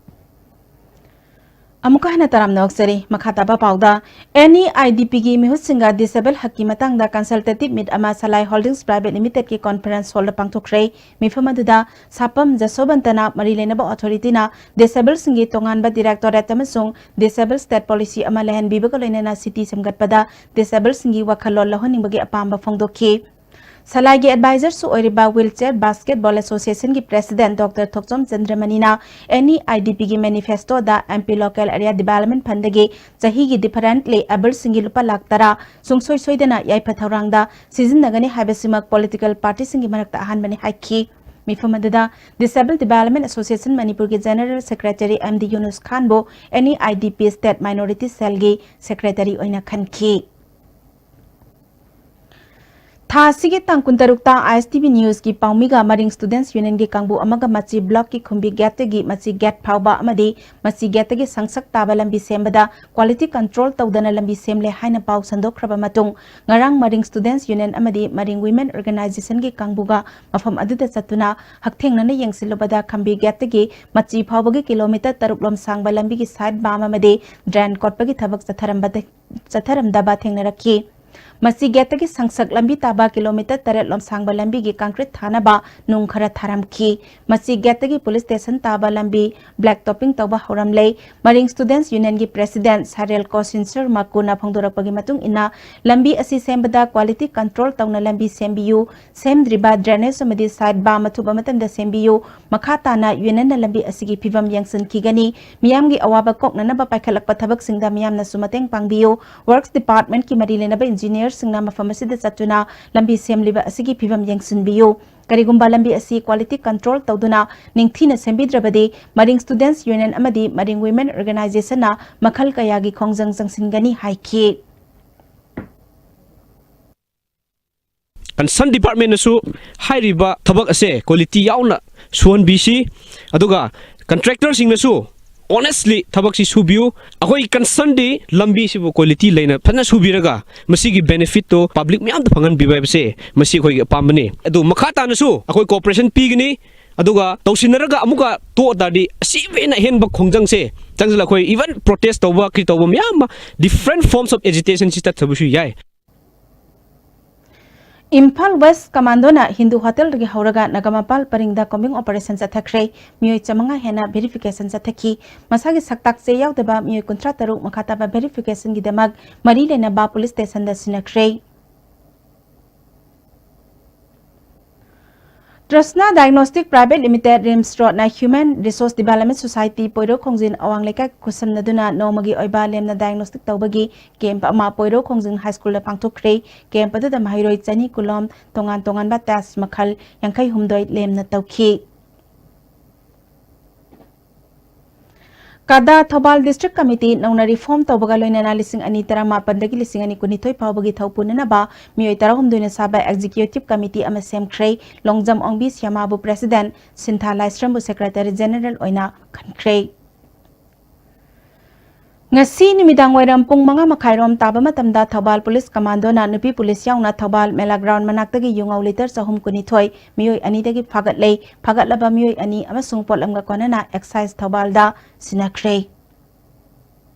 ꯑꯃꯨꯛꯀ ꯍꯟꯅ ꯇꯔꯥꯝꯅ ꯑꯣꯛꯆꯔꯤ꯫ ꯃꯈꯥ ꯇꯥꯕ ꯄꯥꯎꯗ, NEIDP ꯒꯤ ꯃꯤꯍꯨꯠꯁꯤꯡꯒ disable ꯍꯛꯀꯤ ꯃꯇꯥꯡꯗ consultative meet ꯑꯃ ꯁꯂꯥꯏ holdings private ꯂꯤꯃꯤꯇꯦꯗꯀꯤ conference ꯍꯣꯜꯗ ꯄꯥꯡꯊꯣꯛꯈ꯭ꯔꯦ꯫ ꯃꯤꯐꯝ ꯑꯗꯨꯗ ꯁꯥꯄꯝ ꯖꯁꯣꯕꯟꯇꯅ ꯃꯔꯤ ꯂꯩꯅꯕ ꯑꯣꯊꯣꯔꯤꯇꯤꯅ ꯗꯤꯁꯦꯕꯜꯁꯤꯡꯒꯤ ꯇꯣꯉꯥꯟꯕ ꯗꯤꯔꯦꯛꯇꯣꯔꯦꯠ ꯑꯃꯁꯨꯡ ꯗꯤꯁꯦꯕꯜ ꯁ꯭ꯇꯦꯠ ꯄꯣꯂꯤꯁꯤ ꯑꯃ ꯂꯩꯍꯟꯕꯤꯕꯒ ꯂꯣꯏꯅꯅ ꯁꯤꯇꯤ ꯁꯦꯝꯒꯠꯄꯗ ꯗꯤꯁꯦꯕꯜꯁꯤꯡꯒꯤ ꯋꯥꯈꯜꯂꯣꯟ ꯂꯧꯍꯟꯅꯤꯡꯕꯒꯤ ꯑꯄꯥꯝꯕ ꯐꯣꯡꯗꯣꯛꯈꯤ꯫ ꯁꯂꯥꯏꯒꯤ ꯑꯦꯗꯚꯥꯏꯖꯔꯁꯨ ꯑꯣꯏꯔꯤꯕ ꯋꯤꯜꯆꯤꯌꯔ ꯕꯥꯁꯀꯦꯠꯕꯣꯜ ꯑꯦꯁꯣꯁꯤꯌꯦꯁꯟꯒꯤ ꯄ꯭ꯔꯦꯁꯤꯗꯦꯟꯠ ꯗꯣꯛꯇꯔ ꯊꯣꯛꯆꯣꯝ ꯆꯟꯗ꯭ꯔꯃꯅꯤꯅ NEIDP ꯒꯤ ꯃꯦꯅꯤꯐꯦꯁꯇꯣꯗ MP Local Area Development Fund ꯗꯒꯤ ꯆꯍꯤꯒꯤ ꯗꯤꯐꯔꯦꯟꯠꯂꯤ ꯑꯦꯕꯜꯁꯤꯡꯒꯤ ꯂꯨꯄꯥ ꯂꯥꯈ ꯇꯔꯥ ꯁꯨꯡꯁꯣꯏ ꯁꯣꯏꯗꯅ ꯌꯥꯏꯐ ꯊꯧꯔꯥꯡꯗ ꯁꯤꯖꯤꯟꯅꯒꯅꯤ ꯍꯥꯏꯕꯁꯤꯃꯛ ꯄꯣꯂꯤꯇꯤꯀꯦꯜ ꯄꯥꯔꯇꯤꯁꯤꯡꯒꯤ ꯃꯔꯛꯇ ꯑꯍꯥꯟꯕꯅꯤ ꯍꯥꯏꯈꯤ꯫ ꯃꯤꯐꯝ ꯑꯗꯨꯗ Disabled Development Association ꯃꯅꯤꯄꯨꯔꯒꯤ general secretary M D Yunus ꯈꯥꯟꯕꯨ NEIDP ꯁ꯭ꯇꯦꯠ ꯃꯥꯏꯅꯣꯔꯤꯇꯤ ꯁꯦꯜꯒꯤ ꯁꯦꯀ꯭ꯔꯦꯇꯔꯤ ꯑꯣꯏꯅ ꯈꯟꯈꯤ꯫ ꯊꯥ ꯑꯁꯤꯒꯤ ꯇꯥꯡ ꯀꯨꯟꯇꯔꯨꯛꯇ ISTV ꯅ꯭ꯌꯨꯁꯀꯤ ꯄꯥꯎꯃꯤꯒ ꯃꯔꯤꯡ ꯁ꯭ꯇꯨꯗꯦꯟꯠꯁ ꯌꯨꯅꯤꯌꯟꯒꯤ ꯀꯥꯡꯕꯨ ꯑꯃꯒ ꯃꯆꯤ ꯕ꯭ꯂꯣꯛꯀꯤ ꯈꯨꯝꯕꯤ ꯒꯦꯠꯇꯒꯤ ꯃꯆꯤ ꯒꯦꯠ ꯐꯥꯎꯕ ꯑꯃꯗꯤ ꯃꯆꯤ ꯒꯦꯠꯇꯒꯤ ꯁꯪꯁꯛ ꯇꯥꯕ ꯂꯝꯕꯤ ꯁꯦꯝꯕꯗ ꯀ꯭ꯋꯥꯂꯤꯇꯤ ꯀꯟꯇ꯭ꯔꯣꯜ ꯇꯧꯗꯅ ꯂꯝꯕꯤ ꯁꯦꯝꯂꯦ ꯍꯥꯏꯅ ꯄꯥꯎ ꯁꯟꯗꯣꯛꯈ꯭ꯔꯕ ꯃꯇꯨꯡ, ꯉꯔꯥꯡ ꯃꯔꯤꯡ ꯁ꯭ꯇꯨꯗꯦꯟꯠꯁ ꯌꯨꯅꯤꯌꯟ ꯑꯃꯗꯤ ꯃꯔꯤꯡ ꯋꯤꯃꯦꯟ ꯑꯣꯔꯒꯅꯥꯏꯖꯦꯁꯟꯒꯤ ꯀꯥꯡꯕꯨꯒ ꯃꯐꯝ ꯑꯗꯨꯗ ꯆꯠꯇꯨꯅ ꯍꯛꯊꯦꯡꯅꯅ ꯌꯦꯡꯁꯤꯜꯂꯨꯕꯗ ꯈꯝꯕꯤ ꯒꯦꯠꯇꯒꯤ ꯃꯆꯤ ꯐꯥꯎꯕꯒꯤ ꯀꯤꯂꯣꯃꯤꯇꯔ ꯇꯔꯨꯛ ꯂꯣꯝ ꯁꯥꯡꯕ ꯂꯝꯕꯤꯒꯤ ꯁꯥꯏꯠ ꯕꯥꯝ ꯑꯃꯗꯤ ꯗ꯭ꯔꯦꯟ ꯀꯣꯠꯄꯒꯤ ꯊꯕꯛ ꯆꯠꯊꯔꯝꯕꯗ-, ꯆꯠꯊꯔꯝꯗꯕ ꯊꯦꯡꯅꯔꯛꯈꯤ꯫ ꯃꯁꯤ ꯒꯦꯠꯇꯒꯤ ꯁꯪꯁꯛ ꯂꯝꯕꯤ ꯇꯥꯕ ꯀꯤꯂꯣꯃꯤꯇꯔ ꯇꯔꯦꯠ ꯂꯣꯝ ꯁꯥꯡꯕ ꯂꯝꯕꯤꯒꯤ ꯀꯪꯀ꯭ꯔꯤꯠ ꯊꯥꯅꯕ ꯅꯨꯡ ꯈꯔ ꯊꯥꯔꯝꯈꯤ꯫ ꯃꯁꯤ ꯒꯦꯠꯇꯒꯤ ꯄꯨꯂꯤꯁ ꯁ꯭ꯇꯦꯁꯟ ꯇꯥꯕ ꯂꯝꯕꯤ ꯕ꯭ꯂꯦꯛ ꯇꯣꯞꯄꯤꯡ ꯇꯧꯕ ꯍꯧꯔꯝꯂꯦ꯫ ꯃꯔꯤꯡ ꯁ꯭ꯇꯨꯗꯦꯟꯠꯁ ꯌꯨꯅꯤꯌꯟꯒꯤ ꯄ꯭ꯔꯦꯁꯤꯗꯦꯟꯠ ꯁꯥꯔꯦꯜ ꯀꯣꯁꯤꯟꯁꯔ ꯃꯀꯨꯅ ꯐꯣꯡꯗꯣꯔꯛꯄꯒꯤ ꯃꯇꯨꯡ ꯏꯟꯅ, ꯂꯝꯕꯤ ꯑꯁꯤ ꯁꯦꯝꯕꯗ ꯀ꯭ꯋꯥꯂꯤꯇꯤ ꯀꯟꯇ꯭ꯔꯣꯜ ꯇꯧꯅ ꯂꯝꯕꯤ ꯁꯦꯝꯕꯤꯌꯨ, ꯁꯦꯝꯗ꯭ꯔꯤꯕ ꯗ꯭ꯔꯦꯅꯦꯖ ꯑꯃꯗꯤ ꯁꯥꯏꯠ ꯕꯥꯝ ꯑꯊꯨꯕ ꯃꯇꯝꯗ ꯁꯦꯝꯕꯤꯌꯨ, ꯃꯈꯥ ꯇꯥꯅ ꯌꯨꯅꯤꯌꯟꯅ ꯂꯝꯕꯤ ꯑꯁꯤꯒꯤ ꯐꯤꯕꯝ ꯌꯦꯡꯁꯤꯟꯈꯤꯒꯅꯤ, ꯃꯤꯌꯥꯝꯒꯤ ꯑꯋꯥꯕ ꯀꯣꯛꯅꯅꯕ ꯄꯥꯏꯈꯠꯂꯛꯄ ꯊꯕꯛꯁꯤꯡꯗ ꯃꯤꯌꯥꯝꯅꯁꯨ ꯃꯇꯦꯡ ꯄꯥꯡꯕꯤꯌꯨ, ꯋꯔꯛꯁ ꯗꯤꯄꯥꯔꯠꯃꯦꯟꯠꯀꯤ ꯃꯔꯤ ꯂꯩꯅꯕ ꯏꯟꯖꯤꯅꯤꯌꯔꯁꯤꯡꯅ ꯃꯐꯝ ꯑꯁꯤꯗ ꯆꯠꯇꯨꯅ ꯂꯝꯕꯤ ꯁꯦꯝꯂꯤꯕ ꯑꯁꯤꯒꯤ ꯐꯤꯕꯝ ꯌꯦꯡꯁꯤꯟꯕꯤꯌꯨ꯫ ꯀꯔꯤꯒꯨꯝꯕ ꯂꯝꯕꯤ ꯑꯁꯤ ꯀ꯭ꯋꯥꯂꯤꯇꯤ ꯀꯟꯇ꯭ꯔꯣꯜ ꯇꯧꯗꯨꯅ ꯅꯤꯡꯊꯤꯅ ꯁꯦꯝꯕꯤꯗ꯭ꯔꯕꯗꯤ ꯃꯔꯤꯡ ꯁ꯭ꯇꯨꯗꯦꯟꯠꯁ ꯌꯨꯅꯤꯌꯟ ꯑꯃꯗꯤ ꯃꯔꯤꯡ ꯋꯤꯃꯦꯟ ꯑꯣꯔꯒꯅꯥꯏꯖꯦꯁꯟꯅ ꯃꯈꯜ ꯀꯌꯥꯒꯤ ꯈꯣꯡꯖꯪ ꯆꯪꯁꯤꯟꯒꯅꯤ ꯍꯥꯏꯈꯤ꯫ ꯀꯟꯁꯔꯟ ꯗꯤꯄꯥꯔꯠꯃꯦꯟꯅꯁꯨ ꯍꯥꯏꯔꯤꯕ ꯊꯕꯛ ꯑꯁꯦ ꯀ꯭ꯋꯥꯂꯤꯇꯤ ꯌꯥꯎꯅ ꯁꯨꯍꯟꯕꯤꯁꯤ, ꯑꯗꯨꯒ ꯀꯟꯇ꯭ꯔꯦꯛꯇꯔꯁꯤꯡꯅꯁꯨ ꯑꯣꯅꯦꯁꯂꯤ ꯊꯕꯛꯁꯤ ꯁꯨꯕꯤꯌꯨ꯫ ꯑꯩꯈꯣꯏ ꯀꯟꯁꯔꯟꯗꯤ ꯂꯝꯕꯤꯁꯤꯕꯨ ꯀ꯭ꯋꯥꯂꯤꯇꯤ ꯂꯩꯅ ꯐꯖꯅ ꯁꯨꯕꯤꯔꯒ ꯃꯁꯤꯒꯤ ꯕꯦꯅꯤꯐꯤꯠꯇꯣ ꯄꯕ꯭ꯂꯤꯛ ꯃꯌꯥꯝꯗ ꯐꯪꯍꯟꯕꯤꯕ ꯍꯥꯏꯕꯁꯦ ꯃꯁꯤ ꯑꯩꯈꯣꯏꯒꯤ ꯑꯄꯥꯝꯕꯅꯤ꯫ ꯑꯗꯨ ꯃꯈꯥ ꯇꯥꯅꯁꯨ ꯑꯩꯈꯣꯏ ꯀꯣꯑꯣꯄꯔꯦꯁꯟ ꯄꯤꯒꯅꯤ, ꯑꯗꯨꯒ ꯇꯧꯁꯤꯟꯅꯔꯒ ꯑꯃꯨꯛꯀ ꯇꯣꯛꯑ ꯇꯥꯔꯗꯤ ꯑꯁꯤꯕꯨ ꯍꯦꯟꯅ ꯑꯍꯦꯟꯕ ꯈꯣꯡꯖꯪꯁꯦ ꯆꯪꯁꯤꯜꯂꯛ ꯑꯩꯈꯣꯏ ꯏꯚꯟ ꯄ꯭ꯔꯣꯇꯦꯁ ꯇꯧꯕ ꯀꯔꯤ ꯇꯧꯕ ꯃꯌꯥꯝ ꯑꯃ ꯗꯤꯐ꯭ꯔꯦꯟꯠ ꯐꯣꯔꯝꯁ ꯑꯣꯐ ꯑꯦꯖꯤꯇꯦꯁꯟꯁꯤ ꯆꯠꯊꯕꯁꯨ ꯌꯥꯏ꯫ ꯏꯝꯐꯥꯜ ꯋꯦꯁ ꯀꯃꯥꯟꯗꯣꯅ ꯍꯤꯟꯗꯨ ꯍꯣꯇꯦꯜꯗꯒꯤ ꯍꯧꯔꯒ ꯅꯒꯥꯃꯄꯥꯜ ꯄꯔꯤꯡꯗ ꯀꯣꯝꯕꯤꯡ ꯑꯣꯄꯔꯦꯁꯟ ꯆꯠꯊꯈ꯭ꯔꯦ꯫ ꯃꯤꯑꯣꯏ ꯆꯥꯃꯉꯥ ꯍꯦꯟꯅ ꯚꯦꯔꯤꯐꯤꯀꯦꯁꯟ ꯆꯠꯊꯈꯤ꯫ ꯃꯁꯥꯒꯤ ꯁꯛꯇꯥꯛ ꯆꯦ ꯌꯥꯎꯗꯕ ꯃꯤꯑꯣꯏ ꯀꯨꯟꯊ꯭ꯔꯥ ꯇꯔꯨꯛ ꯃꯈꯥ ꯇꯥꯕ ꯚꯦꯔꯤꯐꯤꯀꯦꯁꯟꯒꯤꯗꯃꯛ ꯃꯔꯤ ꯂꯩꯅꯕ ꯄꯨꯂꯤꯁ ꯁ꯭ꯇꯦꯁꯟꯗ ꯁꯤꯟꯅꯈ꯭ꯔꯦ꯫ Trishna diagnostic private limited, RIMS ꯔꯣꯗꯅ ꯍ꯭ꯌꯨꯃꯦꯟ ꯔꯤꯁꯣꯔꯁ ꯗꯤꯚꯦꯂꯞꯃꯦꯟ ꯁꯣꯁꯥꯏꯇꯤ, ꯄꯣꯏꯔꯧ ꯈꯣꯡꯖꯤꯟ ꯑꯋꯥꯡ ꯂꯩꯀꯥꯏ ꯈꯨꯠꯁꯝꯅꯗꯨꯅ ꯅꯣꯡꯃꯒꯤ ꯑꯣꯏꯕ ꯂꯦꯝꯅ ꯗꯥꯏꯒꯅꯣꯁꯇꯤꯛ ꯇꯧꯕꯒꯤ ꯀꯦꯝꯞ ꯑꯃ ꯄꯣꯏꯔꯧ ꯈꯣꯡꯖꯤꯟ ꯍꯥꯏ ꯁ꯭ꯀꯨꯜꯗ ꯄꯥꯡꯊꯣꯛꯈ꯭ꯔꯦ꯫ ꯀꯦꯝꯞ ꯑꯗꯨꯗ ꯃꯍꯩꯔꯣꯏ ꯆꯅꯤ ꯀꯨꯟꯂꯣꯝ ꯇꯣꯉꯥꯟ ꯇꯣꯉꯥꯟꯕ ꯇꯦꯁ ꯃꯈꯜ ꯌꯥꯡꯈꯩ ꯍꯨꯝꯗꯣꯏ ꯂꯦꯝꯅ ꯇꯧꯈꯤ꯫ ꯀꯗꯥ ꯊꯧꯕꯥꯜ ꯗꯤꯁꯇ꯭ꯔꯤꯛ ꯀꯃꯤꯇꯤ ꯅꯧꯅ ꯔꯤꯐꯣꯔꯝ ꯇꯧꯕꯒ ꯂꯣꯏꯅꯅ ꯂꯤꯁꯤꯡ ꯑꯅꯤ ꯇꯔꯥꯃꯥꯄꯟꯗꯒꯤ ꯂꯤꯁꯤꯡ ꯑꯅꯤ ꯀꯨꯟꯅꯤꯊꯣꯏ ꯐꯥꯎꯕꯒꯤ ꯊꯧ ꯄꯨꯅꯅꯕ ꯃꯤꯑꯣꯏ ꯇꯔꯥꯍꯨꯝꯗꯣꯏꯅ ꯁꯥꯕ ꯑꯦꯛꯖꯤꯀ꯭ꯌꯨꯇꯤꯚ ꯀꯃꯤꯇꯤ ꯑꯃ ꯁꯦꯝꯈ꯭ꯔꯦ꯫ ꯂꯣꯡꯖꯝ ꯑꯣꯡꯕꯤ ꯁ꯭ꯌꯥꯃꯥꯕꯨ ꯄ꯭ꯔꯦꯁꯤꯗꯦꯟꯠ, ꯁꯤꯟꯊꯥ ꯂꯥꯏꯁ꯭ꯔꯝꯕꯨ ꯁꯦꯀ꯭ꯔꯦꯇꯔꯤ ꯖꯦꯅꯔꯦꯜ ꯑꯣꯏꯅ ꯈꯟꯈ꯭ꯔꯦ꯫ ꯉꯁꯤ ꯅꯨꯃꯤꯗꯥꯡ ꯋꯥꯏꯔꯝ ꯄꯨꯡ ꯃꯉꯥ ꯃꯈꯥꯏꯔꯣꯝ ꯇꯥꯕ ꯃꯇꯝꯗ ꯊꯧꯕꯥꯜ ꯄꯨꯂꯤꯁ ꯀꯃꯥꯟꯗꯣꯅ ꯅꯨꯄꯤ ꯄꯨꯂꯤꯁ ꯌꯥꯎꯅ ꯊꯧꯕꯥꯜ ꯃꯦꯂꯥ ꯒ꯭ꯔꯥꯎꯟ ꯃꯅꯥꯛꯇꯒꯤ ꯌꯨꯉꯧ ꯂꯤꯇꯔ ꯆꯍꯨꯝ ꯀꯨꯟꯅꯤꯊꯣꯏ ꯃꯤꯑꯣꯏ ꯑꯅꯤꯗꯒꯤ ꯐꯥꯒꯠꯂꯦ꯫ ꯐꯥꯒꯠꯂꯕ ꯃꯤꯑꯣꯏ ꯑꯅꯤ ꯑꯃꯁꯨꯡ ꯄꯣꯠꯂꯝꯒ ꯀꯣꯟꯅꯅ ꯑꯦꯛꯁꯥꯏꯖ ꯊꯧꯕꯥꯜꯗ ꯁꯤꯟꯅꯈ꯭ꯔꯦ꯫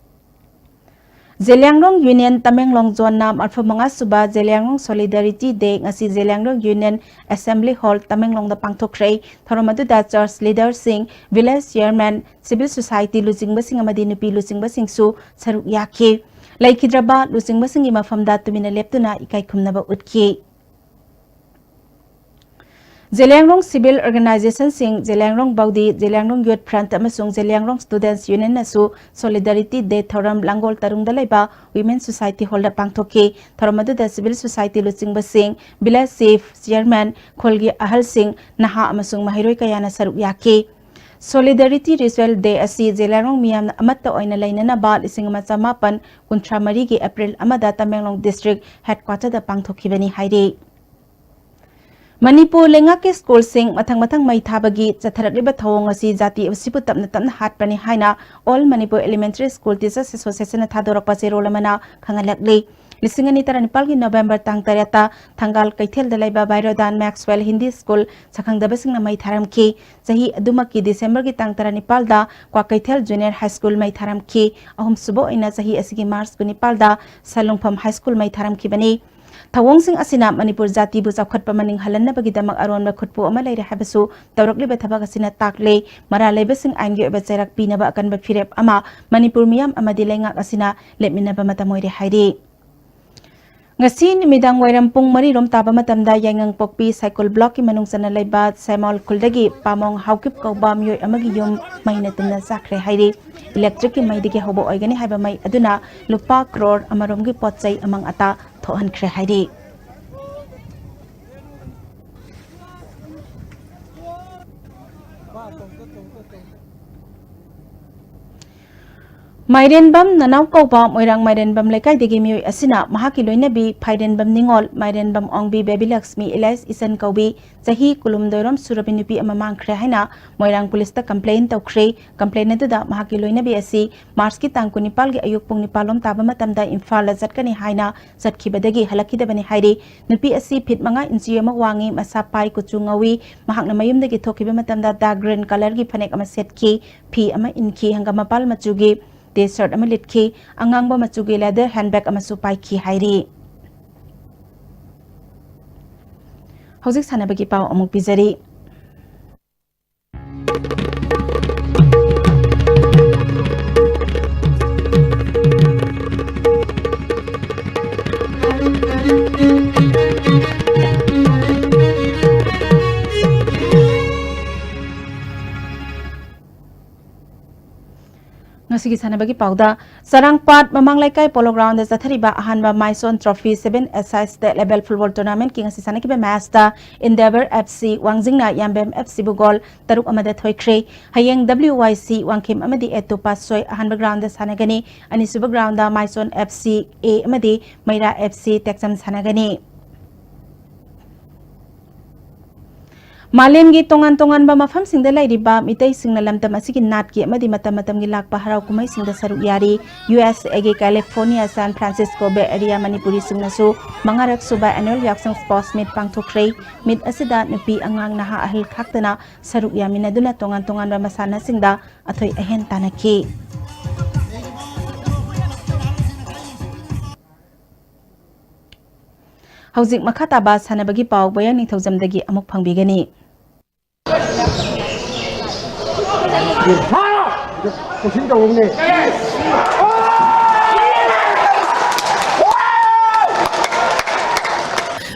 ꯖꯦꯂꯤꯌꯥꯡꯔꯣꯡ ꯌꯨꯅꯤꯌꯟ ꯇꯃꯦꯡꯂꯣꯡ ꯖꯣꯟꯅ ꯃꯔꯐꯨ ꯃꯉꯥ ꯁꯨꯕ ꯖꯦꯂꯤꯌꯥꯡꯔꯣꯡ ꯁꯣꯂꯤꯗꯥꯔꯤꯇꯤ ꯗꯦ ꯉꯁꯤ ꯖꯦꯂꯤꯌꯥꯡꯔꯣꯡ ꯌꯨꯅꯤꯌꯟ ꯑꯦꯁꯦꯝꯕ꯭ꯂꯤ ꯍꯣꯜ ꯇꯃꯦꯡꯂꯣꯡꯗ ꯄꯥꯡꯊꯣꯛꯈ꯭ꯔꯦ꯫ ꯊꯧꯔꯝ ꯑꯗꯨꯗ ꯆꯔꯆ ꯂꯤꯗꯔꯁꯤꯡ, ꯚꯤꯂꯦꯖ ꯆꯤꯌꯔꯃꯦꯟ, ꯁꯤꯚꯤꯜ ꯁꯣꯁꯥꯏꯇꯤ ꯂꯨꯆꯤꯡꯕꯁꯤꯡ ꯑꯃꯗꯤ ꯅꯨꯄꯤ ꯂꯨꯆꯤꯡꯕꯁꯤꯡꯁꯨ ꯁꯔꯨꯛ ꯌꯥꯈꯤ꯫ ꯂꯩꯈꯤꯗ꯭ꯔꯕ ꯂꯨꯆꯤꯡꯕꯁꯤꯡꯒꯤ ꯃꯐꯝꯗ ꯇꯨꯃꯤꯟꯅ ꯂꯦꯞꯇꯨꯅ ꯏꯀꯥꯏ ꯈꯨꯝꯅꯕ ꯎꯠꯈꯤ꯫ ꯖꯦꯂꯤꯌꯥꯡꯔꯣꯡ ꯁꯤꯚꯤꯜ ꯑꯣꯔꯒꯅꯥꯏꯖꯦꯁꯟꯁꯤꯡ, ꯖꯦꯂꯤꯌꯥꯡꯔꯣꯡ ꯕꯥꯎꯗꯤ, ꯖꯦꯂꯤꯌꯥꯡꯔꯣꯡ ꯌꯨꯠ ꯐ꯭ꯔꯟꯠ ꯑꯃꯁꯨꯡ ꯖꯦꯂꯤꯌꯥꯡꯔꯣꯡ ꯁ꯭ꯇꯨꯗꯦꯟꯠꯁ ꯌꯨꯅꯤꯌꯟꯅꯁꯨ ꯁꯣꯂꯤꯗꯥꯔꯤꯇꯤ ꯗꯦ ꯊꯧꯔꯝ ꯂꯥꯡꯒꯣꯜ ꯇꯔꯨꯡꯗ ꯂꯩꯕ ꯋꯤꯃꯦꯟ ꯁꯣꯁꯥꯏꯇꯤ ꯍꯣꯜꯗ ꯄꯥꯡꯊꯣꯛꯈꯤ꯫ ꯊꯧꯔꯝ ꯑꯗꯨꯗ ꯁꯤꯚꯤꯜ ꯁꯣꯁꯥꯏꯇꯤ ꯂꯨꯆꯤꯡꯕꯁꯤꯡ, ꯚꯤꯂꯦꯖ ꯆꯤꯐ, ꯆꯤꯌꯔꯃꯦꯟ, ꯈꯨꯜꯒꯤ ꯑꯍꯜꯁꯤꯡ, ꯅꯍꯥ ꯑꯃꯁꯨꯡ ꯃꯍꯩꯔꯣꯏ ꯀꯌꯥꯅ ꯁꯔꯨꯛ ꯌꯥꯈꯤ꯫ ꯁꯣꯂꯤꯗꯥꯔꯤꯇꯤ ꯔꯤꯆꯨꯋꯦꯜ ꯗꯦ ꯑꯁꯤ ꯖꯦꯂꯤꯌꯥꯡꯔꯣꯡ ꯃꯤꯌꯥꯝꯅ ꯑꯃꯠꯇ ꯑꯣꯏꯅ ꯂꯩꯅꯅꯕ ꯂꯤꯁꯤꯡ ꯑꯃ ꯆꯃꯥꯄꯟ ꯀꯨꯟꯊ꯭ꯔꯥ ꯃꯔꯤꯒꯤ ꯑꯦꯄ꯭ꯔꯤꯜ ꯑꯃꯗ ꯇꯃꯦꯡꯂꯣꯡ ꯗꯤꯁꯇ꯭ꯔꯤꯛ ꯍꯦꯗꯀ꯭ꯋꯥꯇꯔꯗ ꯄꯥꯡꯊꯣꯛꯈꯤꯕꯅꯤ ꯍꯥꯏꯔꯤ꯫ ꯃꯅꯤꯄꯨꯔ ꯂꯩꯉꯥꯛꯀꯤ ꯁ꯭ꯀꯨꯜꯁꯤꯡ ꯃꯊꯪ ꯃꯊꯪ ꯃꯩ ꯊꯥꯕꯒꯤ ꯆꯠꯊꯔꯛꯂꯤꯕ ꯊꯧꯑꯣꯡ ꯑꯁꯤ ꯖꯥꯇꯤ ꯑꯁꯤꯕꯨ ꯇꯞꯅ ꯇꯞꯅ ꯍꯥꯠꯄꯅꯤ ꯍꯥꯏꯅ All Manipur Elementary School Teachers Association ꯅ ꯊꯥꯗꯣꯔꯛꯄ ꯆꯦꯔꯣꯜ ꯑꯃꯅ ꯈꯪꯍꯜꯂꯛꯂꯤ꯫ ꯂꯤꯁꯤꯡ ꯑꯅꯤ ꯇꯔꯥꯅꯤꯄꯥꯜꯒꯤ ꯅꯣꯚꯦꯝꯕꯔ ꯇꯥꯡ ꯇꯔꯦꯠꯇ ꯊꯪꯒꯥꯜ ꯀꯩꯊꯦꯜꯗ ꯂꯩꯕ ꯚꯥꯏꯔꯣꯗꯥꯟ ꯃꯦꯛꯁꯋꯦꯜ ꯍꯤꯟꯗꯤ ꯁ꯭ꯀꯨꯜ ꯁꯛꯈꯪꯗꯕꯁꯤꯡꯅ ꯃꯩ ꯊꯥꯔꯝꯈꯤ꯫ ꯆꯍꯤ ꯑꯗꯨꯃꯛꯀꯤ ꯗꯤꯁꯦꯝꯕꯔꯒꯤ ꯇꯥꯡ ꯇꯔꯥꯅꯤꯄꯥꯜꯗ ꯀ꯭ꯋꯥꯀꯩꯊꯦꯜ ꯖꯨꯅꯤꯌꯔ ꯍꯥꯏ ꯁ꯭ꯀꯨꯜ ꯃꯩ ꯊꯥꯔꯝꯈꯤ꯫ ꯑꯍꯨꯝꯁꯨꯕ ꯑꯣꯏꯅ ꯆꯍꯤ ꯑꯁꯤꯒꯤ ꯃꯥꯔꯆ ꯀꯨꯟꯅꯤꯄꯥꯜꯗ ꯁꯂꯨꯡꯐꯝ ꯍꯥꯏ ꯁ꯭ꯀꯨꯜ ꯃꯩ ꯊꯥꯔꯝꯈꯤꯕꯅꯤ꯫ ꯊꯧꯑꯣꯡꯁꯤꯡ ꯑꯁꯤꯅ ꯃꯅꯤꯄꯨꯔ ꯖꯥꯇꯤꯕꯨ ꯆꯥꯎꯈꯠꯄ ꯃꯅꯤꯡ ꯍꯜꯍꯟꯅꯕꯒꯤꯗꯃꯛ ꯑꯔꯣꯟꯕ ꯈꯨꯠꯄꯨ ꯑꯃ ꯂꯩꯔꯦ ꯍꯥꯏꯕꯁꯨ ꯇꯧꯔꯛꯂꯤꯕ ꯊꯕꯛ ꯑꯁꯤꯅ ꯇꯥꯛꯂꯦ꯫ ꯃꯔꯥꯜ ꯂꯩꯕꯁꯤꯡ ꯑꯥꯏꯟꯒꯤ ꯑꯣꯏꯕ ꯆꯩꯔꯥꯛ ꯄꯤꯅꯕ ꯑꯀꯟꯕ ꯐꯤꯔꯦꯞ ꯑꯃ ꯃꯅꯤꯄꯨꯔ ꯃꯤꯌꯥꯝ ꯑꯃꯗꯤ ꯂꯩꯉꯥꯛ ꯑꯁꯤꯅ ꯂꯦꯞꯃꯤꯟꯅꯕ ꯃꯇꯝ ꯑꯣꯏꯔꯦ ꯍꯥꯏꯔꯤ꯫ ꯉꯁꯤ ꯅꯨꯃꯤꯗꯥꯡ ꯋꯥꯏꯔꯝ ꯄꯨꯡ ꯃꯔꯤ ꯔꯣꯝ ꯇꯥꯕ ꯃꯇꯝꯗ ꯌꯥꯏꯉꯪꯄꯣꯛꯄꯤ ꯁꯥꯏꯀꯨꯜ ꯕ꯭ꯂꯣꯛꯀꯤ ꯃꯅꯨꯡ ꯆꯟꯅ ꯂꯩꯕ ꯁꯦꯃꯣꯜ ꯈꯨꯜꯗꯒꯤ ꯄꯥꯃꯣꯡ ꯍꯥꯎꯀꯤꯞ ꯀꯧꯕ ꯃꯤꯑꯣꯏ ꯑꯃꯒꯤ ꯌꯨꯝ ꯃꯩꯅ ꯇꯨꯝꯅ ꯆꯥꯛꯈ꯭ꯔꯦ ꯍꯥꯏꯔꯤ꯫ ꯏꯂꯦꯛꯇ꯭ꯔꯤꯛꯀꯤ ꯃꯩꯗꯒꯤ ꯍꯧꯕ ꯑꯣꯏꯒꯅꯤ ꯍꯥꯏꯕ ꯃꯩ ꯑꯗꯨꯅ ꯂꯨꯄꯥ ꯀ꯭ꯔꯣꯔ ꯑꯃꯔꯣꯝꯒꯤ ꯄꯣꯠ ꯆꯩ ꯑꯃꯥꯡ ꯑꯇꯥ ꯊꯣꯛꯍꯟꯈ꯭ꯔꯦ ꯍꯥꯏꯔꯤ꯫ ꯃꯥꯏꯔꯦꯟꯕꯝ ꯅꯅꯥꯎ ꯀꯧꯕ ꯃꯣꯏꯔꯥꯡ ꯃꯥꯏꯔꯦꯟꯕꯝ ꯂꯩꯀꯥꯏꯗꯒꯤ ꯃꯤꯑꯣꯏ ꯑꯁꯤꯅ ꯃꯍꯥꯛꯀꯤ ꯂꯣꯏꯅꯕꯤ ꯐꯥꯏꯔꯦꯟꯕꯝ ꯅꯤꯉꯣꯜ, ꯃꯥꯏꯔꯦꯟꯕꯝ ꯑꯣꯡꯕꯤ ꯕꯦꯕꯤ ꯂꯛꯁꯃꯤ ꯑꯦꯂꯥꯏꯁ ꯏꯆꯟ ꯀꯧꯕꯤ ꯆꯍꯤ ꯀꯨꯟꯍꯨꯝꯗꯣꯏꯔꯣꯝ ꯁꯨꯔꯕꯤ ꯅꯨꯄꯤ ꯑꯃ ꯃꯥꯡꯈ꯭ꯔꯦ ꯍꯥꯏꯅ ꯃꯣꯏꯔꯥꯡ ꯄꯨꯂꯤꯁꯇ ꯀꯝꯄ꯭ꯂꯦꯟ ꯇꯧꯈ꯭ꯔꯦ꯫ ꯀꯝꯄ꯭ꯂꯦꯟ ꯑꯗꯨꯗ ꯃꯍꯥꯛꯀꯤ ꯂꯣꯏꯅꯕꯤ ꯑꯁꯤ ꯃꯥꯔꯆꯀꯤ ꯇꯥꯡ ꯀꯨꯟꯅꯤꯄꯥꯜꯒꯤ ꯑꯌꯨꯛ ꯄꯨꯡ ꯅꯤꯄꯥꯜ ꯂꯣꯝ ꯇꯥꯕ ꯃꯇꯝꯗ ꯏꯝꯐꯥꯜꯗ ꯆꯠꯀꯅꯤ ꯍꯥꯏꯅ ꯆꯠꯈꯤꯕꯗꯒꯤ ꯍꯜꯂꯛꯈꯤꯗꯕꯅꯤ ꯍꯥꯏꯔꯤ꯫ ꯅꯨꯄꯤ ꯑꯁꯤ ꯐꯤꯠ ꯃꯉꯥ ꯏꯟꯆꯤ ꯑꯃ ꯋꯥꯡꯉꯤ, ꯃꯁꯥ ꯄꯥꯏ, ꯀꯨꯆꯨ ꯉꯧꯏ꯫ ꯃꯍꯥꯛꯅ ꯃꯌꯨꯝꯗꯒꯤ ꯊꯣꯛꯈꯤꯕ ꯃꯇꯝꯗ ꯗꯥꯔꯛ ꯒ꯭ꯔꯤꯟ ꯀꯂꯔꯒꯤ ꯐꯅꯦꯛ ꯑꯃ ꯁꯦꯠꯈꯤ, ꯐꯤ ꯑꯃ ꯏꯟꯈꯤ, ꯍꯪꯒꯥꯝ ꯃꯄꯥꯜ ꯃꯆꯨꯒꯤ T-shirt ꯑꯃ ꯂꯤꯠꯈꯤ, ꯑꯉꯥꯡꯕ ꯃꯆꯨꯒꯤ leather handbag ꯑꯃꯁꯨ ꯄꯥꯏꯈꯤ ꯍꯥꯏꯔꯤ꯫ ꯍꯧꯖꯤꯛ ꯁꯥꯟꯅꯕꯒꯤ ꯄꯥꯎ ꯑꯃꯨꯛ ꯄꯤꯖꯔꯤ꯫ ꯉꯁꯤꯒꯤ ꯁꯥꯟꯅꯕꯒꯤ ꯄꯥꯎꯗ, ꯆꯔꯥꯡꯄꯥꯠ ꯃꯃꯥꯡ ꯂꯩꯀꯥꯏ Polo Ground ꯗ ꯆꯠꯊꯔꯤꯕ ꯑꯍꯥꯟꯕ Maison Trophy seven A-side State Level Football Tournament ꯀꯤ ꯉꯁꯤ ꯁꯥꯟꯅꯈꯤꯕ match ꯇ Endeavour F C ꯋꯥꯡꯖꯤꯡꯅ ꯌꯥꯝꯕꯦꯝ F C ꯕꯨ goal ꯇꯔꯨꯛ ꯑꯃꯗ ꯊꯣꯏꯈ꯭ꯔꯦ꯫ ꯍꯌꯦꯡ W Y C ꯋꯥꯡꯈꯦꯝ ꯑꯃꯗꯤ ꯑꯦꯇꯨꯄꯥ ꯁꯣꯏ ꯑꯍꯥꯟꯕ ground ꯗ ꯁꯥꯟꯅꯒꯅꯤ꯫ ꯑꯅꯤꯁꯨꯕ ground the Maison F C A ꯑꯃꯗꯤ ꯃꯩꯔꯥ F C ꯇꯦꯛꯆꯝ ꯁꯥꯟꯅꯒꯅꯤ꯫ ꯃꯥꯂꯦꯝꯒꯤ ꯇꯣꯉꯥꯟ ꯇꯣꯉꯥꯟꯕ ꯃꯐꯝꯁꯤꯡꯗ ꯂꯩꯔꯤꯕ ꯃꯤꯇꯩꯁꯤꯡꯅ ꯂꯝꯗꯝ ꯑꯁꯤꯒꯤ ꯅꯥꯠꯀꯤ ꯑꯃꯗꯤ ꯃꯇꯝ ꯃꯇꯝꯒꯤ ꯂꯥꯛꯄ ꯍꯔꯥꯎ ꯀꯨꯝꯍꯩꯁꯤꯡꯗ ꯁꯔꯨꯛ ꯌꯥꯔꯤ꯫ U S A ꯒꯤ California, San Francisco Bay Area ꯃꯅꯤꯄꯨꯔꯤꯁꯤꯡꯅꯁꯨ ꯃꯉꯥꯔꯛ ꯁꯨꯕ Annual ꯌꯥꯎꯁꯪ Sports Meet ꯄꯥꯡꯊꯣꯛꯈ꯭ꯔꯦ꯫ Meet ꯑꯁꯤꯗ ꯅꯨꯄꯤ, ꯑꯉꯥꯡ, ꯅꯍꯥ, ꯑꯍꯜ ꯈꯥꯛꯇꯅ ꯁꯔꯨꯛ ꯌꯥꯃꯤꯟꯅꯗꯨꯅ ꯇꯣꯉꯥꯟ ꯇꯣꯉꯥꯟꯕ ꯃꯁꯥꯟꯅꯁꯤꯡꯗ ꯑꯊꯣꯏ ꯑꯍꯦꯟ ꯇꯥꯟꯅꯈꯤ꯫ ꯍꯧꯖꯤꯛ ꯃꯈꯥ ꯇꯥꯕ ꯁꯥꯟꯅꯕꯒꯤ ꯄꯥꯎ ꯕꯣꯌꯥ ꯅꯤꯡꯊꯧꯖꯝꯗꯒꯤ ꯑꯃꯨꯛ ꯐꯪꯕꯤꯒꯅꯤ꯫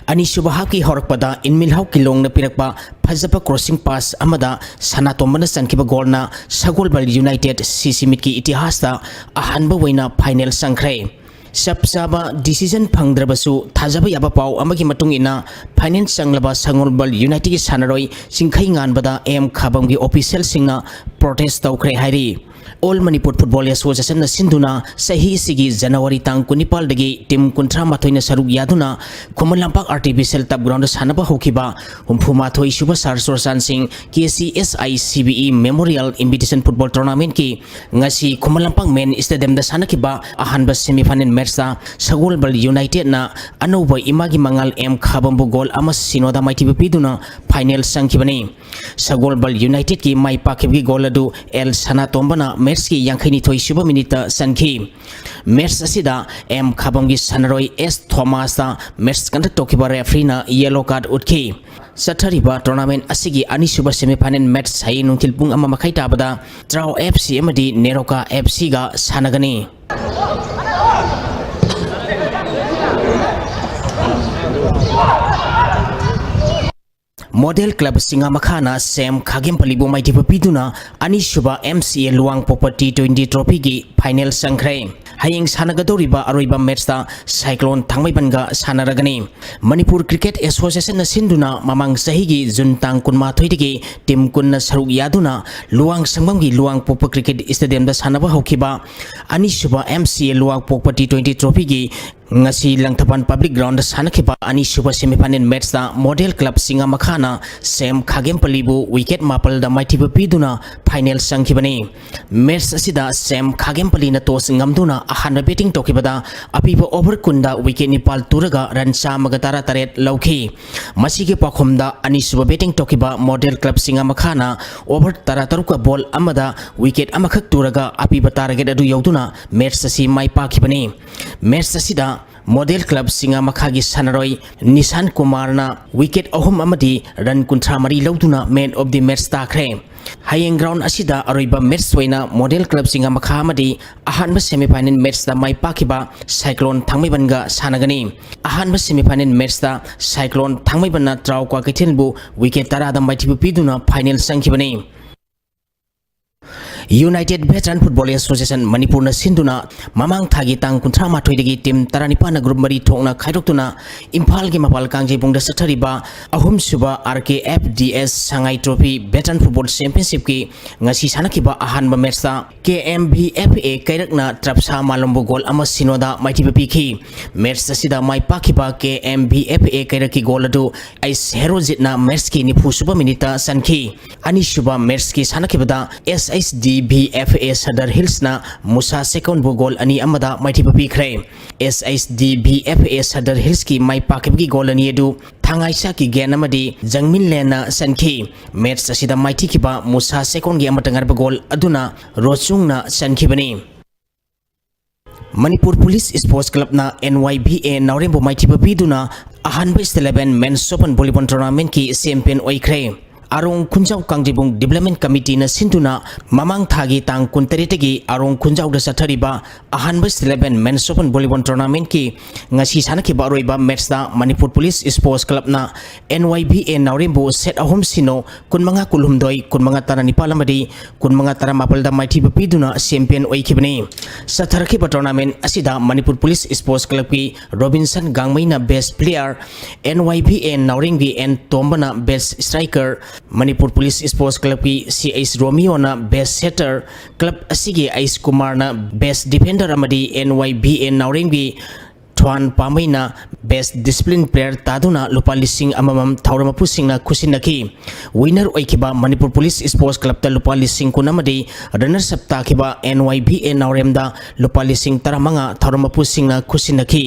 ꯑꯅꯤꯁꯨꯕ half ꯀꯤ ꯍꯧꯔꯛꯄꯗ ꯏꯟꯃꯤꯜꯍꯥꯎ ꯀꯤꯂꯣꯡꯅ ꯄꯤꯔꯛꯄ ꯐꯖꯕ crossing pass ꯑꯃꯗ ꯁꯅꯥꯇꯣꯝꯕꯅ ꯆꯟꯈꯤꯕ goal ꯅ ꯁꯒꯣꯜꯕꯜ United C C Meet ꯀꯤ ꯏꯇꯤꯍꯥꯁꯇ ꯑꯍꯥꯟꯕ ꯑꯣꯏꯅ final ꯆꯪꯈ꯭ꯔꯦ꯫ ꯆꯞ ꯆꯥꯕ decision ꯐꯪꯗ꯭ꯔꯕꯁꯨ, ꯊꯥꯖꯕ ꯌꯥꯕ ꯄꯥꯎ ꯑꯃꯒꯤ ꯃꯇꯨꯡ ꯏꯟꯅ, final ꯆꯪꯂꯕ ꯁꯒꯣꯜꯕꯜ United ꯀꯤ ꯁꯥꯟꯅꯔꯣꯏ ꯆꯤꯡꯈꯩ ꯉꯥꯟꯕꯗ M ꯈꯥꯕꯝꯒꯤ official ꯁꯤꯡꯅ protest ꯇꯧꯈ꯭ꯔꯦ ꯍꯥꯏꯔꯤ꯫ All Manipur Football Association ꯅ ꯁꯤꯟꯗꯨꯅ ꯆꯍꯤ ꯑꯁꯤꯒꯤ January ꯇꯥꯡ ꯀꯨꯟꯅꯤꯄꯥꯜꯗꯒꯤ team ꯀꯨꯟꯊ꯭ꯔꯥ ꯃꯥꯊꯣꯏꯅ ꯁꯔꯨꯛ ꯌꯥꯗꯨꯅ Khuman Lampak Artificial Turf Ground ꯗ ꯁꯥꯟꯅꯕ ꯍꯧꯈꯤꯕ ꯍꯨꯝꯐꯨ ꯃꯥꯊꯣꯏ ꯁꯨꯕ ꯁꯥꯔ ꯆꯨꯔꯆꯥꯟꯁꯤꯡ K C S I C B E Memorial Invitation Football Tournament ꯀꯤ ꯉꯁꯤ ꯈꯨꯃꯟ ꯂꯝꯄꯥꯛ Main Stadium ꯗ ꯁꯥꯟꯅꯈꯤꯕ ꯑꯍꯥꯟꯕ semi final match ꯇ ꯁꯒꯣꯜꯕꯜ United ꯅ ꯑꯅꯧꯕ ꯏꯃꯥꯒꯤ ꯃꯉꯥꯜ M ꯈꯥꯕꯝꯕꯨ goal ꯑꯃ ꯁꯤꯅꯣꯗ ꯃꯥꯏꯊꯤꯕ ꯄꯤꯗꯨꯅ final ꯆꯪꯈꯤꯕꯅꯤ꯫ ꯁꯒꯣꯜꯕꯜ United ꯀꯤ ꯃꯥꯏ ꯄꯥꯛꯈꯤꯕꯒꯤ goal ꯑꯗꯨ L ꯁꯅꯥꯇꯣꯝꯕꯅ ꯃꯦꯠꯁꯀꯤ ꯌꯥꯡꯈꯩꯅꯤꯊꯣꯏ ꯁꯨꯕ ꯃꯤꯅꯤꯠꯇ ꯆꯟꯈꯤ꯫ ꯃꯦꯠꯁ ꯑꯁꯤꯗ ꯑꯦꯝ ꯈꯥꯕꯝꯒꯤ ꯁꯥꯟꯅꯔꯣꯏ ꯑꯦꯁ ꯊꯣꯃꯥꯁꯇ ꯃꯦꯠꯁ ꯀꯟꯗꯛ ꯇꯧꯈꯤꯕ ꯔꯦꯐ꯭ꯔꯤꯅ ꯌꯦꯂꯣ ꯀꯥꯔꯗ ꯎꯠꯈꯤ꯫ ꯆꯠꯊꯔꯤꯕ ꯇꯣꯔꯅꯥꯃꯦꯟ ꯑꯁꯤꯒꯤ ꯑꯅꯤꯁꯨꯕ ꯁꯦꯃꯤꯐꯥꯏꯅꯦꯜ ꯃꯦꯠꯁ ꯍꯌꯦꯡ ꯅꯨꯡꯊꯤꯜ ꯄꯨꯡ ꯑꯃ ꯃꯈꯥꯏ ꯇꯥꯕꯗ ꯇ꯭ꯔꯥꯎ ꯑꯦꯐ ꯁꯤ ꯑꯃꯗꯤ ꯅꯦꯔꯣꯀꯥ ꯑꯦꯐ ꯁꯤꯒ ꯁꯥꯟꯅꯒꯅꯤ꯫ ꯃꯣꯗꯦꯜ ꯀ꯭ꯂꯕ ꯆꯤꯡꯉꯥꯃꯈꯥꯅ ꯁꯦꯝ ꯈꯥꯒꯦꯝꯄꯜꯂꯤꯕꯨ ꯃꯥꯏꯊꯤꯕ ꯄꯤꯗꯨꯅ ꯑꯅꯤꯁꯨꯕ ꯑꯦꯝ ꯁꯤ ꯑꯦ ꯂꯨꯋꯥꯡꯄꯣꯛꯄ ꯇꯤ ꯇ꯭ꯋꯦꯟꯇꯤ ꯇ꯭ꯔꯣꯐꯤꯒꯤ ꯐꯥꯏꯅꯦꯜ ꯆꯪꯈ꯭ꯔꯦ꯫ ꯍꯌꯦꯡ ꯁꯥꯟꯅꯒꯗꯧꯔꯤꯕ ꯑꯔꯣꯏꯕ ꯃꯦꯠꯁꯇ ꯁꯥꯏꯀ꯭ꯂꯣꯟ ꯊꯥꯡꯃꯩꯕꯟꯒ ꯁꯥꯟꯅꯔꯒꯅꯤ꯫ ꯃꯅꯤꯄꯨꯔ ꯀ꯭ꯔꯤꯀꯦꯠ ꯑꯦꯁꯣꯁꯤꯌꯦꯁꯟꯅ ꯁꯤꯟꯗꯨꯅ ꯃꯃꯥꯡ ꯆꯍꯤꯒꯤ ꯖꯨꯟ ꯇꯥꯡ ꯀꯨꯟꯃꯥꯊꯣꯏꯗꯒꯤ ꯇꯤꯝ ꯀꯨꯟꯅ ꯁꯔꯨꯛ ꯌꯥꯗꯨꯅ ꯂꯨꯋꯥꯡ ꯁꯪꯕꯝꯒꯤ ꯂꯨꯋꯥꯡꯄꯣꯛꯄ ꯀ꯭ꯔꯤꯀꯦꯠ ꯏꯁꯇꯦꯗꯤꯌꯝꯗ ꯁꯥꯟꯅꯕ ꯍꯧꯈꯤꯕ ꯑꯅꯤꯁꯨꯕ ꯑꯦꯝ ꯁꯤ ꯑꯦ ꯂꯨꯋꯥꯡꯄꯣꯛꯄ ꯇꯤ ꯇ꯭ꯋꯦꯟꯇꯤ ꯇ꯭ꯔꯣꯐꯤꯒꯤ ꯉꯁꯤ ꯂꯪꯊꯕꯥꯜ ꯄꯕ꯭ꯂꯤꯛ ꯒ꯭ꯔꯥꯎꯟꯗ ꯁꯥꯟꯅꯈꯤꯕ ꯑꯅꯤꯁꯨꯕ ꯁꯦꯃꯤꯐꯥꯏꯅꯦꯜ ꯃꯦꯠꯁꯇ ꯃꯣꯗꯦꯜ ꯀ꯭ꯂꯕ ꯆꯤꯡꯉꯥꯃꯈꯥꯅ ꯁꯦꯝ ꯈꯥꯒꯦꯝꯄꯜꯂꯤꯕꯨ ꯋꯤꯀꯦꯠ ꯃꯥꯄꯜꯗ ꯃꯥꯏꯊꯤꯕ ꯄꯤꯗꯨꯅ ꯐꯥꯏꯅꯦꯜ ꯆꯪꯈꯤꯕꯅꯤ꯫ ꯃꯦꯠꯁ ꯑꯁꯤꯗ ꯁꯦꯝ ꯈꯥꯒꯦꯝꯄꯜꯂꯤꯅ ꯇꯣꯁ ꯉꯝꯗꯨꯅ ꯑꯍꯥꯟꯕ ꯕꯦꯇꯤꯡ ꯇꯧꯈꯤꯕꯗ ꯑꯄꯤꯕ ꯑꯣꯚꯔ ꯀꯨꯟꯗ ꯋꯤꯀꯦꯠ ꯅꯤꯄꯥꯜ ꯇꯨꯔꯒ ꯔꯟ ꯆꯥꯝꯃꯒ ꯇꯔꯥꯇꯔꯦꯠ ꯂꯧꯈꯤ꯫ ꯃꯁꯤꯒꯤ ꯄꯥꯎꯈꯨꯝꯗ ꯑꯅꯤꯁꯨꯕ ꯕꯦꯇꯤꯡ ꯇꯧꯈꯤꯕ ꯃꯣꯗꯦꯜ ꯀ꯭ꯂꯕ ꯆꯤꯡꯉꯥꯃꯈꯥꯅ ꯑꯣꯚꯔ ꯇꯔꯥꯇꯔꯨꯛꯀ ꯕꯣꯜ ꯑꯃꯗ ꯋꯤꯀꯦꯠ ꯑꯃꯈꯛ ꯇꯨꯔꯒ ꯑꯄꯤꯕ ꯇꯥꯔꯒꯦꯠ ꯑꯗꯨ ꯌꯧꯗꯨꯅ ꯃꯦꯠꯁ ꯑꯁꯤ ꯃꯥꯏ ꯄꯥꯛꯈꯤꯕꯅꯤ꯫ ꯃꯦꯠꯁ ꯑꯁꯤꯗ ꯃꯣꯗꯦꯜ ꯀ꯭ꯂꯕ ꯆꯤꯡꯉꯥꯃꯈꯥꯒꯤ ꯁꯥꯟꯅꯔꯣꯏ ꯅꯤꯁꯥꯟ ꯀꯨꯃꯥꯔꯅ ꯋꯤꯀꯦꯠ ꯑꯍꯨꯝ ꯑꯃꯗꯤ ꯔꯟ ꯀꯨꯟꯊ꯭ꯔꯥ ꯃꯔꯤ ꯂꯧꯗꯨꯅ ꯃꯦꯟ ꯑꯣꯐ ꯗꯤ ꯃꯦꯠꯁ ꯇꯥꯈ꯭ꯔꯦ꯫ ꯍꯌꯦꯡ ꯒ꯭ꯔꯥꯎꯟ ꯑꯁꯤꯗ ꯑꯔꯣꯏꯕ ꯃꯦꯠꯁ ꯑꯣꯏꯅ ꯃꯣꯗꯦꯜ ꯀ꯭ꯂꯕ ꯆꯤꯡꯉꯥꯃꯈꯥ ꯑꯃꯗꯤ ꯑꯍꯥꯟꯕ ꯁꯦꯃꯤꯐꯥꯏꯅꯦꯜ ꯃꯦꯠꯁꯇ ꯃꯥꯏ ꯄꯥꯛꯈꯤꯕ ꯁꯥꯏꯀ꯭ꯂꯣꯟ ꯊꯥꯡꯃꯩꯕꯟꯒ ꯁꯥꯟꯅꯒꯅꯤ꯫ ꯑꯍꯥꯟꯕ ꯁꯦꯃꯤꯐꯥꯏꯅꯦꯜ ꯃꯦꯠꯁꯇ ꯁꯥꯏꯀ꯭ꯂꯣꯟ ꯊꯥꯡꯃꯩꯕꯟꯅ ꯇ꯭ꯔꯥꯎ ꯀ꯭ꯋꯥꯀꯩꯊꯦꯜꯕꯨ ꯋꯤꯀꯦꯠ ꯇꯔꯥꯗ ꯃꯥꯏꯊꯤꯕ ꯄꯤꯗꯨꯅ ꯐꯥꯏꯅꯦꯜ ꯆꯪꯈꯤꯕꯅꯤ꯫ ꯌꯨꯅꯥꯏꯇꯦꯗ ꯚꯦꯇꯔꯟ ꯐꯨꯠꯕꯣꯜ ꯑꯦꯁꯣꯁꯤꯌꯦꯁꯟ ꯃꯅꯤꯄꯨꯔꯅ ꯁꯤꯟꯗꯨꯅ ꯃꯃꯥꯡ ꯊꯥꯒꯤ ꯇꯥꯡ ꯀꯨꯟꯊ꯭ꯔꯥ ꯃꯥꯊꯣꯏꯗꯒꯤ ꯇꯤꯝ ꯇꯔꯥꯅꯤꯄꯥꯟꯅ ꯒ꯭ꯔꯨꯞ ꯃꯔꯤ ꯊꯣꯛꯅ ꯈꯥꯏꯗꯣꯛꯇꯨꯅ ꯏꯝꯐꯥꯜꯒꯤ ꯃꯄꯥꯜ ꯀꯥꯡꯖꯩꯕꯨꯡꯗ ꯆꯠꯊꯔꯤꯕ ꯑꯍꯨꯝꯁꯨꯕ ꯑꯥꯔ ꯀꯦ ꯑꯦꯐ ꯗꯤ ꯑꯦꯁ ꯁꯉꯥꯏ ꯇ꯭ꯔꯣꯐꯤ ꯚꯦꯇꯔꯟ ꯐꯨꯠꯕꯣꯜ ꯆꯦꯝꯄꯤꯌꯟꯁꯤꯞꯀꯤ ꯉꯁꯤ ꯁꯥꯟꯅꯈꯤꯕ ꯑꯍꯥꯟꯕ ꯃꯦꯠꯁꯇ ꯀꯦ M V F A ꯀꯩꯔꯛꯅ ꯇ꯭ꯔꯞꯁꯥ ꯃꯥꯂꯣꯝꯕꯨ goal ꯑꯃ ꯁꯤꯅꯣꯗ ꯃꯥꯏꯊꯤꯕ ꯄꯤꯈꯤ꯫ ꯃꯦꯠꯁ ꯑꯁꯤꯗ ꯃꯥꯏ ꯄꯥꯛꯈꯤꯕ ꯀꯦ M V F A ꯀꯩꯔꯛꯀꯤ goal ꯑꯗꯨ ꯑꯩꯁ ꯍꯦꯔꯣꯖꯤꯠꯅ ꯃꯦꯠꯁꯀꯤ ꯅꯤꯐꯨ ꯁꯨꯕ ꯃꯤꯅꯤꯠꯇ ꯆꯟꯈꯤ꯫ ꯑꯅꯤꯁꯨꯕ ꯃꯦꯠꯁꯀꯤ ꯁꯥꯟꯅꯈꯤꯕꯗ ꯑꯦꯁ H D V F A Sadar ꯍꯤꯜꯁꯅ Musa ꯁꯦꯀꯣꯟꯕꯨ goal ꯑꯅꯤ ꯑꯃꯗ ꯃꯥꯏꯊꯤꯕ ꯄꯤꯈ꯭ꯔꯦ꯫ ꯑꯦꯁ H D V F A Sadar ꯍꯤꯜꯁꯀꯤ ꯃꯥꯏ ꯄꯥꯛꯈꯤꯕꯒꯤ ꯒꯣꯜ ꯑꯅꯤ ꯑꯗꯨ ꯊꯥꯡꯉꯥꯏꯁꯥꯛꯀꯤ ꯒꯦꯟ ꯑꯃꯗꯤ ꯖꯪꯃꯤꯟ ꯂꯦꯟꯅ ꯆꯟꯈꯤ꯫ ꯃꯦꯠꯆ ꯑꯁꯤꯗ ꯃꯥꯏꯊꯤꯈꯤꯕ ꯃꯨꯁꯥ ꯁꯦꯀꯣꯟꯒꯤ ꯑꯃꯠꯇ ꯉꯥꯏꯔꯕ ꯒꯣꯜ ꯑꯗꯨꯅ ꯔꯣꯆꯨꯡꯅ ꯆꯟꯈꯤꯕꯅꯤ꯫ ꯃꯅꯤꯄꯨꯔ ꯄꯨꯂꯤꯁ ꯁ꯭ꯄꯣꯔꯠꯁ ꯀ꯭ꯂꯕꯅ ꯑꯦꯟ ꯋꯥꯏ ꯚꯤ ꯑꯦ ꯅꯥꯎꯔꯦꯝꯕꯨ ꯃꯥꯏꯊꯤꯕ ꯄꯤꯗꯨꯅ ꯑꯍꯥꯟꯕ state eleven men's open volleyball ꯇꯣꯔꯅꯥꯃꯦꯟꯠꯀꯤ ꯆꯦꯝꯄꯤꯌꯟ ꯑꯣꯏꯈ꯭ꯔꯦ꯫ ꯑꯔꯣꯡ ꯈꯨꯟꯖꯥꯎ ꯀꯥꯡꯖꯩꯕꯨꯡ ꯗꯤꯕ꯭ꯂꯞꯃꯦꯟꯠ ꯀꯃꯤꯇꯤꯅ ꯁꯤꯟꯗꯨꯅ ꯃꯃꯥꯡ ꯊꯥꯒꯤ ꯇꯥꯡ ꯀꯨꯟꯇꯔꯦꯠꯇꯒꯤ ꯑꯔꯣꯡ ꯈꯨꯟꯖꯥꯎꯗ ꯆꯠꯊꯔꯤꯕ ꯑꯍꯥꯟꯕ state eleven men's open volleyball ꯇꯣꯔꯅꯥꯃꯦꯟꯠꯀꯤ ꯉꯁꯤ ꯁꯥꯟꯅꯈꯤꯕ ꯑꯔꯣꯏꯕ ꯃꯦꯠꯆꯇ ꯃꯅꯤꯄꯨꯔ ꯄꯨꯂꯤꯁ ꯁ꯭ꯄꯣꯔꯠꯁ ꯀ꯭ꯂꯕꯅ ꯑꯦꯟ ꯋꯥꯏ ꯚꯤ ꯑꯦ ꯅꯥꯎꯔꯦꯝꯕꯨ ꯁꯦꯠ ꯑꯍꯨꯝ ꯁꯤꯅꯣ, ꯀꯨꯟꯃꯉꯥ ꯀꯨꯟꯍꯨꯝꯗꯣꯏ, ꯀꯨꯟꯃꯉꯥ ꯇꯔꯥꯅꯤꯄꯥꯜ ꯑꯃꯗꯤ ꯀꯨꯟꯃꯉꯥ ꯇꯔꯥꯃꯥꯄꯜꯗ ꯃꯥꯏꯊꯤꯕ ꯄꯤꯗꯨꯅ ꯆꯦꯝꯄꯤꯌꯟ ꯑꯣꯏꯈꯤꯕꯅꯤ꯫ ꯆꯠꯊꯔꯛꯈꯤꯕ ꯇꯣꯔꯅꯥꯃꯦꯟꯠ ꯑꯁꯤꯗ ꯃꯅꯤꯄꯨꯔ ꯄꯨꯂꯤꯁ ꯁ꯭ꯄꯣꯔꯠꯁ ꯀ꯭ꯂꯕꯀꯤ ꯔꯣꯕꯤꯟꯁꯟ ꯒꯥꯡꯃꯩꯅ best player, N Y V A ꯅꯥꯎꯔꯦꯝꯒꯤ ꯑꯦꯟ ꯇꯣꯝꯕꯅ best striker, Manipur police sports ꯀ꯭ꯂꯕꯀꯤ ꯁꯤ ꯑꯩꯆ ꯔꯣꯃꯤꯌꯣꯅ ꯕꯦꯁ ꯁꯦꯇꯔ, ꯀ꯭ꯂꯕ ꯑꯁꯤꯒꯤ ꯑꯩꯆ ꯀꯨꯃꯥꯔꯅ ꯕꯦꯁ ꯗꯤꯐꯦꯟꯗꯔ ꯑꯃꯗꯤ ꯑꯦꯟ ꯋꯥꯏ ꯚꯤ ꯑꯦ ꯅꯥꯎꯔꯦꯝꯒꯤ ꯊ꯭ꯋꯥꯟ ꯄꯥꯝꯕꯩꯅ ꯕꯦꯁ ꯗꯤꯁꯤꯄ꯭ꯂꯤꯟ ꯄ꯭ꯂꯦꯌꯔ ꯇꯥꯗꯨꯅ ꯂꯨꯄꯥ ꯂꯤꯁꯤꯡ ꯑꯃꯃꯝ ꯊꯧꯔꯝ ꯃꯄꯨꯁꯤꯡꯅ ꯈꯨꯠꯁꯤꯟꯅꯈꯤ꯫ ꯋꯤꯟꯅꯔ ꯑꯣꯏꯈꯤꯕ ꯃꯅꯤꯄꯨꯔ ꯄꯨꯂꯤꯁ ꯁ꯭ꯄꯣꯔꯠꯁ ꯀ꯭ꯂꯕꯇ ꯂꯨꯄꯥ ꯂꯤꯁꯤꯡ ꯀꯨꯟ ꯑꯃꯗꯤ ꯔꯟꯅꯔꯁ ꯑꯞ ꯇꯥꯈꯤꯕ ꯑꯦꯟ ꯋꯥꯏ ꯚꯤ ꯑꯦ ꯅꯥꯎꯔꯦꯝꯗ ꯂꯨꯄꯥ ꯂꯤꯁꯤꯡ ꯇꯔꯥꯃꯉꯥ ꯊꯧꯔꯝ ꯃꯄꯨꯁꯤꯡꯅ ꯈꯨꯠꯁꯤꯟꯅꯈꯤ꯫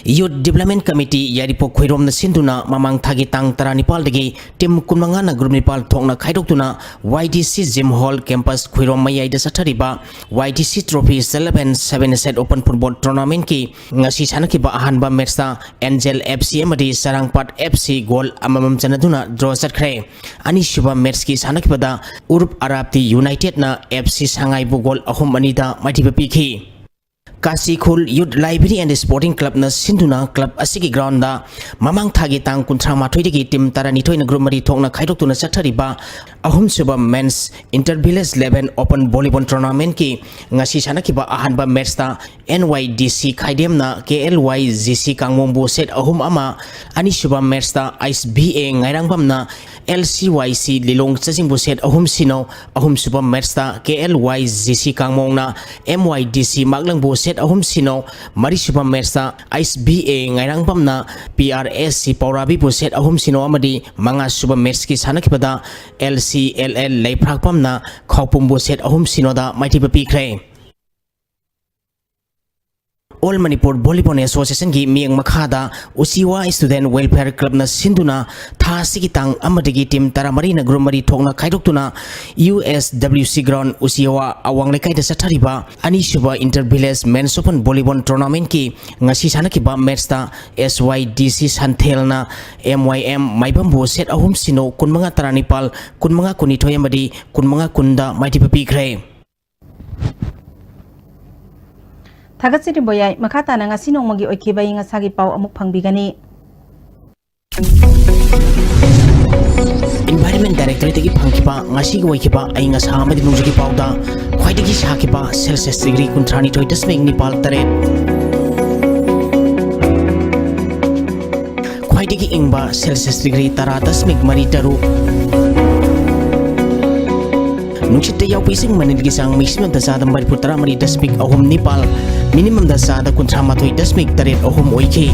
ꯌꯨꯠ ꯗꯤꯕ꯭ꯂꯞꯃꯦꯟꯠ ꯀꯃꯤꯇꯤ ꯌꯥꯏꯔꯤꯄꯣꯛ ꯈꯣꯏꯔꯣꯝꯅ ꯁꯤꯟꯗꯨꯅ ꯃꯃꯥꯡ ꯊꯥꯒꯤ ꯇꯥꯡ ꯇꯔꯥꯅꯤꯄꯥꯜꯗꯒꯤ ꯇꯤꯝ ꯀꯨꯟꯃꯉꯥꯅ ꯒ꯭ꯔꯨꯞ ꯅꯤꯄꯥꯜ ꯊꯣꯛꯅ ꯈꯥꯏꯗꯣꯛꯇꯨꯅ ꯋꯥꯏ ꯗꯤ ꯁꯤ ꯖꯤꯝ ꯍꯣꯜ ꯀꯦꯝꯄꯁ ꯈꯣꯏꯔꯣꯝ ꯃꯌꯥꯏꯗ ꯆꯠꯊꯔꯤꯕ ꯋꯥꯏ ꯗꯤ ꯁꯤ ꯇ꯭ꯔꯣꯐꯤ ꯁꯦꯂꯦꯕꯦꯟ ꯁꯚꯦꯟ ꯁꯦꯠ ꯑꯣꯄꯟ ꯐꯨꯠꯕꯣꯜ ꯇꯣꯔꯅꯥꯃꯦꯟꯠꯀꯤ ꯉꯁꯤ ꯁꯥꯟꯅꯈꯤꯕ ꯑꯍꯥꯟꯕ ꯃꯦꯠꯆꯇ ꯑꯦꯟꯖꯦꯜ ꯑꯦꯐ ꯁꯤ ꯑꯃꯗꯤ ꯆꯔꯥꯡꯄꯥꯠ ꯑꯦꯐ ꯁꯤ ꯒꯣꯜ ꯑꯃꯃꯝ ꯆꯟꯅꯗꯨꯅ ꯗ꯭ꯔꯣ ꯆꯠꯈ꯭ꯔꯦ꯫ ꯑꯅꯤꯁꯨꯕ ꯃꯦꯠꯆꯀꯤ ꯁꯥꯟꯅꯈꯤꯕꯗ ꯎꯔꯨꯞ ꯑꯔꯥꯞꯇꯤ ꯌꯨꯅꯥꯏꯇꯦꯗꯅ ꯑꯦꯐ ꯁꯤ ꯁꯉꯥꯏꯕꯨ ꯒꯣꯜ ꯑꯍꯨꯝ ꯑꯅꯤꯗ ꯃꯥꯏꯊꯤꯕ ꯄꯤꯈꯤ꯫ ꯀꯥꯁꯤꯈꯨꯜ ꯌꯨꯠ ꯂꯥꯏꯕ꯭ꯔꯦꯔꯤ ꯑꯦꯟ ꯁ꯭ꯄꯣꯔꯇꯤꯡ ꯀ꯭ꯂꯕꯅ ꯁꯤꯟꯗꯨꯅ ꯀ꯭ꯂꯕ ꯑꯁꯤꯒꯤ ꯒ꯭ꯔꯥꯎꯟꯗ ꯃꯃꯥꯡ ꯊꯥꯒꯤ ꯇꯥꯡ ꯀꯨꯟꯊ꯭ꯔꯥ ꯃꯥꯊꯣꯏꯗꯒꯤ ꯇꯤꯝ ꯇꯔꯥꯅꯤꯊꯣꯏꯅ ꯒ꯭ꯔꯨꯞ ꯃꯔꯤ ꯊꯣꯛꯅ ꯈꯥꯏꯗꯣꯛꯇꯨꯅ ꯆꯠꯊꯔꯤꯕ ꯑꯍꯨꯝꯁꯨꯕ men's inter village eleven open volleyball ꯇꯣꯔꯅꯥꯃꯦꯟꯠꯀꯤ ꯉꯁꯤ ꯁꯥꯟꯅꯈꯤꯕ ꯑꯍꯥꯟꯕ ꯃꯦꯠꯆꯇ ꯑꯦꯟ ꯋꯥꯏ ꯗꯤ ꯁꯤ ꯈꯥꯏꯗꯦꯝꯅ ꯀꯦ L Y G C ꯀꯥꯡꯃꯣꯡꯕꯨ set ꯑꯍꯨꯝ ꯑꯃ, ꯑꯅꯤꯁꯨꯕ ꯃꯦꯠꯆꯇ ꯑꯩꯆ ꯚꯤ ꯑꯦ ꯉꯥꯏꯔꯥꯡꯕꯝꯅ ꯑꯦꯜ ꯁꯤ ꯋꯥꯏ ꯁꯤ ꯂꯤꯂꯣꯡ ꯆꯥꯖꯤꯡꯕꯨ ꯁꯦꯠ ꯑꯍꯨꯝ ꯁꯤꯅꯣ, ꯑꯍꯨꯝꯁꯨꯕ ꯃꯦꯠꯆꯇ ꯀꯦ L Y G C ꯀꯥꯡꯃꯣꯡꯅ M ꯋꯥꯏ ꯗꯤ ꯁꯤ ꯃꯥꯛꯂꯪꯕꯨ ꯁꯦꯠ ꯁꯦꯠ ꯑꯍꯨꯝ ꯁꯤꯅꯣ꯫ ꯃꯔꯤꯁꯨꯕ ꯃꯦꯠꯁꯇ ꯑꯩꯁ B A ꯉꯥꯏꯔꯥꯡꯕꯝꯅ P R S C ꯄꯧꯔꯥꯕꯤꯕꯨ set ꯑꯍꯨꯝ ꯁꯤꯅꯣ ꯑꯃꯗꯤ ꯃꯉꯥꯁꯨꯕ ꯃꯦꯠꯁꯀꯤ ꯁꯥꯟꯅꯈꯤꯕꯗ ꯑꯦꯜ ꯁꯤ ꯑꯦꯜ ꯑꯦꯜ ꯂꯩꯐ꯭ꯔꯥꯛꯄꯝꯅ ꯈꯥꯎꯄꯨꯝꯕꯨ ꯁꯦꯠ ꯑꯍꯨꯝ ꯁꯤꯅꯣꯗ ꯃꯥꯏꯊꯤꯕ ꯄꯤꯈ꯭ꯔꯦ꯫ ꯑꯣꯜ ꯃꯅꯤꯄꯨꯔ ꯚꯣꯂꯤꯕꯣꯜ ꯑꯦꯁꯣꯁꯤꯌꯦꯁꯟꯒꯤ ꯃꯤꯠꯌꯦꯡ ꯃꯈꯥꯗ ꯎꯆꯤꯋꯥ ꯁ꯭ꯇꯨꯗꯦꯟꯠ ꯋꯦꯜꯐꯤꯌꯔ ꯀ꯭ꯂꯕꯅ ꯁꯤꯟꯗꯨꯅ ꯊꯥ ꯑꯁꯤꯒꯤ ꯇꯥꯡ ꯑꯃꯗꯒꯤ ꯇꯤꯝ ꯇꯔꯥꯃꯔꯤꯅ ꯒ꯭ꯔꯨꯞ ꯃꯔꯤ ꯊꯣꯛꯅ ꯈꯥꯏꯗꯣꯛꯇꯨꯅ ꯌꯨ ꯑꯦꯁ ꯗꯕ꯭ꯂꯤꯎ ꯁꯤ ꯒ꯭ꯔꯥꯎꯟ ꯎꯆꯤꯋꯥ ꯑꯋꯥꯡ ꯂꯩꯀꯥꯏꯗ ꯆꯠꯊꯔꯤꯕ ꯑꯅꯤꯁꯨꯕ ꯏꯟꯇꯔ ꯚꯤꯂꯦꯖ ꯃꯦꯟꯁ ꯑꯣꯄꯟ ꯚꯣꯂꯤꯕꯣꯜ ꯇꯣꯔꯅꯥꯃꯦꯟꯠꯀꯤ ꯉꯁꯤ ꯁꯥꯟꯅꯈꯤꯕ ꯃꯦꯠꯁꯇ ꯑꯦꯁ ꯋꯥꯏ ꯗꯤ ꯁꯤ ꯁꯟꯊꯦꯜꯅ ꯑꯦꯝ ꯋꯥꯏ ꯑꯦꯝ ꯃꯥꯏꯕꯝꯕꯨ ꯁꯦꯠ ꯑꯍꯨꯝ ꯁꯤꯅꯣ, ꯀꯨꯟꯃꯉꯥ ꯇꯔꯥꯅꯤꯄꯥꯜ, ꯀꯨꯟꯃꯉꯥ ꯀꯨꯟꯅꯤꯊꯣꯏ ꯑꯃꯗꯤ ꯀꯨꯟꯃꯉꯥ ꯀꯨꯟꯗ ꯃꯥꯏꯊꯤꯕ ꯄꯤꯈ꯭ꯔꯦ꯫ ꯊꯥꯒꯠꯆꯔꯤ ꯕꯣꯌꯥꯏ꯫ ꯃꯈꯥ ꯇꯥꯅ ꯉꯁꯤ ꯅꯣꯡꯃꯒꯤ ꯑꯣꯏꯈꯤꯕ ꯑꯏꯪ ꯑꯁꯥꯒꯤ ꯄꯥꯎ ꯑꯃꯨꯛ ꯐꯪꯕꯤꯒꯅꯤ꯫ ꯏꯟꯚꯥꯏꯔꯟꯃꯦꯟꯠ ꯗꯥꯏꯔꯦꯛꯇꯣꯔꯦꯠꯇꯒꯤ ꯐꯪꯈꯤꯕ ꯉꯁꯤꯒꯤ ꯑꯣꯏꯈꯤꯕ ꯑꯏꯪ ꯑꯁꯥ ꯑꯃꯗꯤ ꯅꯣꯡꯖꯨꯒꯤ ꯄꯥꯎꯗ ꯈ꯭ꯋꯥꯏꯗꯒꯤ ꯁꯥꯈꯤꯕ ꯁꯦꯜꯁꯤꯌꯁ ꯗꯤꯒ꯭ꯔꯤ ꯀꯨꯟꯊ꯭ꯔꯥꯅꯤꯊꯣꯏ ꯗꯁꯃꯤꯛ ꯅꯤꯄꯥꯜ ꯇꯔꯦꯠ, ꯈ꯭ꯋꯥꯏꯗꯒꯤ ꯏꯪꯕ ꯁꯦꯜꯁꯤꯌꯁ ꯗꯤꯒ꯭ꯔꯤ ꯇꯔꯥ ꯗꯁꯃꯤꯛ ꯃꯔꯤ ꯇꯔꯨꯛ꯫ ꯅꯨꯡꯁꯤꯠꯇ ꯌꯥꯎꯕ ꯏꯁꯤꯡ ꯃꯅꯤꯜꯒꯤ ꯆꯥꯡ ꯃꯦꯛꯁꯤꯃꯝꯗ ꯆꯥꯗ ꯃꯔꯤꯐꯨ ꯇꯔꯥ ꯃꯔꯤ ꯗꯁꯃꯤꯛ ꯑꯍꯨꯝ ꯅꯤꯄꯥꯜ, ꯃꯤꯅꯤꯃꯝꯗ ꯆꯥꯗ ꯀꯨꯟꯊ꯭ꯔꯥ ꯃꯥꯊꯣꯏ ꯗꯁꯃꯤꯛ ꯇꯔꯦꯠ ꯑꯍꯨꯝ ꯑꯣꯏꯈꯤ꯫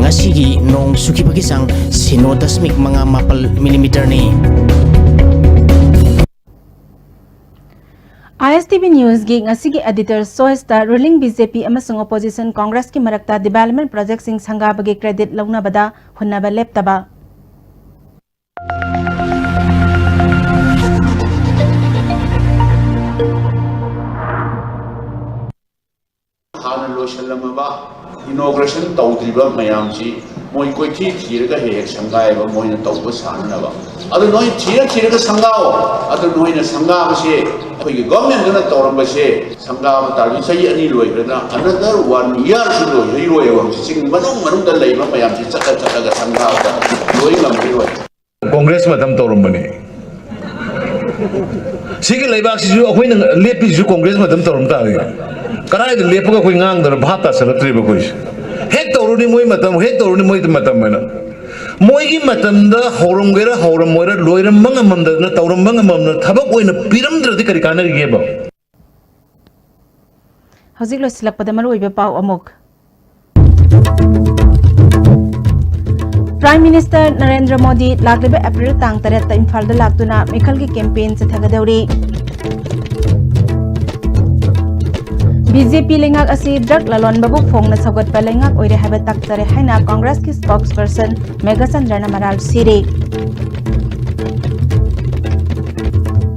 ꯉꯁꯤꯒꯤ ꯅꯣꯡ ꯆꯨꯈꯤꯕꯒꯤ ꯆꯥꯡ ꯁꯤꯅꯣ ꯗꯁꯃꯤꯛ ꯃꯉꯥ ꯃꯥꯄꯜ ꯃꯤꯂꯤꯃꯤꯇꯔꯅꯤ꯫ ꯑꯥꯏ ꯑꯦꯁ ꯇꯤ ꯚꯤ ꯅ꯭ꯌꯨꯁꯀꯤ ꯉꯁꯤꯒꯤ ꯑꯦꯗꯤꯇꯔ ꯆꯣꯏꯁꯇ ꯔꯨꯂꯤꯡ ꯕꯤ ꯖꯦ ꯄꯤ ꯑꯃꯁꯨꯡ ꯑꯣꯄꯣꯖꯤꯁꯟ ꯀꯣꯡꯒ꯭ꯔꯦꯁꯀꯤ ꯃꯔꯛꯇ ꯗꯤꯕꯦꯂꯞꯃꯦꯟꯠ ꯄ꯭ꯔꯣꯖꯦꯛꯁꯤꯡ ꯁꯪꯒꯥꯕꯒꯤ ꯀ꯭ꯔꯦꯗꯤꯠ ꯂꯧꯅꯕꯗ ꯍꯨꯟꯅꯕ ꯂꯦꯞꯇꯕ꯫ ꯍꯥꯟꯅ ꯂꯣꯏꯁꯤꯜꯂꯝꯃꯕ inauguration ꯇꯧꯗ꯭ꯔꯤꯕ ꯃꯌꯥꯝꯁꯤ ꯃꯣꯏ ꯀꯣꯏꯊꯤ ꯊꯤꯔꯒ ꯍꯦꯛ ꯍꯦꯛ ꯁꯪꯒꯥꯏꯕ, ꯃꯣꯏꯅ ꯇꯧꯕ ꯁꯥꯅꯅꯕ꯫ ꯑꯗꯨ ꯅꯣꯏ ꯊꯤꯔ ꯊꯤꯔꯒ ꯁꯪꯒꯥꯑꯣ꯫ ꯑꯗꯨ ꯅꯣꯏꯅ ꯁꯪꯒꯥꯕꯁꯦ ꯑꯩꯈꯣꯏꯒꯤ ꯒꯣꯔꯃꯦꯟꯗꯨꯅ ꯇꯧꯔꯝꯕꯁꯦ ꯁꯪꯒꯥꯕ ꯇꯥꯔꯗꯤ ꯆꯍꯤ ꯑꯅꯤ ꯂꯣꯏꯈ꯭ꯔꯗ another one yearꯁꯨ ꯂꯣꯏꯍꯩꯔꯣꯏꯕ꯫ ꯍꯧꯖꯤꯛ ꯆꯤꯡ ꯃꯅꯨꯡ ꯃꯅꯨꯡꯗ ꯂꯩꯕ ꯃꯌꯥꯝꯁꯤ ꯆꯠꯂ ꯆꯠꯂꯒ ꯁꯪꯒꯥꯕꯗ ꯂꯣꯏ ꯉꯝꯍꯩꯔꯣꯏ꯫ ꯀꯣꯡꯒ꯭ꯔꯦꯁ ꯃꯇꯝ ꯇꯧꯔꯝꯕꯅꯤ꯫ ꯁꯤꯒꯤ ꯂꯩꯕꯥꯛꯁꯤꯁꯨ ꯑꯩꯈꯣꯏꯅ ꯂꯦꯞꯄꯤꯁꯤꯁꯨ ꯀꯣꯡꯒ꯭ꯔꯦꯁ ꯃꯇꯝ ꯇꯧꯔꯝ ꯇꯥꯔꯦ꯫ ꯀꯗꯥꯏꯗ ꯂꯦꯞꯄꯒ ꯑꯩꯈꯣꯏ ꯉꯥꯡꯗꯅ ꯚꯥꯞ ꯇꯥꯁꯜꯂꯛꯇ꯭ꯔꯦꯕ ꯑꯩꯈꯣꯏꯁꯦ꯫ ꯍꯦꯛ ꯇꯧꯔꯨꯅꯤ ꯃꯣꯏ ꯃꯇꯝ, ꯍꯦꯛ ꯇꯧꯔꯨꯅꯤ ꯃꯣꯏ ꯃꯇꯝ ꯍꯥꯏꯅ꯫ ꯃꯣꯏꯒꯤ ꯃꯇꯝꯗ ꯍꯧꯔꯝꯒꯦꯔꯥ ꯍꯧꯔꯝꯃꯣꯏꯔꯥ, ꯂꯣꯏꯔꯝꯕ ꯉꯝꯃꯝꯗꯅ, ꯇꯧꯔꯝꯕ ꯉꯝꯃꯝꯗꯅ ꯊꯕꯛ ꯑꯣꯏꯅ ꯄꯤꯔꯝꯗ꯭ꯔꯗꯤ ꯀꯔꯤ ꯀꯥꯟꯅꯔꯤꯒꯦꯕ? ꯍꯧꯖꯤꯛ ꯂꯣꯏꯁꯤꯜꯂꯛꯄꯗ ꯃꯔꯨꯑꯣꯏꯕ ꯄꯥꯎ ꯑꯃꯨꯛ꯫ Prime Minister ꯅꯔꯦꯟꯗ꯭ꯔ ꯃꯣꯗꯤ ꯂꯥꯛꯂꯤꯕ ꯑꯦꯄ꯭ꯔꯤꯜ ꯇꯥꯡ ꯇꯔꯦꯠꯇ ꯏꯝꯐꯥꯜꯗ ꯂꯥꯛꯇꯨꯅ ꯃꯤꯈꯜꯒꯤ ꯀꯦꯝꯄꯦꯟ ꯆꯠꯊꯒꯗꯧꯔꯤ꯫ ꯕꯤ ꯖꯦ ꯄꯤ ꯂꯩꯉꯥꯛ ꯑꯁꯤ ꯗ꯭ꯔꯒ ꯂꯂꯣꯟꯕꯕꯨ ꯐꯣꯡꯅ ꯁꯧꯒꯠꯄ ꯂꯩꯉꯥꯛ ꯑꯣꯏꯔꯦ ꯍꯥꯏꯕ ꯇꯥꯛꯆꯔꯦ ꯍꯥꯏꯅ ꯀꯣꯡꯒ꯭ꯔꯦꯁꯀꯤ spokesperson ꯃꯦꯘꯆꯟꯗ꯭ꯔꯅ ꯃꯔꯥꯜ ꯁꯤꯔꯦ꯫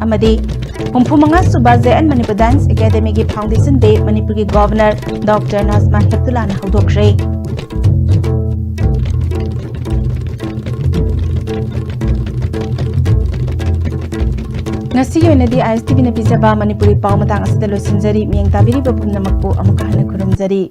ꯑꯃꯗꯤ ꯍꯨꯝꯐꯨ ꯃꯉꯥ ꯁꯨꯕ J N Manipur Dance Academyꯒꯤ Foundation Day ꯃꯅꯤꯄꯨꯔꯒꯤ Governor Doctor ꯅꯥꯖꯃꯥ ꯍꯦꯞꯇꯨꯂꯥꯅ ꯍꯧꯗꯣꯛꯈ꯭ꯔꯦ꯫ ꯉꯁꯤꯒꯤ ꯑꯣꯏꯅꯗꯤ I S T Vꯅ ꯄꯤꯖꯕ ꯃꯅꯤꯄꯨꯔꯤ ꯄꯥꯎ ꯃꯇꯥꯡ ꯑꯁꯤꯗ ꯂꯣꯏꯁꯤꯟꯖꯔꯤ꯫ ꯃꯤꯠꯌꯦꯡ ꯇꯥꯕꯤꯔꯤꯕ ꯄꯨꯝꯅꯃꯛꯄꯨ ꯑꯃꯨꯛꯀ ꯍꯟꯅ ꯈꯨꯔꯨꯝꯖꯔꯤ꯫